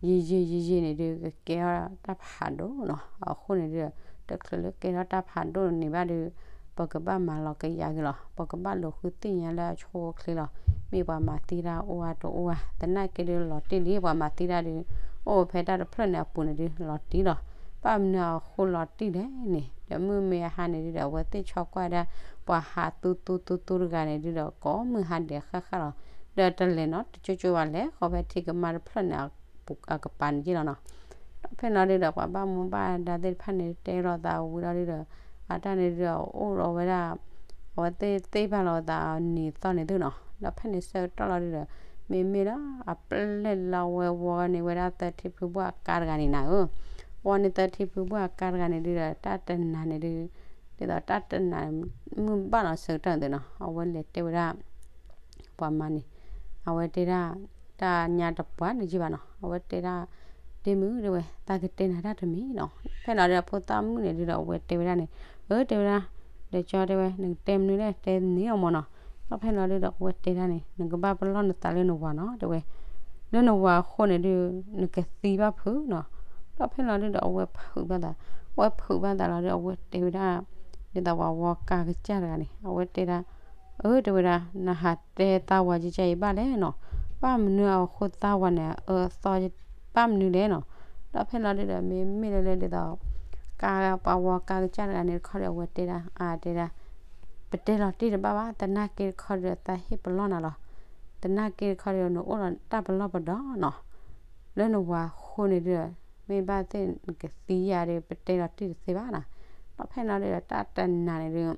ယံာ်ယံာ်ယံာ်ယံာ်န့ၣ်ဒု ကကဲထီၣ်တၢ်ဖးဒိၣ်နီၤ, အဃိန့ၣ်ဒု တချုးလၢကဲထီၣ်တၢ်ဖးဒိၣ်န့ၣ်ဘၣ်ဒု ပကဘၣ်မၤလီၤကယၤက့ၤလီၤ, ပကဘၣ်လူၤဃုသ့ၣ်ညါလၢအဆိအချ့လီၤ, မ့ၢ်ပှၤမၤသံတၢ်အိၣ်အါတအိၣ်ဧါ, သနာ်က့ဒုလီၤတံၢ်လံ ပှၤမၤသံတၢ်ဒု အိၣ်ဖဲတၢ်တဖျၢၣ်န့ၣ်အပူၤန့ၣ်ဒု လီၤတံၢ်လီၤ, ဘၣ်မနုၤအဃိလီၤတံၢ်လဲၣ်န့ၣ် ဒီးမုၢ်မ့ၢ်အဟါန့ၣ်ဒုဒီး အဝဲသ့ၣ်ဆီကွၢ်ဒၣ် ပှၤဟးသူသူသူသူတဂၤန့ၣ်ဒုဒီး ကိးမုၢ်ဟါဒဲးဃၣ်ဃၣ်လီၤ, ဒီးတလဲၤနီတကၠိကၠိဘၣ် လဲၤဃီဖဲထံကမါတဖျၢၣ်န့ၣ် အကပၤန့ၣ်က့လီၤနီၤ, ဒီးဖဲလီၤဒုဒီး ပှၤဘၣ်မူဘၣ်ဒါသ့ၣ်တဖၣ်န့ၣ် တဲလိာ်သးဝံၤလီၤဒုဒီး အတၢ်န့ၣ်ဒုဒီး အိၣ်ဒီးဝဲဒၣ် အဝဲသ့ၣ်သ့ၣ်ဘၣ်လီၤသးန့ၣ်သီန့ၣ်သုနီၤ, ဒီးဖဲန့ၣ်ဆၢကတီၢ်လီၤဒုဒီး မ့မ့ၢ်လၢအပျဲၢ်လၢအဝဲဝီန့ၢ်ဝဲဒၣ်သၢထံဖုဘှၢ်အကါတဂၤန့ၣ်နၤဧၢ, ဝီန့ၢ်သၢထံဖုဘှၢ်အကါတဂၤန့ၣ်ဒုဒီး တၢ်တနၤန့ၣ်ဒု ဒ်သိးတၢ်တနၤ မုၢ်ဘၣ်လီၤဆၢကတီၢ်န့ၣ်သုနီၤ အဝဲလဲၤတဲဝဲဒၣ် ပှၤမါန့ၣ် အဝဲတဲဒၣ် တၢ်ညါတပှၢ်န့ၣ်ယံၢ်ဘၣ်နီၤ အဝဲတဲဒၣ် ဒ့မုၣ်တဲဝဲ သးကတဲနၤတၢ်တမံၤနီၤ, ဖဲလီၤဒုဒီးဖိသၣ်မုၣ်န့ၣ်ဒုဒီး အဝဲတဲဝဲဒၣ်န့ၣ် အၢ တဲဝဲဒၣ် ဒီးကၠီတဲဝဲ နကတဲမနုၤလဲၣ် တဲန့ၢ်အီၤမၢ်နီၤ, ဒီးဖဲလီၤဒုဒီး အဝဲတဲဒၣ်န့ၣ် နကဘၣ်ပလီၢ်နသးလၢနဝၤနီၤ တဲဝဲ လၢနဝၤအဃိန့ၣ်ဒု နကသံဘၣ်ဖုးနီၤ, ဒီးဖဲလီၤဒုဒီး အဝဲဖုးဘၣ်သး အဝဲဖုးဘၣ်သးလီၤဒု အဝဲတဲဝဲဒၣ် ဒ်သိးပှၤဝီကါကစၢ်တဂၤန့ၣ် အဝဲတဲဒၣ် အၢ တဲဝဲဒၣ် နဟးတဲသးဝၤကကၢ်အံၤဘၣ်လဲၣ်နီၤ, ဘၣ်မနုၤအဃိသးဝၤန့ၣ် အၢသီ ဘၣ်မနုၤလဲၣ်နီၤ, ဒီးဖဲလီၤဒုဒီး မ့မ့ၢ်လၢလၢဒ်သိး ကါပှၤဝီကါကစၢ်တဂၤန့ၣ်တခီဒီး အဝဲတဲဒၣ် အတဲဒၣ် ပတဲလီၤတံၢ်တဘၣ်ဘၣ် သနာ်က့တခီဒီး သးဟ့ၣ်ပလီၢ်နၤလီၤ, သနာ်က့တခီဒီး နအိၣ်ဒီးတၢ်ပလီၢ်ပဒီနီၤ, လၢနဝၤအဃိန့ၣ်ဒုဒီး မ့ၢ်ဘၣ်သ့ၣ်နကသံယၤဒီး ပတဲလီၤတံၢ်တသ့ဘၣ်နီၤ ဒီးဖဲန့ၣ်လီၤဒုဒီး တၢ်တနၤန့ၣ်ဒု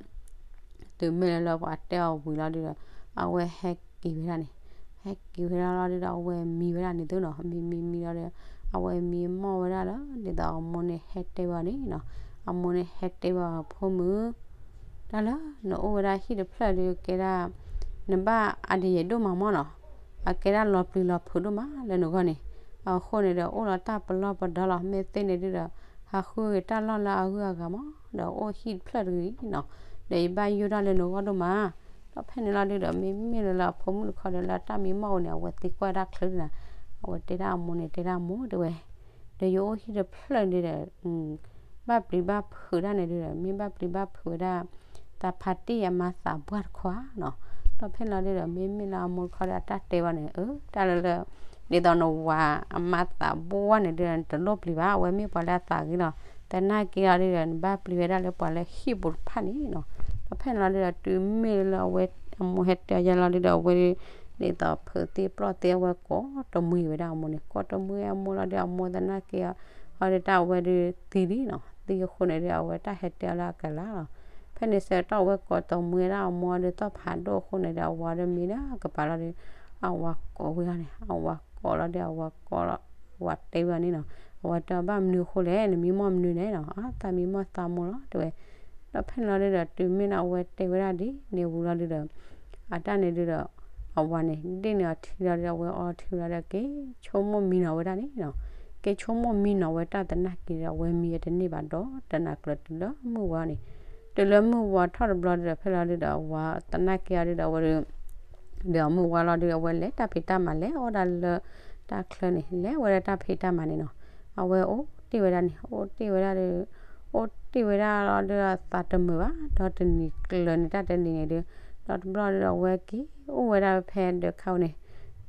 တုၤမ့ၢ်လၢလၢပှၤတဲအီၤဝံၤလီၤဒုဒီး အဝဲဟဲက့ၤဝဲဒၣ်န့ၣ်, ဟဲက့ၤဝဲဒၣ်လီၤဒုဒီး အဝဲမံဝဲဒၣ်န့ၣ်သုနီၤ, မံမံမံလီၤဒီး အဝဲမံမီၢ်ဝဲဒၣ်လၢ ဒ်သိးအမိၢ်န့ၣ်ဟဲတဲဝဲအီၤန့ၣ်နီၤ, အမိၢ်န့ၣ်ဟဲတဲဝဲအီၤ ဖိမုၣ် တၢ်လၢနအိၣ်ဝဲဒၣ်ဟံၣ်တဖျၢၣ်ဒုကဲဒၣ် နဘၣ်အဒံးယဲၢ်ဒိၣ်မးမီၢ်နီၤ, အကဲဒၣ်လီၤပျံၤလီၤဖုးဒိၣ်မးလၢနဂီၢ်န့ၣ်, အဃိန့ၣ်ဒီး အိၣ်လီၤတၢ်ပလီၢ်ပဒီလီၤ, မ့ၢ်သ့န့ၣ်ဒုဒီး ဟးဃုဂ့ၤတၢ်လီၢ်လၢအဂုၤအဂၤမီၢ်, ဒီးအိၣ်ဟံၣ်တဖျၢၣ်တဂ့ၤနီၤ, ဒီးယဘၣ်ယိၣ်ဒၣ်လၢနဂီၢ်ဒိၣ်မး, ဒီးဖဲန့ၣ်လီၤဒုဒီး မ့မ့ၢ်လၢလၢအဖိမုၣ်တခီဒီး လၢတၢ်မံမီၢ်အိၣ်န့ၣ် အဝဲသံကွၢ်တၢ်ချၢဒၣ်နၤ, အဝဲတဲဒၣ်အမိၢ်န့ၣ် တဲဒၣ်အမိၢ်တဲဝဲ, ဒီးယအိၣ်ဟံၣ်တဖျၢၣ်န့ၣ်ဒီး ဘၣ်ပျံၤဘၣ်ဖုးဒၣ်န့ၣ်ဒုဒီး မ့ၢ်ဘၣ်ပျံၤဘၣ်ဖုးဝဲဒၣ် သးဖါတံၢ်အမါသးပှၢ်တခီဧါနီၤ, ဒီးဖဲန့ၣ်လီၤဒုဒီး မ့မ့ၢ်လၢအမိၢ်တခီဒီး အတၢ်တဲဘၣ်န့ၣ် အၢ တၢ်လၢလၢ ဒ်သိးနဝၤအမါသးပှၢ်န့ၣ်ဒုဒီး နတလိၣ်ပျံၤဘၣ်, အဝဲမ့ၢ်ပှၤလၢအသးဂ့ၤလီၤ, သနာ်က့အီၤဒုဒီး နဘၣ်ပျံၤဝဲဒၣ်လၢပှၤလၢဟံၣ်ပူၤတဖၣ်န့ၣ်နီၤ, ဒီးဖဲန့ၣ်လီၤဒုဒီး တုၤမ့ၢ်လၢအဝဲအမိၢ်ဟဲတဲအီၤယဲလီၤဒုဒီး အဝဲဒု ဒ်သိးဖုးသ့ၣ်ပျီၢ်သ့ၣ်အဝဲကိးတမှံဝဲဒၣ်အမိၢ်န့ၣ်, ကိးတမှံအမိၢ်လီၤဒု အမိၢ်သနာ်က့အီၤ အီၤဒုတၢ်အဝဲဒုသံလံနီၤ, သံအဃိန့ၣ်ဒု အဝဲတၢ်ဟဲတဲအီၤလၢအကလၤလီၤ, ဖဲန့ၣ်ဆၢကတီၢ်အဝဲကိးတမှံဝဲဒၣ်အမိၢ်အီၤဒု သီၣ်ဖးဒိၣ်အဃိန့ၣ်ဒီး အဝၤဒီးမံလၢကပၤလီၤဒု, အဝၤကိးဝဲအီၤန့ၣ် အဝၤကိးလီၤဒု အဝၤကိးလီၤ, အဝၤတဲဝဲအီၤန့ၣ်နီၤ, အဝၤတဲအီၤဘၣ်မနုၤအဃိလဲၣ်, နမံမီၢ်မနုၤလဲၣ်နီၤ, အသးမံမီၢ်သးမိၢ်လီၤတဲဝဲ, ဒီးဖဲန့ၣ်လီၤဒုဒီး တုၤမ့ၢ်လၢအဝဲတဲဝဲဒၣ်ဒ်န့ၣ်ဝံၤလီၤဒုဒီး အတၢ်န့ၣ်ဒုဒီး အဝၤန့ၣ် ဒ့ၣ်န့ၢ်အီၤထံလီၤဒုဒီး အဝဲအီထံလီၤဒီး က့ၤဆိကမိၣ်မံနီၤဝဲဒၣ်န့ၣ်နီၤ, က့ၤဆိကမိၣ်မံနီၤဝဲတၢ်သနာ်က့ဒီး အဝဲမံအတန့ၢ်ဘၣ်ဒီး တနၤကျၢၤတုၤလၢမုၢ်ဝါန့ၣ်, တုၤလၢမုၢ်ဝါထီၣ်တဘျီဒုဒီး ဖဲလီၤဒုဒီး အဝၤသနာ်က့အီၤဒုဒီးအဝဲဒု ဒီးမုၢ်ဝါလီၤဒုဒီး အဝဲလဲၤတၢ်ဖံးတၢ်မၤလဲၤအီၣ်ဒၣ်လၢတၢ်ချၢန့ၣ် လဲၤဝဲဒၣ်တၢ်ဖံးတၢ်မၤန့ၣ်နီၤ, အဝဲအိၣ်တ့ၢ်ဝဲဒၣ်န့ၣ် အိၣ်တ့ၢ်ဝဲဒၣ်ဒီး အိၣ်တ့ၢ်ဝဲဒၣ်လီၤဒုဒီးသးတမုာ်ဘၣ် ဒီးတနံၤကျၢၤန့ၣ် တၢ်တနံၤန့ၣ်ဒု, ဒီးတဘျီဒုဒီး အဝဲက့ၤအိၣ်ဝဲဒၣ်ဖဲဒၢးခါန့ၣ်,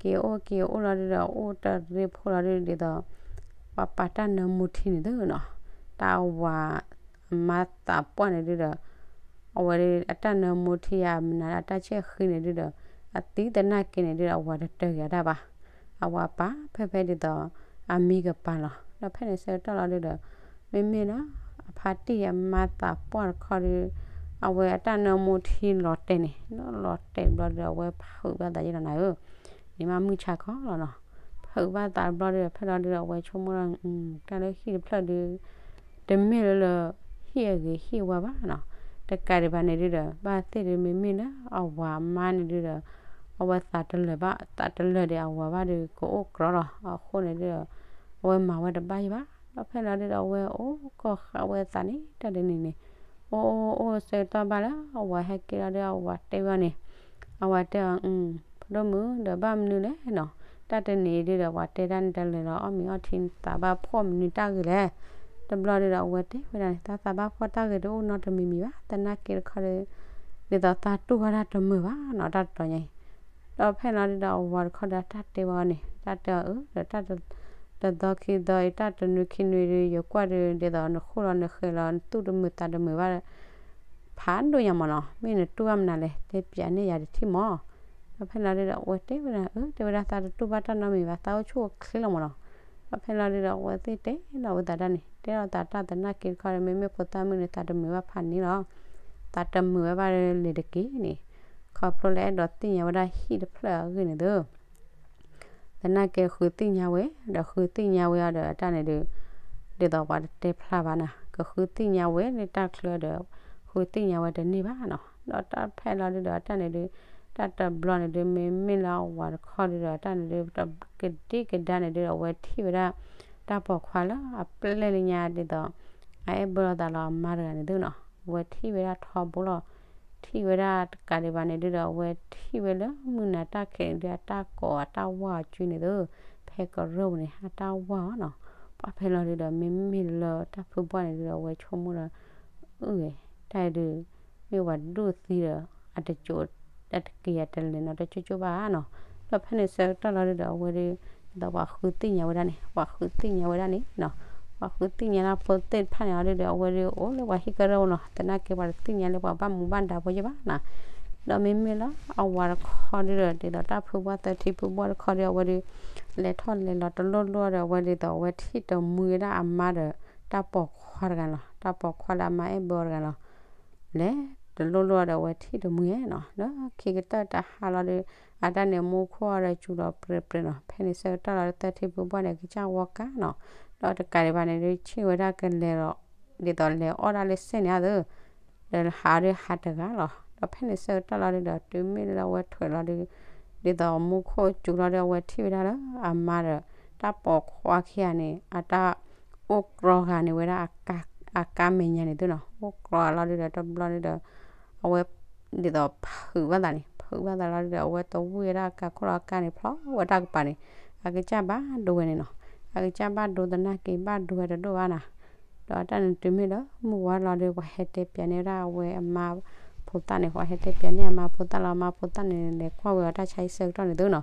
က့ၤအိၣ်က့ၤအိၣ်လီၤဒုဒီး အိၣ်တရ့ဖိလီၤဒု ဒ်သိး ပှၤပာ်တၢ်နၢမူထံန့ၣ်သုနီၤ, တၢ်ဝၤအမါသးပှၢ်န့ၣ်ဒုဒီး အဝဲဒု အတၢ်နၢမူထံဧါ မနုၤလၢအတၢ်ဆဲၣ်ဃံန့ၣ်ဒုဒီး အသံသနာ်က့န့ၣ်ဒုဒီး အဝၤတတၢၢ်ဂ့ၤအတၢ်ဘၣ်, အဝၤပာ်ဖဲဖဲဒ်သိး အမံကပၤလီၤ, ဒီးဖဲန့ၣ်ဆၢကတီၢ်လီၤဒုဒီး မ့မ့ၢ်လၢ အဖါတံၢ်အမါသးပှၢ်တခီဒု အဝဲအတၢ်နၢမူထံလီၤတဲာ်န့ၣ် လီၤတဲာ်တဘျီဒုဒီး အဝဲဖုးဘၣ်သးယဲလီၤနၤဧၢ, န့ၣ်မးမုၢ်ဆါခီလီၤနီၤ, ဖုးဘၣ်သးတဘျီဒုဒီး ဖဲလီၤဒုဒီး အဝဲဆိကမိၣ်လီၤ တၢ်လၢဟံၣ်တဖျၢၣ်ဒု တမ့ၢ်လၢလၢ ဟံၣ်အဂ့ၤဟံၣ်ဝါဘၣ်နီၤ, တကးဒံးဘၣ်န့ၣ်ဒုဒီး ဘၣ်သ့ၣ်ဒု မ့မ့ၢ်လၢအဝၤအမါန့ၣ်ဒုဒီး အဝဲသးတလၢာ်ဘၣ် သးတလၢာ်ဒီးအဝၤဘၣ်ဒု ကအိၣ်ကြီလီၤ, အဃိန့ၣ်ဒုဒီး အဝဲမၤဝဲတဘၣ်ယံၤဘၣ်, ဒီးဖဲလီၤဒုဒီး အဝဲအိၣ်ကီၢ်ဃာ်ဝဲသးန့ၣ် တၢ်တနံၤန့ၣ် အိၣ်အိၣ်အိၣ်ဆၢကတီၢ်ဘၣ်လၢ အဝၤဟဲက့ၤလီၤဒု အဝၤတဲဝဲန့ၣ်, အဝၤတဲအီၤ ဖိဒိၣ်မုၣ် ဒီးဘၣ်မနုၤလဲၣ်နီၤ, တၢ်တနံၤဒုဒီး ပှၤတဲဒၣ်နတလၢာ်လီၤ အီၣ်မ့ၤအီထံ နသးဘၣ်ဖှီၣ်မနုၤတၢ်ဂ့ၤလဲၣ်, တဘျီဒုဒီး အဝဲတဲဝဲဒၣ်န့ၣ် သးသးဘၣ်ဖှီၣ်တၢ်ဂ့ၤတအိၣ်နီတမံၤမံၤဘၣ်, သနာ်က့တခီဒု ဒ်သိးသးတူၢ်ဘၣ်တၢ်တမုာ်ဘၣ်နီၤ တၢ်တတီၤညါအံၤ, ဒီးဖဲလီၤဒုဒီး အဝၤတခီဒီး တၢ်တဲဝဲအီၤန့ၣ် တၢ်တဲအီၤအၢ ဒီးတၢ်တသီခံသီအံၤ တၢ်တနွံခံနွံဒု ယကွၢ်ဒု ဒ်သိးနဃိၣ်လီၤနဃဲၤလီၤ နသူၣ်တမုာ်သးတမုာ်ဘၣ် ဖးဒိၣ်ညါမးနီၤ, မ့ၢ်နတူၢ်ဘၣ်မနုၤလဲၣ် တဲပျးန့ၢ်ယၤတထံၣ်မး, ဒီးဖဲလီၤဒုဒီး အဝဲတဲဝဲဒၣ် အၢ တဲဝဲဒၣ်သးတတူၢ်ဘၣ်တၢ်နီတမံၤဘၣ် သးအိၣ်ဆူၣ်အိၣ်ချ့လီၤမးနီၤ, ဒီးဖဲလီၤဒုဒီး အဝဲသ့ၣ်တဲလီၤဝဲသးဒၣ်န့ၣ် တဲလီၤသးတၢ်သနာ်က့တခီဒီး မ့မ့ၢ်ဖိသၣ်မုၣ်န့ၣ် သးတမုာ်ဘၣ်ဖးန့ၣ်လီၤ, သးတမုာ်ဝဲဘၣ်လၢၤတက့ၢ်န့ၣ်, ခီဖျိလၢအဲၣ်ဒိးသ့ၣ်ညါဝဲဒၣ်ဟံၣ်တဖျၢၣ်အဂ့ၢ်န့ၣ်သု သနာ်က့ဃုသ့ၣ်ညါဝဲ ဒီးဃုသ့ၣ်ညါဝဲအီၤဒီးအတၢ်န့ၣ်ဒုး ဒ်သိးပှၤတတဲဖျါဘၣ်နၤ ကဃုသ့ၣ်ညါဝဲလၢတၢ်ချၢဒီး ဃုသ့ၣ်ညါဝဲတန့ၢ်ဘၣ်နီၤ, ဒီးတၢ်ဖဲလီၤဒုးဒီးအတၢ်န့ၣ်ဒုး တၢ်တဘျီန့ၣ်ဒုး မ့မ့ၢ်လၢအဝၤတခီဒုးဒီးအတၢ်န့ၣ်ဒုး ကဒံကဒါန့ၣ်ဒုး အဝဲထံၣ်ဝဲဒၣ် တၢ်ပိာ်ခွါလၢအပျဲၢ်လၢညါဒ်သိး အအဲၣ်ဘၢလိာ်သးလီၤအမါတဂၤန့ၣ်သုနီၤ, အဝဲထံၣ်ဝဲဒၣ်ထီဘိလီၤ, ထံၣ်ဝဲဒၣ်တကးဒံးဘၣ်န့ၣ်ဒုးဒီး အဝဲထံၣ်ဝဲလၢမုၢ်နၤတၢ်ခဲးန့ၣ်ဒုး အတၢ်ကိးအတၢ်ဝါအီၤကၠုန့ၣ်သု, ဖဲကရၢၢ်ပူၤန့ၣ် အတၢ်ဝါအီၤနီၤ, ပှၤဖဲလီၤဒုးဒီး မ့မ့ၢ်လၢတၢ်ဖုဘီၣ်န့ၣ်ဒုးဒီး အဝဲဆိကမိၣ်ဒီး အုၣ်ဂ့ၤ တၢ်ဒုး မ့ၢ်ပှၤဒိၣ်သံဒီး အတက့ၤအတလဲၤနီတကၠိကၠိဘၣ်နီၤ, ဒီးဖဲန့ၣ်ဆၢကတီၢ်လီၤဒုးဒီး အဝဲဒုး ဒ်သိးပှၤဃုသ့ၣ်ညါဝဲဒၣ်န့ၣ် ပှၤဃုသ့ၣ်ညါဝဲဒၣ်န့ၣ်နီၤ, ပှၤဃုသ့ၣ်ညါလၢဖိသ့ၣ်တဖၣ်န့ၣ်အီၤဒုးဒီး အဝဲဒုးအိၣ်လၢပှၤဟံၣ်ကရၢၢ်ပူၤနီၤ, သနာ်က့ပှၤတသ့ၣ်ညါလၢပှၤဘၣ်မူဘၣ်ဒါဖိယဲၢ်ဘၣ်နီၤ, ဒီးမ့မ့ၢ်လၢအဝၤတခီဒုးဒီး ဒ်သိးတၢ်ဖုဘီၣ်သၢထံဖုဘီၣ်တခီဒုး အဝဲဒုး လဲၤထီၣ်လဲၤလီၤတလိၣ်လိၣ်ဒီး အဝဲဒ်သိးအဝဲထံၣ်တမှံဝဲဒၣ်အမါဒီး တၢ်ပိာ်ခွါတဂၤလီၤ. တၢ်ပိာ်ခွါလၢအမါအဲၣ်ဘၢအီၤတဂၤလီၤ. လဲၤတလိၣ်လိၣ်ဒီးအဝဲထံၣ်တမှံၤနီၤ, ဒီးခံကတၢၢ်တဟါလီၤဒီး အတၢ်န့ၣ်မူခိၣ်အီၤဒီးစူၤလီၤပြဲပြဲနီၤ. ဖဲန့ၣ်ဆၢကတီၢ်လီၤဒီးသၢထံၣ်ဖုဘၣ်န့ၣ် အကစၢ်ဝီကါနီၤ, ဒီးတကးဒံးဘၣ်န့ၣ်ဒုး ဆ့ၣ်ဝဲဒၣ်ကလဲၤဒီး ဒ်သိးလဲၤအီၣ်ဒၣ်လၢစဲၣ်န့ၣ်ဧါသၢ ဒီးဟးဒီးဟးတဂၤလီၤ. ဒီးဖဲန့ၣ်ဆၢကတီၢ်လီၤဒုးဒီး တုၤမ့ၢ်လၢအဝဲထွဲးလီၤဒုး ဒ်သိးမူခိၣ်စူၤလီၤဒီး အဝဲထံၣ်ဝဲဒၣ်လၢအမါဒီး တၢ်ပိာ်ခွါခံဂၤန့ၣ် အတၢ်အိၣ်ကြီဂၤန့ၣ်ဝဲဒၣ် အကါမဲာ်ညါန့ၣ်သ့ၣ်နီၤ, အိၣ်ကြီလီၤဒုးဒီးတဘျီဒုးဒီး အဝဲ ဒ်သိးဖုးဘၣ်သးန့ၣ်, ဖုးဘၣ်သးလီၤဒုးဒီး အဝဲသဝံၣ်ဝဲဒၣ်အကါခိၣ်လီၤအကါန့ၣ် ဖျီဝဲတၢ်ကပၤန့ၣ်, အကစၢ်ဘၣ်ဒိဝဲန့ၣ်နီၤ, အကစၢ်ဘၣ်ဒိသနာ်က့ ဘၣ်ဒိဝဲတဒိၣ်ဘၣ်နၤ. ဒီးတၢ်န့ၣ်တုၤမ့ၢ်လၢမုၢ်ဝါလီၤဒီး ပှၤဟဲတဲပၠးန့ၢ်ဝဲဒၣ်အဝဲအမါဖိသၣ်န့ၣ်, ပှၤဟဲတဲပၠးန့ၢ်အမါဖိသၣ်လီၤ, အမါဖိသၣ်န့ၣ် လဲၤကွၢ်ဝဲအီၤတၢ်ဆါဟံၣ်ဆၢကတီၢ်န့ၣ်သ့ၣ်နီၤ,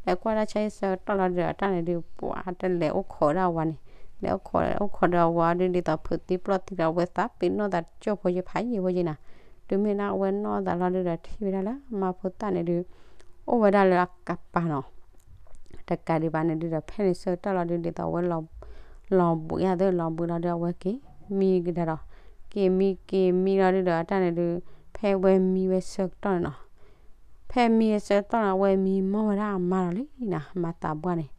လဲၤကွၢ်တၢ်ဆါဟံၣ်ဆၢကတီၢ်လီၤဒီး အတၢ်န့ၣ်ဒုး ပှၤတလဲၤအိၣ်ခိးဝဲဒၣ်အဝၤန့ၣ်, လဲၤအိၣ်ခိးဒီးအဝၤဒုး ဒ်သိးဖုးသံပျီၢ်သံဒီး အဝဲသးပ့ၤနီၣ်သးတကၠိၢ်ဖိယဖးယံာ်ဖိယံာ်နၤ. တုၤမ့ၢ်လၢအဝဲနီၣ်သးလီၤဒုးဒီး ထံၣ်ဝဲဒၣ်လၢအမါဖိသၣ်န့ၣ်ဒုး အိၣ်ဝဲဒၣ်လၢအကပၤနီၤ တကးဒံးဘၣ်န့ၣ်ဒုးဒီး ဖဲန့ၣ်ဆၢကတီၢ်လီၤဒုး ဒ်သိးအဝဲ လီၤဘှံးယါသ့ၣ် လီၤဘှံးလီၤဒုး အဝဲက့ၤမံကဒါဒီး က့ၤမံက့ၤမံလီၤဒုးဒီး အတၢ်န့ၣ်ဒုး ဖဲအဝဲမံဝဲဆၢကတီၢ်န့ၣ်နီၤ, ဖဲမံဝဲဆၢကတီၢ်န့ၣ် အဝဲမံမီၢ်ဝဲဒၣ်အမါလီၤလံနၤ, အမါသးပှၢ်န့ၣ်,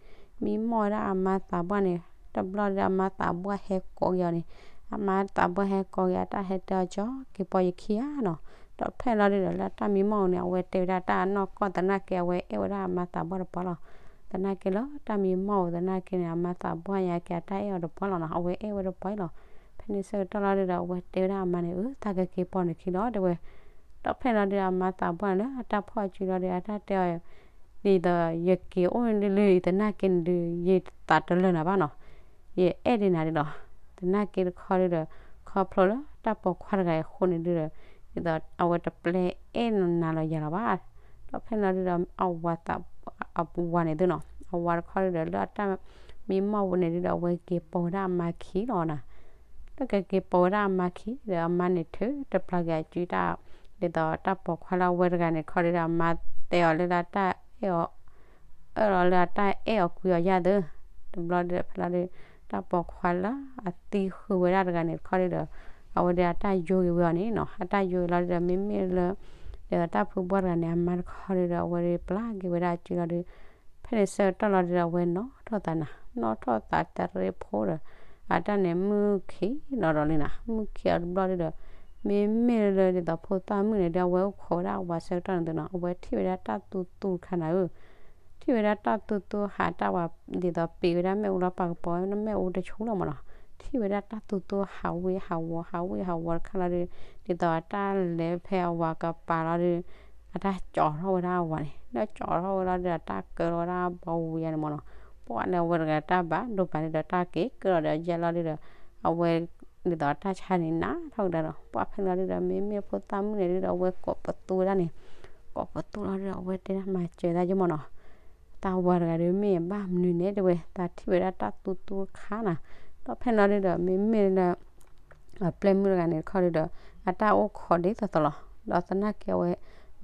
မံမီၢ်ဝဲဒၣ်အမါသးပှၢ်န့ၣ်, တဘျီဒီး အမါသးပှၢ်ဟဲကိးက့ၤအီၤန့ၣ်, အမါသးပှၢ်ဟဲကိးက့ၤ အတၢ်ဟဲတဲအီၤ ကၠီ က့ၤပိာ်ယခံဂၤနီၤ. ဒီးဖဲလီၤဒုးဒီး လၢအတၢ်မံမီၢ်န့ၣ် အဝဲတဲဝဲဒၣ်တၢ်အနီၢ်ကီၢ်သနာ်က့ အဝဲအဲၣ်ဝဲဒၣ်အမါသးပှၢ်တပှၢ်လီၤ. သနာ်က့လၢတၢ်မံမီၢ်သနာ်က့န့ၣ် အမါသးပှၢ်ညါက့ၤ အတၢ်အဲၣ်အီၤတပှၢ်လီၤနီၤ, အဝဲအဲၣ်ဝဲတပှၢ်လီၤ. ဖဲန့ၣ်ဆၢကတီၢ်လီၤဒုးဒီး အဝဲတဲဝဲဒၣ်အမါန့ၣ် အၢ တၢ်ကက့ၤပိာ်နခံလီၤ တဲဝဲ. ဒီးဖဲလီၤဒုးဒီး အမါသးပှၢ်န့ၣ်လၢအတၢ်ဖီၣ်အစုလီၤဒီး အတၢ်တဲအီၤ ဒ်သိးယက့ၤအိၣ်လၢလၢအံၤသနာ်က့န့ၣ်ဒုး ယသးတလၢာ်နၤဘၣ်နီၤ, ယအဲၣ်ဒိးနၤဒ်လီၤ. သနာ်က့တခီဒုးဒီး ခီဖျိလၢတၢ်ပိာ်ခွါတဂၤအံၤအဃိန့ၣ်ဒုးဒီး ဒ်သိးအဝဲတပျဲအဲၣ်နၤလီၤယၤလီၤဘၣ်. ဒီးဖဲန့ၣ်လီၤဒုးဒီး အဝၤသး အဝၤန့ၣ်သ့ၣ်နီၤ, အဝၤတခီဒုးဒီး လၢအတၢ်မံမီၢ်ဝဲန့ၣ်ဒုးဒီး အဝဲက့ၤပိာ်ဝဲဒၣ်အမါခံလီၤနၤ. လၢကက့ၤပိာ်ဝဲဒၣ်အမါခံဒီး အမါန့ၣ်ထုးတပျၢ်က့ၤအစုတၢ် ဒ်သိးတၢ်ပိာ်ခွါလၢအဝဲတဂၤန့ၣ်တခီဒုးဒီး အမါတဲအီၤလၢလၢတၢ်အဲၣ်အီၤ အၢၣ်လီၤလၢအတၢ်အဲၣ်အီၤကွံအီၤယါသၢ, တဘျီဒုးဒီးဖဲလီၤဒုး တၢ်ပိာ်ခွါလၢအသံဃုာ်ဝဲဒၣ်တဂၤန့ၣ်တခီဒုးဒီး အဝဲဒုးအတၢ်ယိက့ၤဝဲအီၤန့ၣ်နီၤ, အတၢ်ယိက့ၤလီၤဒုးဒီး မ့မ့ၢ်လၢ ဒ်သိးတၢ်ဖုဘှၢ်တဂၤန့ၣ် အမါတခီဒုးဒီး အဝဲဒုးပျၢ်က့ၤဝဲဒၣ်အစုလီၤဒုး ဖဲန့ၣ်ဆၢကတီၢ်လီၤဒုးဒီး အဝဲနီၣ်ထီၣ်သးနၤ, နီၣ်ထီၣ်သးတရ့ဖိဒီး အတၢ်န့ၣ်မုၢ်ခံးလီၤဒီးလံနၤ, မုၢ်ခံးအီၤတဘျီဒုးဒီး မ့မ့ၢ်လၢဒ်သိးဖိသၣ်မုၣ်န့ၣ်ဒီး အဝဲအိၣ်ခိးဝဲဒၣ်အဝၤဆၢကတီၢ်န့ၣ်သ့ၣ်နီၤ, အဝဲထံၣ်ဝဲဒၣ်တၢ်သူသူတခါနၤဧၢ ထံၣ်ဝဲဒၣ်တၢ်သူသူဟးတၢ်ဝၤ ဒ်သိးပံာ်ဝဲဒၣ်မ့ၣ်အူလီၤ ပာ်ကပီၤမ့ၣ်အူတဆူလီၤမးနီၤ, ထံၣ်ဝဲဒၣ်တၢ်သူသူဟးဝ့ၢ်ဟးဝီၤ ဟးဝ့ၢ်ဟးဝီၤတခါလီၤဒုး ဒ်သိးအတၢ်လဲၤဖဲအဝၤကပၤလီၤဒုး အတၢ်ကၠီထီၣ်ဝဲဒၣ်အဝၤန့ၣ် လၢကၠီထီၣ်ဝဲလီၤဒုး အတၢ်ကၢလီၤဝဲဒၣ်ဘီဝံၤယါန့ၣ်မးနီၤ, ပှၤန့ၣ်အဝဲတဂၤတၢ်ဘၣ်ဒိပာ်ဒုးဒီး တၢ်က့ၤကၢလီၤဒီးယဲလီၤဒုးဒီး အဝဲ ဒ်သိးအတၢ်ဆါန့ၣ်နးထီၣ်ကဒါဒီး ပှၤဖဲလီၤဒုးဒီး မ့မ့ၢ်ဖိသၣ်မုၣ်န့ၣ်ဒုးဒီး အဝဲကိးပသူဝဲဒၣ်န့ၣ်, ကိးပသူလီၤဒုးဒီး အဝဲတဲဒၣ်မၤစၢၤတၢ်ယမးနီၤ, တၢ်ဝၤတဂၤဒုးမ့ၢ်ဘၣ်မနုၤန့ၣ်တဲဝဲ တၢ်ထံၣ်ဝဲဒၣ်တၢ်သူသူတခါနၤ, ဒီးဖဲလီၤဒုးဒီး မ့မ့ၢ်လၢ အပျဲၢ်မုၣ်တဂၤန့ၣ်တခီဒုးဒီး အတၢ်အိၣ်ခိးဒ်သိးသိးလီၤ, ဒီးသနာ်က့အဝဲ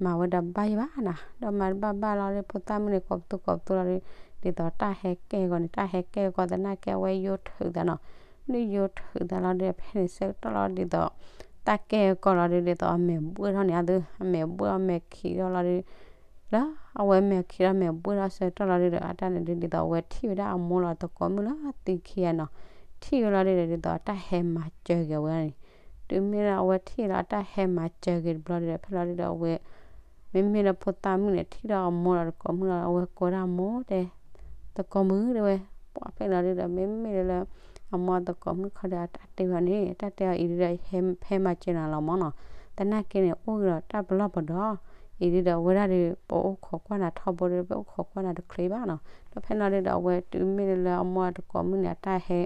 မၤဝဲဒီးဘၣ်ယဘၣ်နၤ, ဒီးမၤတဘၣ်ဘၣ်လီၤဒုး ဖိသၣ်မုၣ်န့ၣ်ကိးပသူကိးပသူလီၤဒုး ဒ်သိးတၢ်ဟဲကဲကီးန့ၣ် တၢ်ဟဲကဲကီးသနာ်က့အဝဲယိထုးသးနီၤ, ဒုးယိထုးသးလီၤဒုး ဖဲန့ၣ်ဆၢကတီၢ်လီၤဒ်သိး တၢ်ကဲကီးလီၤဒုးဒ်သိးအမဲာ်ဘှ့ၣ်ထီၣ်န့ၣ်အသု အမဲာ်ဘှ့ၣ်အမဲာ်ခံးထီၣ်လီၤဒုး လၢအဝဲမဲာ်ခံးထီၣ်မဲာ်ဘှ့ၣ်ထီၣ်ဆၢကတီၢ်လီၤဒုးဒီး အတၢ်န့ၣ်ဒုးဒ်သိးအဝဲထံၣ်ဝဲဒၣ်အမိၢ်လီၤသကိးမုၣ်လၢသံခံဂၤနီၤ, ထံၣ်ဝဲလီၤဒုးဒီး ဒ်သိးအတၢ်ဟဲမၤစၢၤက့ၤအဝဲန့ၣ်, တုၤမ့ၢ်လၢအဝဲထံၣ်လီၤအတၢ်ဟဲမၤစၢၤက့ၤတဘျီဒုးဒီး ဖဲလီၤဒုးဒီးအဝဲ မ့မ့ၢ်လၢဖိသၣ်မုၣ်န့ၣ် ထံၣ်ဒီးအမိၢ်လီၤသကိးမုၣ်လီၤ အဝဲကိးဒၣ်အမိၢ်တဲ သကိးမုၣ်တဲဝဲ, ပှၤဖဲလီၤဒုးဒီး မ့မ့ၢ်လၢ အမိၢ်သကိးမုၣ်တခီဒီး အတၢ်တဲဝဲန့ၣ် တၢ်တဲအီၤအံၤဒုးဒီး ဟဲမၤစၢၤနၤလီၤမးနီၤ, သနာ်က့န့ၣ် အိၣ်ဂ့ၤဒီးတၢ်ပလီၢ်ပဒီး အံၤဒုးဒီး အဝဲဒၣ်ဒီး ပအိၣ်ခိးကွၢ်နၤထီဘိဒီး ပအိၣ်ခိးကွၢ်နၤတချုးဘၣ်နီၤ, ဒီးဖဲလီၤဒုးဒီး အဝဲတုၤမ့ၢ်လၢအမိၢ်သကိးမုၣ်န့ၣ် အတၢ်ဟဲ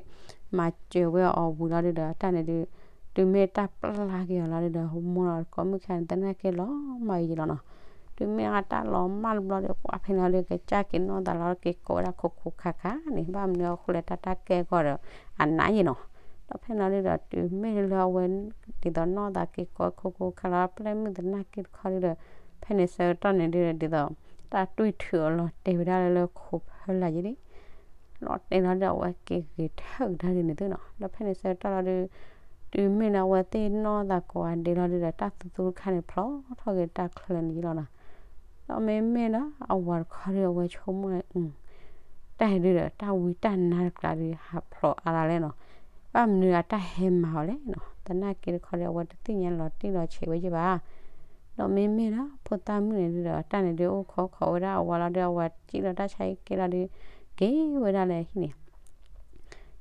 မၤစၢၤဝဲအီၤဝံၤလီၤဒုးဒီး အတၢ်န့ၣ်ဒုး တုၤမ့ၢ်တၢ်ပျၢ်က့ၤအီၤလီၤဒုးဒီး မိၢ်လီၤသကိးမုၣ်ခံဂၤန့ၣ် သနာ်က့လီၤမၢ်အံၤလီၤနီၤ, တုၤမ့ၢ်အတၢ်လီၤမၢ်တဘျီဒီး ပှၤဖဲလီၤဒုး ကစၢ်က့ၤနီၢ်သးလီၤ က့ၤကိးဝဲဒၣ်ခိခိခါခါန့ၣ် ဘၣ်မနုၤအဃိလဲၣ် တၢ်တၢ်ကဲကီးဒီး အနးယံာ်နီၤ, ဒီးဖဲလီၤဒုးဒီး တုၤမ့ၢ်လၢအဝဲ ဒ်သိးနီၢ်သးက့ၤကိးခိခိခါလီၤ ပျဲၢ်မုၣ်သနာ်က့တခီဒုးဒီး ဖဲန့ၣ်ဆၢကတီၢ်န့ၣ်ဒုးဒီး ဒ်သိး တၢ်တွံၢ်ထုးအီၤလီၤတဲာ်ဝဲဒၣ်လၢလၢခိဖၢလာ်ယံၤလံ လီၤတဲာ်လီၤဒုး အဝဲက့ၤဂဲၤထၢၣ်ကဒါဒုးန့ၣ်သုနီၤ. ဒီးဖဲန့ၣ်ဆၢကတီၢ်လီၤဒုး တုၤမ့ၢ်လၢအဝဲသ့ၣ်နီၣ်သးကိးဂၤဒဲးလီၤဒုးဒီး တၢ်သူသူတခါန့ၣ် ဖျိးထီၣ်က့ၤတၢ်ချၢန့ၣ်လီၤနီၤ. ဒီးမ့မ့ၢ်လၢအဝၤတခီဒုး အဝဲဆိကမိၣ် တၢ်ဟဲဒုးဒီး တၢ်ဝံတၢ်နါတကျါဒုး ဟးဖျိးအါလၢ်လဲၣ်နီၤ. ဘၣ်မနုၤအတၢ်ဟဲမၤအီၤလဲၣ်နီၤ. သနာ်က့တခီဒုး အဝဲတသ့ၣ်ညါလီၤတံၢ်လီၤဆဲးဝဲယဲၢ်ဘၣ်. ဒီးမ့မ့ၢ်လၢဖိသၣ်မုၣ်န့ၣ်ဒုးဒီး တၢ်န့ၣ်ဒုးအိၣ်ခိးခိးဝဲဒၣ်အဝၤလီၤဒုး အဝၤစံၣ်လီၤတၢ်ဆါဟံၣ်ကဲလီၤဒုး က့ၤဝဲဒၣ်လၢဟံၣ်န့ၣ်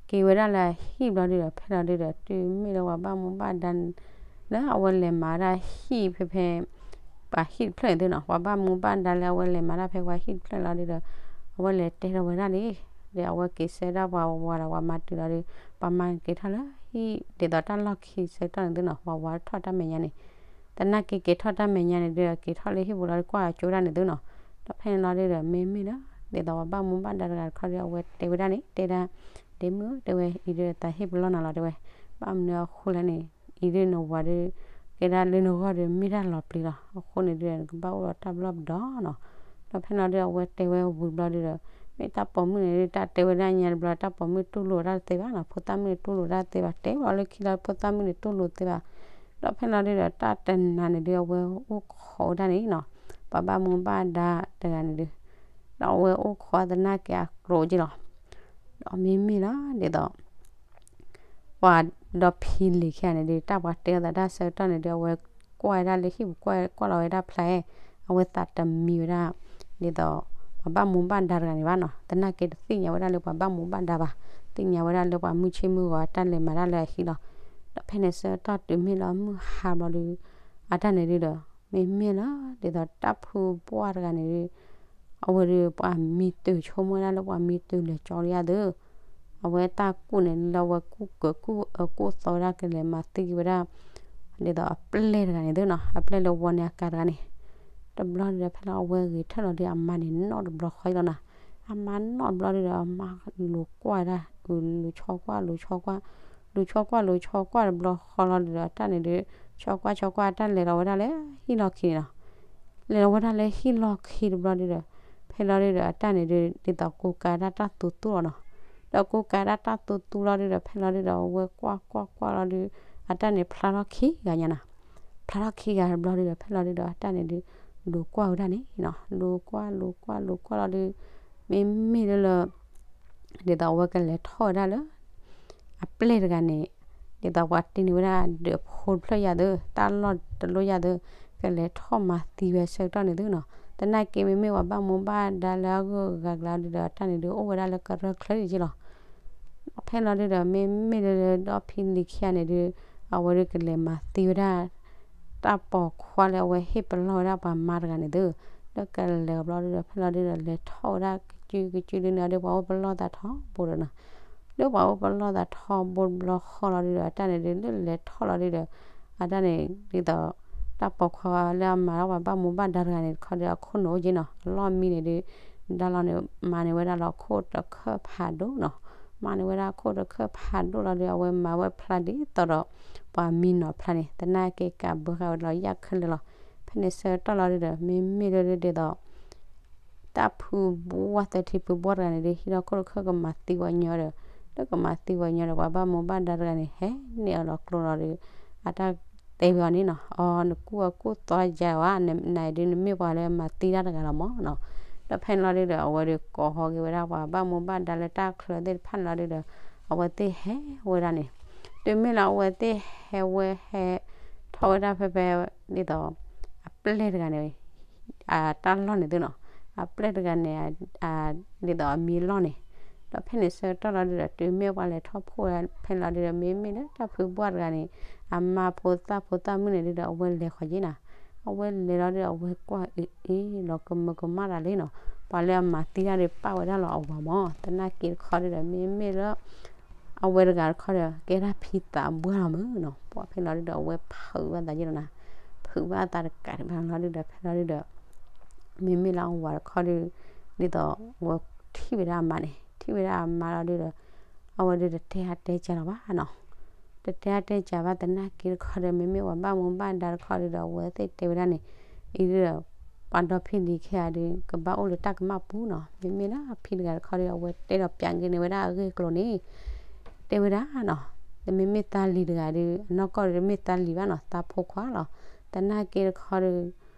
က့ၤဝဲဒၣ်လၢဟံၣ်ဘျီဒုးဒီး ဖဲလီၤဒုးဒီး တုၤမ့ၢ်လၢပှၤဘၣ်မူဘၣ်ဒါ လၢအဝဲလဲၤမၤဝဲဒၣ်ဟံၣ်ဖဲဖဲ ပှၤဟံၣ်တဖျၢၣ်န့ၣ်သုနီၤ, ပှၤဘၣ်မူဘၣ်ဒါလၢအဝဲလဲၤမၤတၢ်ဖဲပှၤဟံၣ်တဖျၢၣ်လီၤဒုးဒီး အဝဲလဲၤတဲထီၣ်ဝဲဒၣ်န့ၣ် ဒီးအဝဲက့ၤဆှၢဒၣ်ပှၤဝၤဒီးပှၤမၤတုၤလီၤဒုး ပှၤမၤက့ၤထီၣ်လၢဟံၣ်ဒ်သိးတၢ်လီၢ်ခံဆၢကတီၢ်န့ၣ်သုနီၤ, ပှၤဝၤထီၣ်တၢ်မဲာ်ညါန့ၣ် သနာ်က့က့ၤထီၣ်တၢ်မဲာ်ညါန့ၣ်ဒုး က့ၤထီၣ်လၢဟံၣ်ပူၤလီၤဒုး ကွၢ်အကၠိဒၣ်န့ၣ်သုနီၤ, ဒီးဖဲန့ၣ်လီၤဒုးဒီး မ့မ့ၢ်လၢ ဒ်သိးပှၤဘၣ်မူဘၣ်ဒါတဂၤတခီဒုး အဝဲတဲဝဲဒၣ်န့ၣ် တဲဒၣ် ဒ့မုၣ်ဧၢ တဲဝဲ အံၤဒုးသးဟ့ၣ်ပလီၢ်နၤလီၤ တဲဝဲ, ဘၣ်မနုၤအဃိလဲၣ်န့ၣ် အံၤဒုးနဝၤဒုး ကဲဒၣ်လၢနဂီၢ်ဒုး မ့ၢ်တၢ်လီၤပျံၤလီၤ, အဃိန့ၣ်ဒုး နကဘၣ်အိၣ်ဒီးတၢ်ပလီၢ်ပဒီနီၤ, ဒီးဖဲန့ၣ်လီၤဒုး အဝဲတဲဝဲဝံၤဘျီဒုးဒီး မ့ၢ်တၢ်ပိာ်မုၣ်န့ၣ်ဒုး တၢ်တဲဝဲဒၣ်ညါတဘျီ တၢ်ပိာ်မုၣ်တူၢ်လိာ်တၢ်တသ့ဘၣ်နီၤ, ဖိသၣ်မုၣ်န့ၣ်တူၢ်လိာ်တၢ်တသ့ဘၣ်, တဲဘျီလၢခံလီၤ ဖိသၣ်မုၣ်န့ၣ်တူၢ်လိာ်တသ့ဘၣ်, ဒီးဖဲန့ၣ်လီၤဒုးဒီး တၢ်တနၤန့ၣ်ဒုး အဝဲအိၣ်ခိးဝဲဒၣ်န့ၣ်နီၤ, ပှၤဘၣ်မူဘၣ်ဒါတဂၤန့ၣ်ဒုး ဒီးအဝဲအိၣ်ခိးသနာ်က့အကျိၤက့လီၤ, ဒီးမ့မ့ၢ်လီၤ ဒ်သိး ပှၤဒီဖံလံၤခံဂၤန့ၣ်ဒုး တၢ်ပှၤတဲအီၤသးတၢ်ဆၢကတီၢ်န့ၣ်ဒုး အဝဲကွၢ်ဝဲဒၣ်လၢဟံၣ်ပူၤ ကွၢ်ကွၢ်လီၤဝဲဒၣ်ဖျါ, အဝဲသးတမံဝဲဒၣ် ဒ်သိး ပှၤဘၣ်မူဘၣ်ဒါတဂၤန့ၣ်ဘၣ်နီၤ, သနာ်က့တသ့ၣ်ညါဝဲဒၣ်လၢပှၤဘၣ်မူဘၣ်ဒါဘၣ်, သ့ၣ်ညါဝဲဒၣ်လၢပှၤမုၢ်ဆ့ၣ်မုၢ်ဂီၤအတၢ်လဲၤမၤတၢ်လၢအဟံၣ်လီၤ, ဒီးဖဲန့ၣ်ဆၢကတီၢ်တုၤမ့ၢ်လၢမုၢ်ဟါဘျီဒုး အတၢ်န့ၣ်ဒုးဒီး မ့မ့ၢ်လီၤ ဒ်သိးတၢ်ဖုဘှၢ်တဂၤန့ၣ်ဒုး အဝဲဒုး ပှၤမံတုၤဆိကမိၣ်ဝဲဒၣ်လၢ ပှၤမံတုၤလဲၤကၠီလံယါသု, အဝဲတၢ်ကူၣ်န့ၣ်လၢအဝဲကူၣ်ကကူၣ်အကူၣ်သီဝဲဒၣ် ကလဲၤမၤသံဝဲဒၣ် ဒ်သိးအပျဲၢ်တဂၤန့ၣ်သုနီၤ, အပျဲၢ်လၢဝီန့ၣ်အကၤတဂၤန့ၣ်, တဘျီဒုးဒီး ဖဲလီၤအဝဲဂဲၤထၢၣ်လီၤဒုး အမါန့ၣ်နီၣ်တဘျီဃီလီၤနီၤ, အမါနီၣ်တဘျီဒုးဒီး အမါလူၤကွၢ်ဝဲဒၣ် လူၤဆီကွၢ် လူၤဆီကွၢ် လူၤဆီကွၢ် လူၤဆီကွၢ်လူၤဆီကွၢ်တဘျီဃီလီၤဒုးဒီး အတၢ်န့ၣ်ဒုး ဆီကွၢ်ဆီကွၢ် အတၢ်လဲၤလီၤဝဲဒၣ်လၢဟံၣ်လီၢ်ခံန့ၣ်လီၤ, လဲၤလီၤဝဲဒၣ်လၢဟံၣ်လီၢ်ခံတဘျီဒုးဒီး ဖဲလီၤဒုးဒီး အတၢ်န့ၣ်ဒုး ဒ်သိးကူကၤဒၣ်တၢ်သူသူလီၤနီၤ, ဒီးကူကၤဒၣ်တၢ်သူသူလီၤဒုးဒီး ဖဲလီၤဒုးဒီး အဝဲကွၢ်ကွၢ်ကွၢ်လီၤဒုး အတၢ်န့ၣ်ဖျါထီၣ်ခံဂၤညါနီၤ, ဖျါထီၣ်ခံဂၤတဘျီဒုးဒီး ဖဲလီၤဒုးဒီး အတၢ်န့ၣ်ဒုး လူၤကွၢ်ဝဲဒၣ်န့ၣ်နီၤ, လူၤကွၢ်လူၤကွၢ်လူၤကွၢ်လီၤဒုး မ့မ့ၢ်လၢလၢ ဒ်သိးအဝဲကလဲၤထီၣ်ဝဲဒၣ်လၢ အပျဲၢ်တဂၤန့ၣ် ဒ်သိးပှၤတ့န့ၢ်ဝဲဒၣ်ဒၢးဖိတဖျၢၣ်ယါသု, တၢ်လီၢ်တလိၣ်ယါသု, ကလဲၤထီၣ်မၤသံဝဲဆၢကတီၢ်န့ၣ်သုနီၤ, သနာ်က့မ့မ့ၢ်ပှၤဘၣ်မူဘၣ်ဒါလၢအဂုၤအဂၤကျါဒုးဒီး အတၢ်န့ၣ်ဒုးအိၣ်ဝဲဒၣ်လၢကရၢၢ်ချၢယ့လီၤ ဖဲလီၤဒုးဒီး မ့မ့ၢ်လၢလၢဒီဖံလံၤခံဂၤန့ၣ်ဒုး အဝဲဒုးကလဲၤမၤသံဝဲဒၣ် တၢ်ပိာ်ခွါလၢအဝဲဟ့ၣ်ပလီၢ်ဝဲဒၣ်ပှၤမါတဂၤန့ၣ်သု, ဒီးကလဲၤဘျီဒုးဒီး ဖဲလီၤဒုးဒီး လဲၤထီၣ်ဝဲဒၣ်ကစုကစုဒုးန့ၣ်ဒီး ပှၤအိၣ်ပလီၢ်သးထီဘိဒီးနီၤ, လၢပှၤအိၣ်ပလီၢ်သးထီဘိတဘျီဃီလီၤဒုးဒီး အတၢ်န့ၣ်ဒုး လၢလဲၤထီၣ်လီၤဒုးဒီး အတၢ်န့ၣ် ဒ်သိး တၢ်ပိာ်ခွါလၢအမၤလီၤပှၤဘၣ်မူဘၣ်ဒါတဂၤန့ၣ်တခီဒီး အခိၣ်နူာ်အိၣ်က့နီၤ, အလီၢ်မံန့ၣ်ဒုး ဒါလီၤန့ၣ် မၤန့ၢ်ဝဲဒၣ်လီၤခိၣ်တခၢၣ်ဖးဒိၣ်နီၤ, မၤန့ၢ်ဝဲဒၣ်ခိၣ်တခၢၣ်ဖးဒိၣ်လီၤဒုး အဝဲမၤဝဲဖျါဒ်သိးဒီး ပှၤမံနီၤဖျါန့ၣ် သနာ်က့ကးဘၢဃာ်ဝဲလီၤ ယၢ်ခဲလၢာ်လီၤ, ဖဲန့ၣ်ဆၢကတီၢ်လီၤဒုးဒီး မ့မ့ၢ်လၢဒ်သိး တၢ်ဖုဘှၢ်သၢထံဖုဘှၢ်တဂၤန့ၣ်ဒုး ဟံးထီၣ်ခိၣ်တခၢၣ်ကမၤသံဝဲညီဒီး လၢကမၤသံဝဲညီဒီး ပှၤဘၣ်မူဘၣ်ဒါတဂၤန့ၣ် ဟဲန့ၢ်အီၤလီၤကျိလီၤဒုး အတၢ်တဲဝဲအီၤန့ၣ်နီၤ, အီ နကူၣ်အကူၣ်သီယါဝဲ နဒုးနမ့ၢ်ပှၤလၢမၤသံတၢ်တဂၤလီၤမၢ်နီၤ, ဒီးဖဲန့ၣ်လီၤဒုးဒီး အဝဲဒုးကိးဟီၣ်က့ၤဝဲဒၣ်ပှၤဘၣ်မူဘၣ်ဒါလၢတၢ်ချၢသ့ၣ်တဖၣ်န့ၣ်လီၤဒုးဒီး အဝဲသ့ၣ်ဟဲဝဲဒၣ်န့ၣ်, တုၤမ့ၢ်လၢအဝဲသ့ၣ်ဟဲဝဲဟဲထီၣ်ဝဲဒၣ်ဖဲဖဲ ဒ်သိး အပျဲၢ်တဂၤန့ၣ် အတၢ်လီၢ်န့ၣ်သုနီၤ, အပျဲၢ်တဂၤန့ၣ် ဒ်သိးအမံလီၢ်န့ၣ်, ဒီးဖဲန့ၣ်ဆၢကတီၢ်လီၤဒုးဒီး တုၤမ့ၢ်ပှၤလဲၤထီၣ်ဖှိၣ်ဝဲဒၣ်ဖဲန့ၣ်လီၤဒုးဒီး မ့မ့ၢ်လၢတၢ်ဖုဘှၢ်တဂၤန့ၣ် အမါဖိသၣ်ဖိသၣ်မုၣ်န့ၣ်ဒုးဒီး အဝဲလဲၤဃီၤက့ၤနီၤ, အဝဲလဲၤလီၤဒုးဒီး အဝဲကွၢ်အ့ၣ်အ့ၣ်လီၤကမၢကမၣ်တၢ်လံနီၤ, ပှၤလၢအမၤသံတၢ်ဒုးပာ်ဝဲဒၣ်လီၤအဝၤမၢ်, သနာ်က့တခီဒုးဒီး မ့မ့ၢ်လၢ အဝဲတဂၤတခီဒီး ကဲဒၣ်ဖံသးဘှၢ်လီၤမၢ်နီၤ, ပှၤဖဲလီၤဒုးဒီး အဝဲဖုးဘၣ်သးယ့ၢ်လီၤနီၤ, ဖုးဘၣ်သးတကးဒံးဘၣ်လီၤဒုးဒီး ဖဲလီၤဒုးဒီး မ့မ့ၢ်လၢအဝၤတခီဒုး ဒ်သိးအဝဲထံၣ်ဝဲဒၣ်အမါန့ၣ် ထံၣ်ဝဲဒၣ်အမါလီၤဒုးဒီး အဝဲဒုးတတဲအါတဲစှၤလီၤဘၣ်နီၤ, တတဲအါတဲစှၤဘၣ်သနာ်က့တခီဒီး မ့မ့ၢ်ပှၤဘၣ်မူဘၣ်ဒါတခီဒုးဒီး အဝဲသ့ၣ်တဲဝဲဒၣ်န့ၣ် အံၤဒုးဒီး ပှၤဒီဖံလံၤခဲဂၤဒီး ကဘၣ်အိၣ်လၢတၢ်ကမၣ်ပူၤနီၤ. မ့မ့ၢ်လၢဖံတဂၤတခီဒီး အဝဲတဲဒီးပၠးက့ၤန့ၢ်ဝဲဒၣ်အဂ့ၢ်အကျိၤန့ၣ် တဲဝဲဒၣ်နီၤ, တမ့မ့ၢ်သးလံၤတဂၤဒီး အနီၢ်ကီၢ်ဒီးတမ့ၢ်သးလံၤဘၣ်နီၤ, သးဖိခွါလီၤ. သနာ်က့တခီဒီး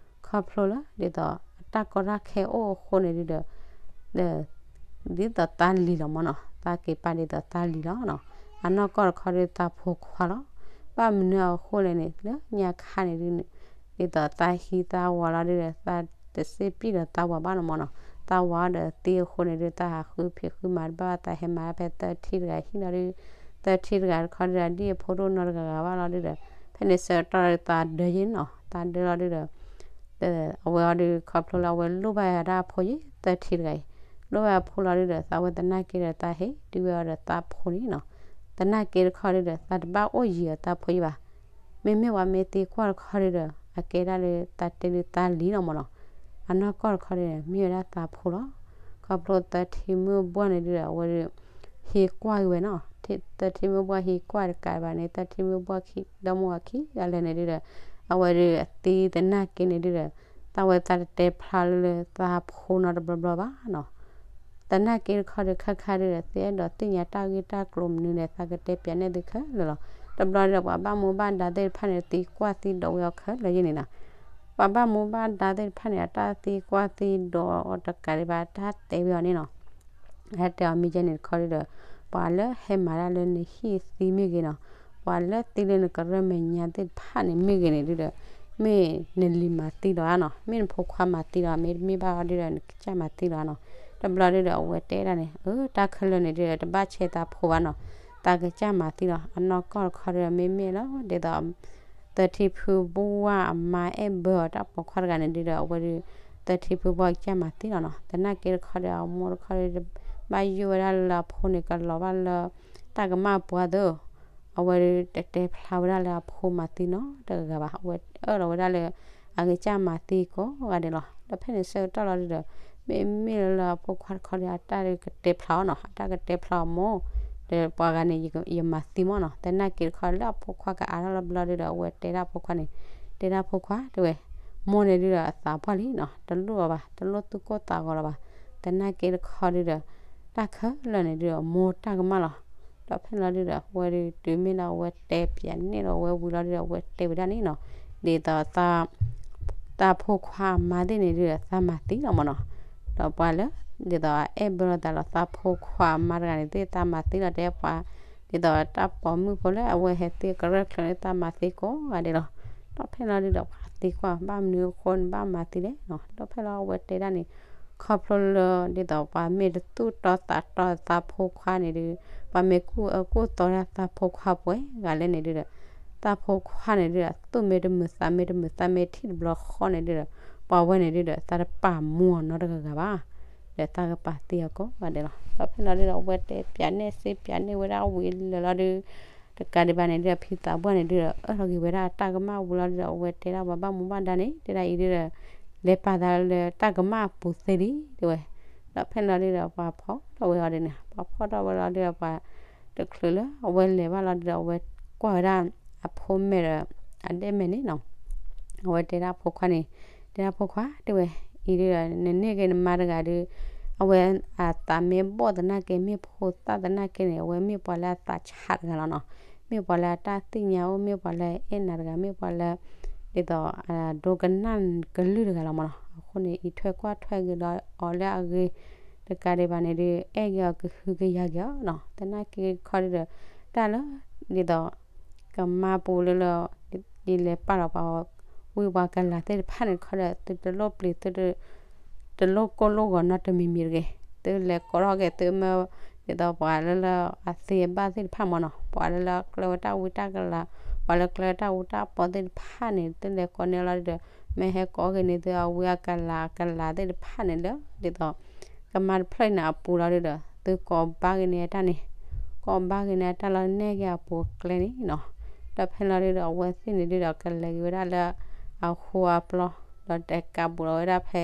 ခီဖျိလၢ ဒ်သိးအတၢ်ကီတၢ်ခဲအိၣ်အဃိန့ၣ်ဒုဒီး ဒ်သိးသးလံၤလီၤမၢ်နီၤ, သးက့ၤပာ်ဒ်သိးသးလံၤလီၤနီၤ. အနီၢ်ကီၢ်တခီဒီးသးဖိခွါလီၤ. ဘၣ်မနုၤအဃိလဲၣ်န့ၣ် လၢညါခါန့ၣ်ဒုန့ၣ် ဒ်သိးသးဟံးသးဝၤလီၤဒုဒီး သးတစ့ပံၣ်ဒီးသးဝၤဘၣ်နီၤမၢ်နီၤ. သးဝၤဒီးသံအဃိန့ၣ်ဒု သးဟးဃုဖံးဃုမၤတဘၣ် သးဟဲမၤဖဲသၢထံၣ်တဂၤဟံၣ်လီၤဒု သၢထံၣ်တဂၤတခီဒီး ဒ်အဖိဒိၣ်နီတဂၤဂၤဘၣ်လီၤဒုဒီး ဖဲန့ၣ်ဆၢကတီၢ်ဒီးသးဒၢယ့ၣ်နီၤ, သးဒၢလီၤဒုဒီး အဝဲအီၤဒု ခီဖျိလၢအဝဲလိၣ်ဘၣ်ဝဲဒၣ်အဖိယ့ၣ် သၢထံၣ်တဂၤအံၤ, လိၣ်ဘၣ်အဖိလီၤဒုဒီး သးဝဲသနာ်က့ဒီးသးဟ့ၣ်ဒုဝဲအီၤဒီးသးဖိန့ၣ်နီၤ. သနာ်က့တခီဒုဒီး သးတဘၣ်အိၣ်ယံၤအီၤသးဖိယံၤဘၣ်. မ့မ့ၢ်ပှၤမ့ၢ်သံကွၢ်တခီဒုဒီး အကဲဒၣ်လၢသးတဲဒုသးလံၤလီၤမၢ်နီၤ. အနီၢ်ကီၢ်တခီဒုန့ၣ် မ့ၢ်ဝဲဒၣ်သးဖိလီၤ. ခီဖျိသၢထံမုၢ်ဘှီၣ်န့ၣ်ဒုဒီး အဝဲဒု ဟ့ၣ်ကွၢ်က့ၤဝဲနီၤ, သၢထံမုၢ်ဘှီၣ်ဟ့ၣ်ကွၢ်တကးဘၣ်န့ၣ် သၢထံမုၢ်ဘှီၣ်ခံ ဒီမါဝၤခံဂၤလၢာ်န့ၣ်ဒုဒီး အဝဲဒုအသံသနာ်က့န့ၣ်ဒုဒီး သးဝဲသးတတဲဖျါလၢသးဖိနီတဘျီဘျီဘၣ်နီၤ. သနာ်က့တခီဒီး ခါခါဒုဒီး သ့အဲၣ်ဒိးသ့ၣ်ညါတၢ်ဂ့ၢ်တၢ်ကျိၤမနုၤန့ၣ် သးကတဲပၠးနဲၣ်သုခဲလၢာ်လီၤ. တဘျီဒီး ပှၤဘၣ်မူဘၣ်ဒါသ့ၣ်တဖၣ်န့ၣ် သံကွၢ်သံဒိးဝဲအီၤခဲလၢာ်ယ့ၣ်န့ၣ်နီၤ. ပှၤဘၣ်မူဘၣ်ဒါသ့ၣ်တဖၣ်န့ၣ် အတၢ်သံကွၢ်သံဒိးအီၤတကးဒံးဘၣ် တၢ်တဲဝဲအီၤန့ၣ်နီၤ. ဟဲတဲအီၤမ့ၢ်ကဲန့ၣ်တခီဒုဒီး ပှၤလၢဟဲမၤတၢ်လၢနဟံၣ်သံမ့ၢ်ဂ့ၤနီၤ, ပှၤလၢသံလၢနကရၢမဲာ်ညါသ့ၣ်တဖၣ်န့ၣ်မ့ၢ်ဂ့ၤန့ၣ်ဒုဒီး မ့ၢ်နလံၤမၤသံလီၤဧါနီၤ, မ့ၢ်နဖိခွါမၤသံလီၤဧါ, မ့တမ့ၢ်ဘၣ်အီၤဒုဒီး နကစၢ်မၤသံလီၤဧါနီၤ. တဘျီဒုဒီး အဝဲတဲဒၣ်န့ၣ် အၢ တၢ်ခဲလၢာ်န့ၣ်ဒုဒီး တဘၣ်ဆဲးသးဖိဘၣ်နီၤ, သးကစၢ်မၤသံလီၤ. အနီၢ်ကီၢ်တခီဒုဒီး မ့မ့ၢ်လီၤ ဒ်သိး သၢထံဖုဘှီၣ်အမါအဲၣ်ဘၢအီၤတၢ်ပိာ်ခွါတဂၤန့ၣ်ဒုဒီး အဝဲဒု သၢထံဖုဘှီၣ်ကစၢ်မၤသံလီၤနီၤ. သနာ်က့တခီဒီး အမိၢ်တခီဒီး ဘၣ်ယိၣ်ဝဲဒၣ်လၢအဖိန့ၣ် ကလီၤဘၣ်လၢတၢ်ကမၣ်ပူၤအသိး, အဝဲဒုတတဲဖျါဝဲဒၣ်လၢအဖိမၤသံနီတဂၤဘၣ်. အဝဲအၢၣ်လီၤဝဲဒၣ်လၢ အကစၢ်မၤသံကိးဂၤဒဲးလီၤ. ဒီးဖဲန့ၣ်ဆၢကတီၢ်လီၤဒုဒီး မ့မ့ၢ်လၢအဖိခွါတခီဒီး အတၢ်ဒုကတဲဖျါအီၤနီၤ, အတၢ်ကတဲဖျါအီၤမိၢ်, ဒီးပှၤဂၤန့ၣ် ယမၤသံမၢ်နီၤ. သနာ်က့တခီလၢအဖိခွါကအါထီၣ်လီၤဘျီဒုဒီး အဝဲတဲဒၣ်အဖိခွါန့ၣ်, တဲဒၣ်ဖိခွါတဲဝဲ, မိၢ်န့ၣ်ဒုဒီး အသးပှၢ်လံနီၤ, တလိၣ်လီၤဘၣ်, တလိၣ်သူၣ်ကိၢ်သးဂီၤလီၤဘၣ်. သနာ်က့တခီဒုဒီး တၢ်ခဲလၢာ်န့ၣ်ဒုဒီး မိၢ်တၢ်ကမၣ်လီၤ. ဒီးဖဲလီၤဒုဒီး အဝဲဒု တုၤမ့ၢ်လၢအဝဲတဲပၠးနဲၣ်ဒီးအဝဲဝံၤလီၤဒုဒီး အဝဲတဲဝဲဒၣ်န့ၣ်နီၤ, ဒ်သိး သးဖိခွါအမါသ့ၣ်န့ၣ်ဒုဒီး သးမၤသံလီၤမၢ်နီၤ. ဒီးပှၤလၢ ဒ်သိးအအဲၣ်ဘၢလီၤသးလီၤ သးဖိခွါအမါတဂၤန့ၣ်သ့ၣ် သးမၤသံလီၤ တဲပှၤ, ဒ်သိးတၢ်ပိာ်မုၣ်ဖိလၢအဝဲဟဲသံကရၢၢ်ချၢန့ၣ် သးမၤသံကိးဂၤဒဲးလီၤ. ဒီးဖဲလီၤဒုဒီး ပှၤသံကွၢ် ဘၣ်မနုၤအဃိ နဘၣ်မၤသံလဲၣ်နီၤ. ဒီးဖဲလီၤအဝဲတဲဒၣ်န့ၣ် ခီဖျိလၢ ဒ်သိးပှၤမ့ၢ်တသူၣ်တီသးတီသးဖိခွါန့ၣ်ဒု ပှၤမ့ၢ်ကူၣ်အၢကူၣ်သီတၢ်သးဖိခွါပှဲၤဂၤလဲၣ်န့ၣ်ဒုဒီး သးဖိခွါန့ၣ်ဒုဒီး သူၣ်မ့ၢ်တမုာ်သးမ့ၢ်တမုာ် သးမ့ၢ်ထံၣ်တဘျီဃီန့ၣ်ဒုဒီး ပှၤဝဲန့ၣ်ဒုဒီး သးတပာ်မူအီၤနီတဂၤဂၤဘၣ်, ဒီးသးကပာ်သံအီၤကိးဂၤဒဲးလီၤ. ဒီးဖဲလီၤဒုဒီး အဝဲတဲပၠးနဲၣ်စ့ပၠးနဲၣ်ဝဲဒၣ်ဝံၤလၢာ်လီၤဒု တကးဒံးဘၣ်န့ၣ်ဒုဒီး ဖံသးပှၢ်န့ၣ်ဒုဒီး အၢၣ်လီၤက့ၤဝဲဒၣ်တၢ်ကမၣ်ဝံၤလီၤဒုဒီး အဝဲတဲဒၣ်ပှၤဘၣ်မူဘၣ်ဒါန့ၣ် တဲဒၣ်အံၤဒုဒီး လဲၤပာ်သးလၢတၢ်ကမၣ်အပူၤသ့လံ တဲဝဲ. ဒီးဖဲလီၤဒုဒီး ပှၤဖီၣ်ထီၣ်ဝဲအီၤဒ်န့ၣ် ပှၤဖီၣ်ထီၣ်ဝဲလီၤဒုဒီး ပှၤတချုးလၢအဝဲလဲၤဘၣ်လီၤဒုဒီး အဝဲကွၢ်ဝဲဒၣ်အဖိမဲာ်ဒီး အဒဲၣ်မဲာ်န့ၣ်နီၤ. အဝဲတဲဒၣ်အဖိခွါန့ၣ်, တဲဒၣ်ဖိခွါ တဲဝဲ, အံၤဒုဒီး နန့ၢ်က့ၤနမါတဂၤဒု အဝဲအသးမ့ၢ်ဘီၣ်သနာ်က့ မ့ၢ်ဖိသၣ်သနာ်က့န့ၣ် အဝဲမ့ၢ်ပှၤလၢအသးဆးတဂၤလီၤနီၤ. မ့ၢ်ပှၤလၢအတၢ်သ့ၣ်ညါအိၣ် မ့ၢ်ပှၤလၢအအဲၣ်နၤတဂၤ မ့ၢ်ပှၤလၢ ဒ်သိး ဒိကနၣ်ကလုၢ်တဂၤလီၤမးနီၤ. အဃိန့ၣ် အံးထွဲကွၢ်ထွဲက့ၤဒီးအီၤလၢအဂ့ၤ တကးဒံးဘၣ်န့ၣ်ဒု အဲၣ်က့ၤအီၤကဟုကယာ်က့ၤအီၤနီၤ. သနာ်က့တခီဒုဒီး တၢ်လၢ ဒ်သိး ကမါပူၤလၢလၢ ဒ်လဲၤပာ်လီၤပှၤ ဝံပှၤကလၤသ့ၣ်တဖၣ်န့ၣ်တခီဒီး သုတလိၣ်ပျံၤ သု တလိၣ်ကိၢ်လိၣ်ဂီၤနီတမံၤမံၤတဂ့ၤ. သုလဲၤကိးထီၣ်က့ၤသုမ့ၢ် ဒ်သိးပှၤလၢလၢအသ့အဘၣ်သ့ၣ်တဖၣ်မးနီၤ, ပှၤလၢလၢကျၢဝဲတၢ်ဝံတၢ်ကလၤ, ပှၤလၢကျၢတၢ်အူတၢ်ပီသ့ၣ်တဖၣ်န့ၣ် သုလဲၤကိးန့ၢ်လီၤဒုဒီး မ့ၢ်ဟဲကိးက့ၤန့ၢ်သုအဝံအကလၤကလၤသ့ၣ်တဖၣ်န့ၣ်လၢ ဒ်သိး ကမါတဖျၢၣ်အံၤန့ၣ်အပူၤလီၤဒုဒီး သုကိးဘၣ်က့ၤန့ၢ်အတၢ်န့ၣ်, ကိးဘၣ်က့ၤန့ၢ်အတၢ်လီၤနဲၣ်က့ၤအပူၤအကျဲန့ၣ်နီၤ. ဒီးဖဲလီၤဒုဒီး အဝဲသ့ၣ်န့ၣ်ဒုဒီး ကလဲၤက့ၤဝဲဒၣ်လၢအဃိအပျီ ဒီးတကးဘူးလီၤဝဲဒၣ်ဖဲ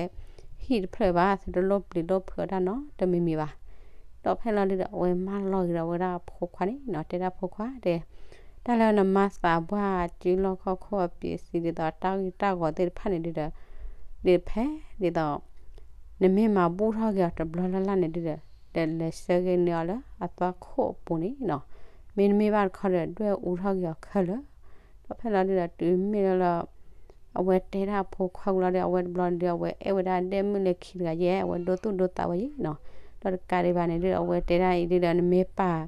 ဟံၣ်တဖျၢၣ်ဘၣ် သုတလိၣ်ပျံၤလိၣ်ဖုးအတၢ်နီတမံၤမံၤဘၣ်. ဒီးဖဲလီၤဒုဒီး အဝဲမၢလီၤက့ၤဒီးဝဲဒၣ်အဖိခွါန့ၣ်နီၤ, တဲဒၣ်ဖိခွါတဲ တၢ်လၢနမါသးပှၢ်အစုလီၢ်ခီၣ်ခိၣ်အပၠးစံးဒ်သိးတၢ်ဂ့ၢ်တၢ်ဂီၤသ့ၣ်တဖၣ်န့ၣ်ဒုဒီး ဒ်ဖဲဒ်သိး နမ့ၢ်မၤဘူၣ်ထီၣ်က့ၤအီၤတဘျီလၢ်လၢ်န့ၣ်ဒုဒီး ဒီးလဲၤဆၢက့ၤန့ၢ်အီၤလၢအသွၣ်ခိၣ်အပူၤန့ၣ်နီၤ. မ့တမ့ၢ်ဘၣ်တခီဒီး ဒွဲၣ်အူထီၣ်က့ၤအီၤခဲလၢာ်. ဒီးဖဲလီၤဒုဒီး တုၤမ့ၢ်လၢလၢ အဝဲတဲဒၣ်အဖိခွါဝံၤလီၤဒီး အဝဲတဘျီန့ၣ်ဒု အဝဲအဲၣ်ဝဲဒၣ်ဒဲမုၣ်လၢခံတဂၤယဲ အဝဲဒိသူၣ်ဒိသးဝဲယဲနီၤ. ဒီးတကးဒံးဘၣ်န့ၣ်ဒုဒီး အဝဲတဲဒၣ်အံၤဒုဒီး နမ့ၢ်ပာ်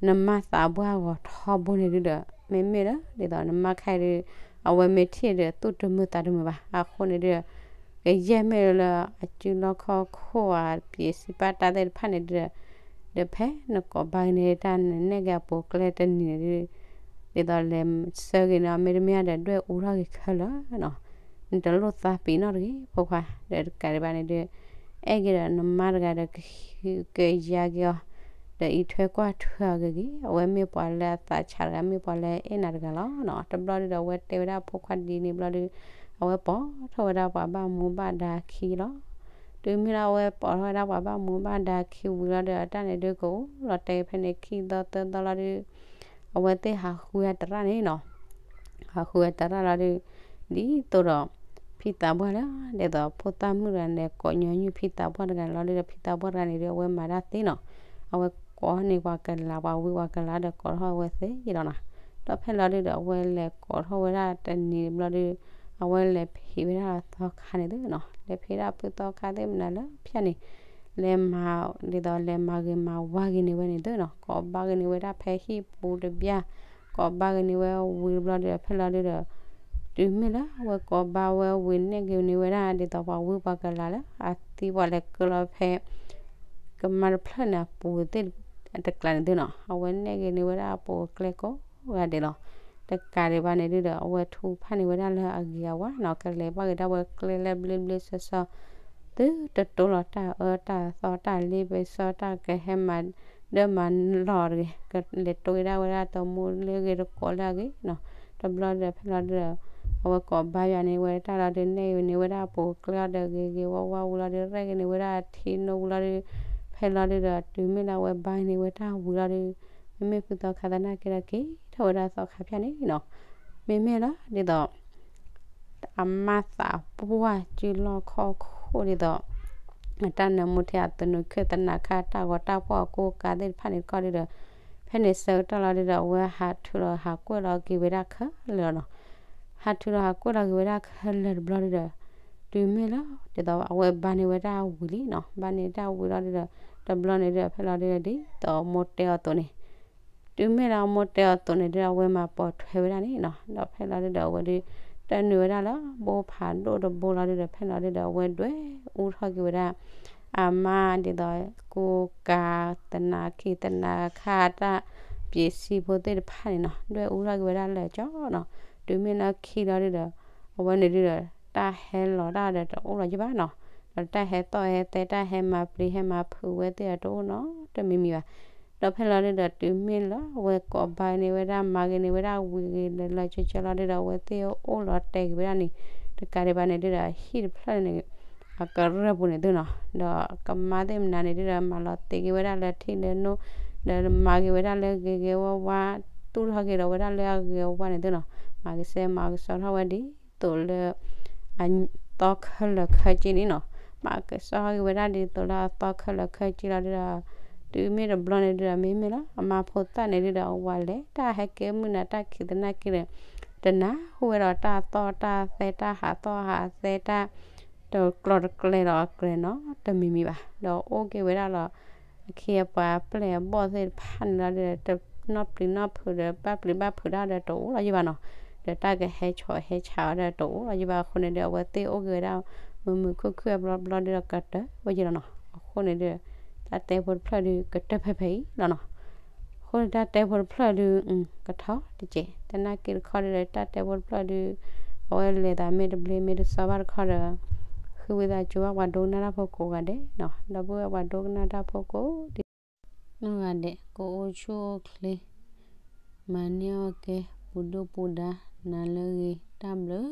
နမါသးပှၢ်ဂီၤထီဘိန့ၣ်ဒုဒီး မ့မ့ၢ်လၢဒ်သိးနမါခဲအံၤဒု အဝဲမ့ၢ်ထံၣ်ဒီး သူၣ်တမုာ်သးတမုာ်ဘၣ်. အဃိန့ၣ်ဒု ကယဲၢ်မ့ၢ်လၢအစုလီၢ်ခီၣ်ခိၣ် အပျ့ၤစံးပာ်တၢ်သ့ၣ်တဖၣ်န့ၣ်ဒုဒီး ဒီးဖဲနကိးဘါက့ၤန့ၢ်တၢ် နနဲၣ်က့ၤအပူၤကျဲတနံၤန့ၣ်ဒု ဒ်သိးလဲၤဆၢက့ၤန့ၢ်အီၤ မ့တမ့ၢ်ဒီး ဒွဲၣ်အူထီၣ်က့ၤခဲလၢာ်နီၤ. နတလိၣ်သးပ့ၤနီၣ်တဂ့ၤ ဖိခွါ. ဒီးတကးဒံးဘၣ်န့ၣ်ဒု အဲၣ်က့ၤဒီးနမါတဂၤဒီးကဟုကယာ်က့ၤအီၤ ဒီးအံးထွဲကွၢ်ထွဲအီၤဂ့ၤဂ့ၤ, အဝဲမ့ၢ်ပှၤလၢအသးဆးတဂၤ မ့ၢ်ပှၤလၢအအဲၣ်နၤတဂၤလီၤနီၤ. တဘျီဒုဒီး အဝဲတဲဝဲဒၣ်အဖိခွါဒ်န့ၣ်ဘျီဒု အဝဲပိာ်ထီၣ်ဝဲဒၣ်ပှၤဘၣ်မူဘၣ်ဒါခံလီၤ. တုၤမ့ၢ်လၢအဝဲပိာ်ထီၣ်ဝဲဒၣ်ပှၤဘၣ်မူဘၣ်ဒါခံဝံၤလီၤဒီး အတၢ်န့ၣ်ဒုကအိၣ်လီၤတဲာ်ဖဲန့ၣ် ခံသီသၢသီလီၤဒု အဝဲသ့ၣ်ဟးဃုအတရၣ်န့ၣ်နီၤ. ဟးဃုအတရၣ်လီၤဒု ဒ်သိးဒီး ဖံသးပှၢ်လၢ ဒ်သိးဖိသၣ်မုၣ်တဂၤန့ၣ် ကိးညီနုၢ်ဖံသးပှၢ်တဂၤန့ၣ်လီၤဒုဒီး ဖံသးပှၢ်တဂၤန့ၣ်ဒု အဝဲမၤတၢ်သ့နီၤ. အဝဲကိးန့ၢ်ပှၤကလၤ ပှၤဝံပှၤကလၤဒီး ကိးထီၣ်အဝဲသ့နီၤ. ဒီးဖဲလီၤဒုဒီး အဝဲလဲၤကိးထီၣ်ဝဲဒၣ်တနံၤဘျီဒု အဝဲလဲၤဖံးဝဲဒၣ်သီခါန့ၣ်သ့နီၤ. လဲၤဖံးဒၣ်ဖုသီခါသ့ၣ်မနုၤလၢဖၠၣ်န့ၣ် လဲၤမၤ ဒ်သိးလဲၤမၤဂ့ၤမၤဝါဂ့ၤန့ၢ်ဝဲန့ၣ်သ့နီၤ. ကိးဘါဂ့ၤန့ၢ်ဝဲဒၣ်ဖဲဟံၣ်ပူၤတဘျီ, ကိးဘါဂ့ၤန့ၢ်ဝဲဝံၤတဘျီဒီး ဖဲလီၤဒုဒီး တုၤမ့ၢ်လၢအဝဲကိးဘါဝဲဝံၤ နဲၣ်ဂ့ၤန့ၢ်ဝဲဒၣ် ဒ်သိးပှၤဝံပှၤကလၤလၢ အသံပှၤလဲၤကၢလီၤဖဲ ကမါတဖျၢၣ်န့ၣ် အပူၤသ့ၣ်တကျါန့ၣ်သ့နီၤ. အဝဲနဲၣ်ဂ့ၤန့ၢ်ဝဲဒၣ်အပူၤကျဲကိးဂၤဒဲးလီၤ. တကးဒံးဘၣ်န့ၣ်ဒုဒီး အဝဲထူဖၣ်န့ၢ်ဝဲဒၣ်လၢအဂ့ၤအဝါနီၤ. ကလဲၤဘၣ်က့ၤဒၣ်ဝဲကျဲလၢဘျ့ဘျ့ဆှီဆှီ သုတတိလီၤတၢ်အၢတၢ်သီတၢ်လ့ပစီ တၢ်ကဟဲမၤဒၢမၤလီၤတဂ့ၤ, ကလဲၤတိၢ်က့ၤဒၣ်ဝဲဒၣ်တမူလၢဂ့ၤတကိးလၢအဂ့ၤနီၤ. တဘျီဒီးဖဲလီၤဒုဒီး အဝဲကိးဘါယွၤန့ၢ်ဝဲတၢ်လီၤဒု နဲၣ်ဂ့ၤန့ၢ်ဝဲဒၣ်အပူၤကျဲအီၤဒီးဂ့ၤဂ့ၤဝါဝါဝံၤလီၤဒု ရဲၣ်ဂ့ၤန့ၢ်ဝဲဒၣ်အထံနိဝံၤလီၤဒု ဖဲလီၤဒုဒီး တုၤမ့ၢ်လၢအဝဲဘါန့ၢ်ဝဲတၢ်ဝံၤလီၤဒု မ့မ့ၢ်ဖုသီခါသနာ်က့ဒီးက့ၤထီၣ်ဝဲဒၣ်သီခါဖၠၣ်န့ၣ်နီၤ. မ့မ့ၢ်လီၤဒ်သိး အမါသးပှၢ်စုလီၢ်ခီၣ်ခိၣ်ဒ်သိး အတၢ်နၢမူထံအသနူခ့သနၤခါ တၢ်ဂီၤတၢ်ဖီၣ်အကိးကးသ့ၣ်တဖၣ်န့ၣ်တခီဒုဒီး ဖဲန့ၣ်ဆၢကတီၢ်လီၤဒုဒီး အဝဲဟးထုးလီၤဟးကွဲၢ်လီၤက့ၤဝဲဒၣ်ခဲလၢာ်လီၤနီၤ. ဟးထုးလီၤဟးကွဲၢ်လီၤက့ၤဝဲဒၣ်ခဲလၢာ်တဘျီဒုဒီး တုၤမ့ၢ်လၢ ဒ်သိးအဝဲဘါန့ၢ်ဝဲဒၣ်ဝံၤလံနီၤ. ဘါန့ၢ်တၢ်ဝံၤလီၤဒုဒီး တဘျီန့ၣ်ဒုဒီး ဖဲလီၤဒုဒီး ဒ်သိးမိၢ်တဲအီၤအသိးန့ၣ် တုၤမ့ၢ်လၢအမိၢ်တဲအီၤအသိးန့ၣ်ဒု အဝဲမၤပိာ်ထွဲဝဲဒၣ်န့ၣ်နီၤ. ဒီးဖဲလီၤဒုဒီး အဝဲဒု တၢ်နုာ်ဝဲဒၣ်လၢဘိဖးဒိၣ်တဘိလီၤဒုဒီး ဖဲလီၤဒုဒီး အဝဲဒွဲၣ်အူထီၣ်က့ၤဝဲဒၣ် အမါဒ်သိး ကိးကးသနၤခ့သနၤခါ တၢ်ပျ့ၤစံဖိသ့ၣ်တဖၣ်န့ၣ်နီၤ. ဒွဲၣ်အူထီၣ်က့ၤဝဲဒၣ်လၢာ်ကၠီနီၤ. တုၤမ့ၢ်လၢခံလီၤဒုဒီး အဝဲန့ၣ်ဒုဒီး တၢ်ဟဲလီၤတၢ်ဒီးတအိၣ်လီၤယံၣ်ဘၣ်နီၤ. ဒီးတၢ်ဟဲသီၣ်ဟဲသဲ တၢ်ဟဲမၤပျံၤဟဲမၤဖုးဝဲသ့ၣ်ဒီးတအိၣ်နီတမံၤမံၤဘၣ်. ဒီးဖဲလီၤဒုဒီး တုၤမ့ၢ်လၢအဝဲကိးဘါန့ၢ်ဝဲဒၣ် မၤဂ့ၤန့ၢ်ဝဲဒၣ်ဝံၤဂ့ၤလၢာ်လၢာ်ကၠီကၠီလီၤဒုဒီး အဝဲသ့ၣ်အိၣ်လီၤတဲာ်က့ၤဝဲဒၣ်န့ၣ် တကးဒံးဘၣ်န့ၣ်ဒုဒီး ဟံၣ်တဖျၢၣ်န့ၣ် အကရၢၢ်ပူၤန့ၣ်သ့နီၤ. ဒီးကမါသ့ၣ်မနုၤန့ၣ်ဒုဒီး မၤလီၤတ့ၢ်က့ၤဝဲဒၣ်လၢထံလၢနိ ဒီးမၤက့ၤဝဲဒၣ်လၢဂ့ၤဂ့ၤဝါဝါ သူၣ်ထီၣ်က့ၤဒီးဝဲဒၣ်လၢအဂ့ၤအဝါန့ၣ်သ့နီၤ. မၤကဆှဲမၤကဆှီထီၣ်ဝဲဒ်သိးလၢ အသီခဲလၢာ်ခဲဆ့န့ၣ်နီၤ. မၤကဆှီထီၣ်က့ၤဝဲဒၣ်ဒ်သိးလၢအသီခဲလၢာ်ခဲဆ့လီၤဒုဒီး တုၤမ့ၢ်တဘျီန့ၣ်ဒုဒီး မ့မ့ၢ်လၢအမါဖိသၣ်န့ၣ်ဒုဒီး အဝၤလဲၤတၢ်ဟဲက့ၤမုၢ်နၤတၢ်ခံးသနာ်က့ဒီး တနၢ်ဟူဝဲဒီးတၢ်သီၣ်တၢ်သဲ တၢ်ဟးသီၣ်ဟးသဲ တၢ် တကျီတကျဲဒီးအကျဲနီတမံၤမံၤဘၣ်. ဒီးအိၣ်က့ၤဝဲဒၣ်လီၤ အခ့အပှၤအပျဲၢ်အဘီၣ်သ့ၣ်တဖၣ်န့ၣ်လီၤဒုဒီး တနီၣ်ပျံၤနီၣ်ဖုးဒီးဘၣ်ပျံၤဘၣ်ဖုးတၢ်ဒီးတအိၣ်လီၤယံၣ်ဘၣ်နီၤ. ဒီးတၢ်ကဟဲဆီးဟဲဆးအီၤဒီးတအိၣ်လီၤယံၣ်ဘၣ်အဃိန့ၣ်ဒီး အဝဲသ့ၣ်အိၣ်က့ၤဝဲဒၣ် မုာ်မုာ်ခုၣ်ခုၣ်အဘျီဘျီဒုဒီးကတၢၢ်ဝဲယံၣ်လီၤနီၤ. အဃိန့ၣ်ဒီး တၢ်တဲဖိတဖျၢၣ်ဒု ကတၢၢ်ဖဲဖဲအံၤလီၤနီၤ. အဃိန့ၣ်တၢ်တဲဖိတဖျၢၣ်ဒု ကထီတကဲး သနာ်က့တခီဒုဒီး တၢ်တဲဖိတဖျၢၣ်ဒု အဝဲလဲၤသးမ့ၢ်တဘျ့မ့ၢ်တစီဘၣ်တခီဒီး ဃ့ဝံသးစူၤဘၣ်ပှၤဒိကနၣ်တၢ်ဖိကိးဂၤဒဲးနီၤ. ဒီပုၢ်ဝဲၢ်ပှၤဒိကနၣ်တၢ်ဖိကိးဒဲး နီၢ်ဂၤဒဲး ကအိၣ်ဆူၣ်အိၣ်ချ့ မၤန့ၢ်အီၣ်ကဲ ပူၤဒိၣ်ပူၤဒါ နၤလၢအဂ့ၤ တၢ်ဘျုး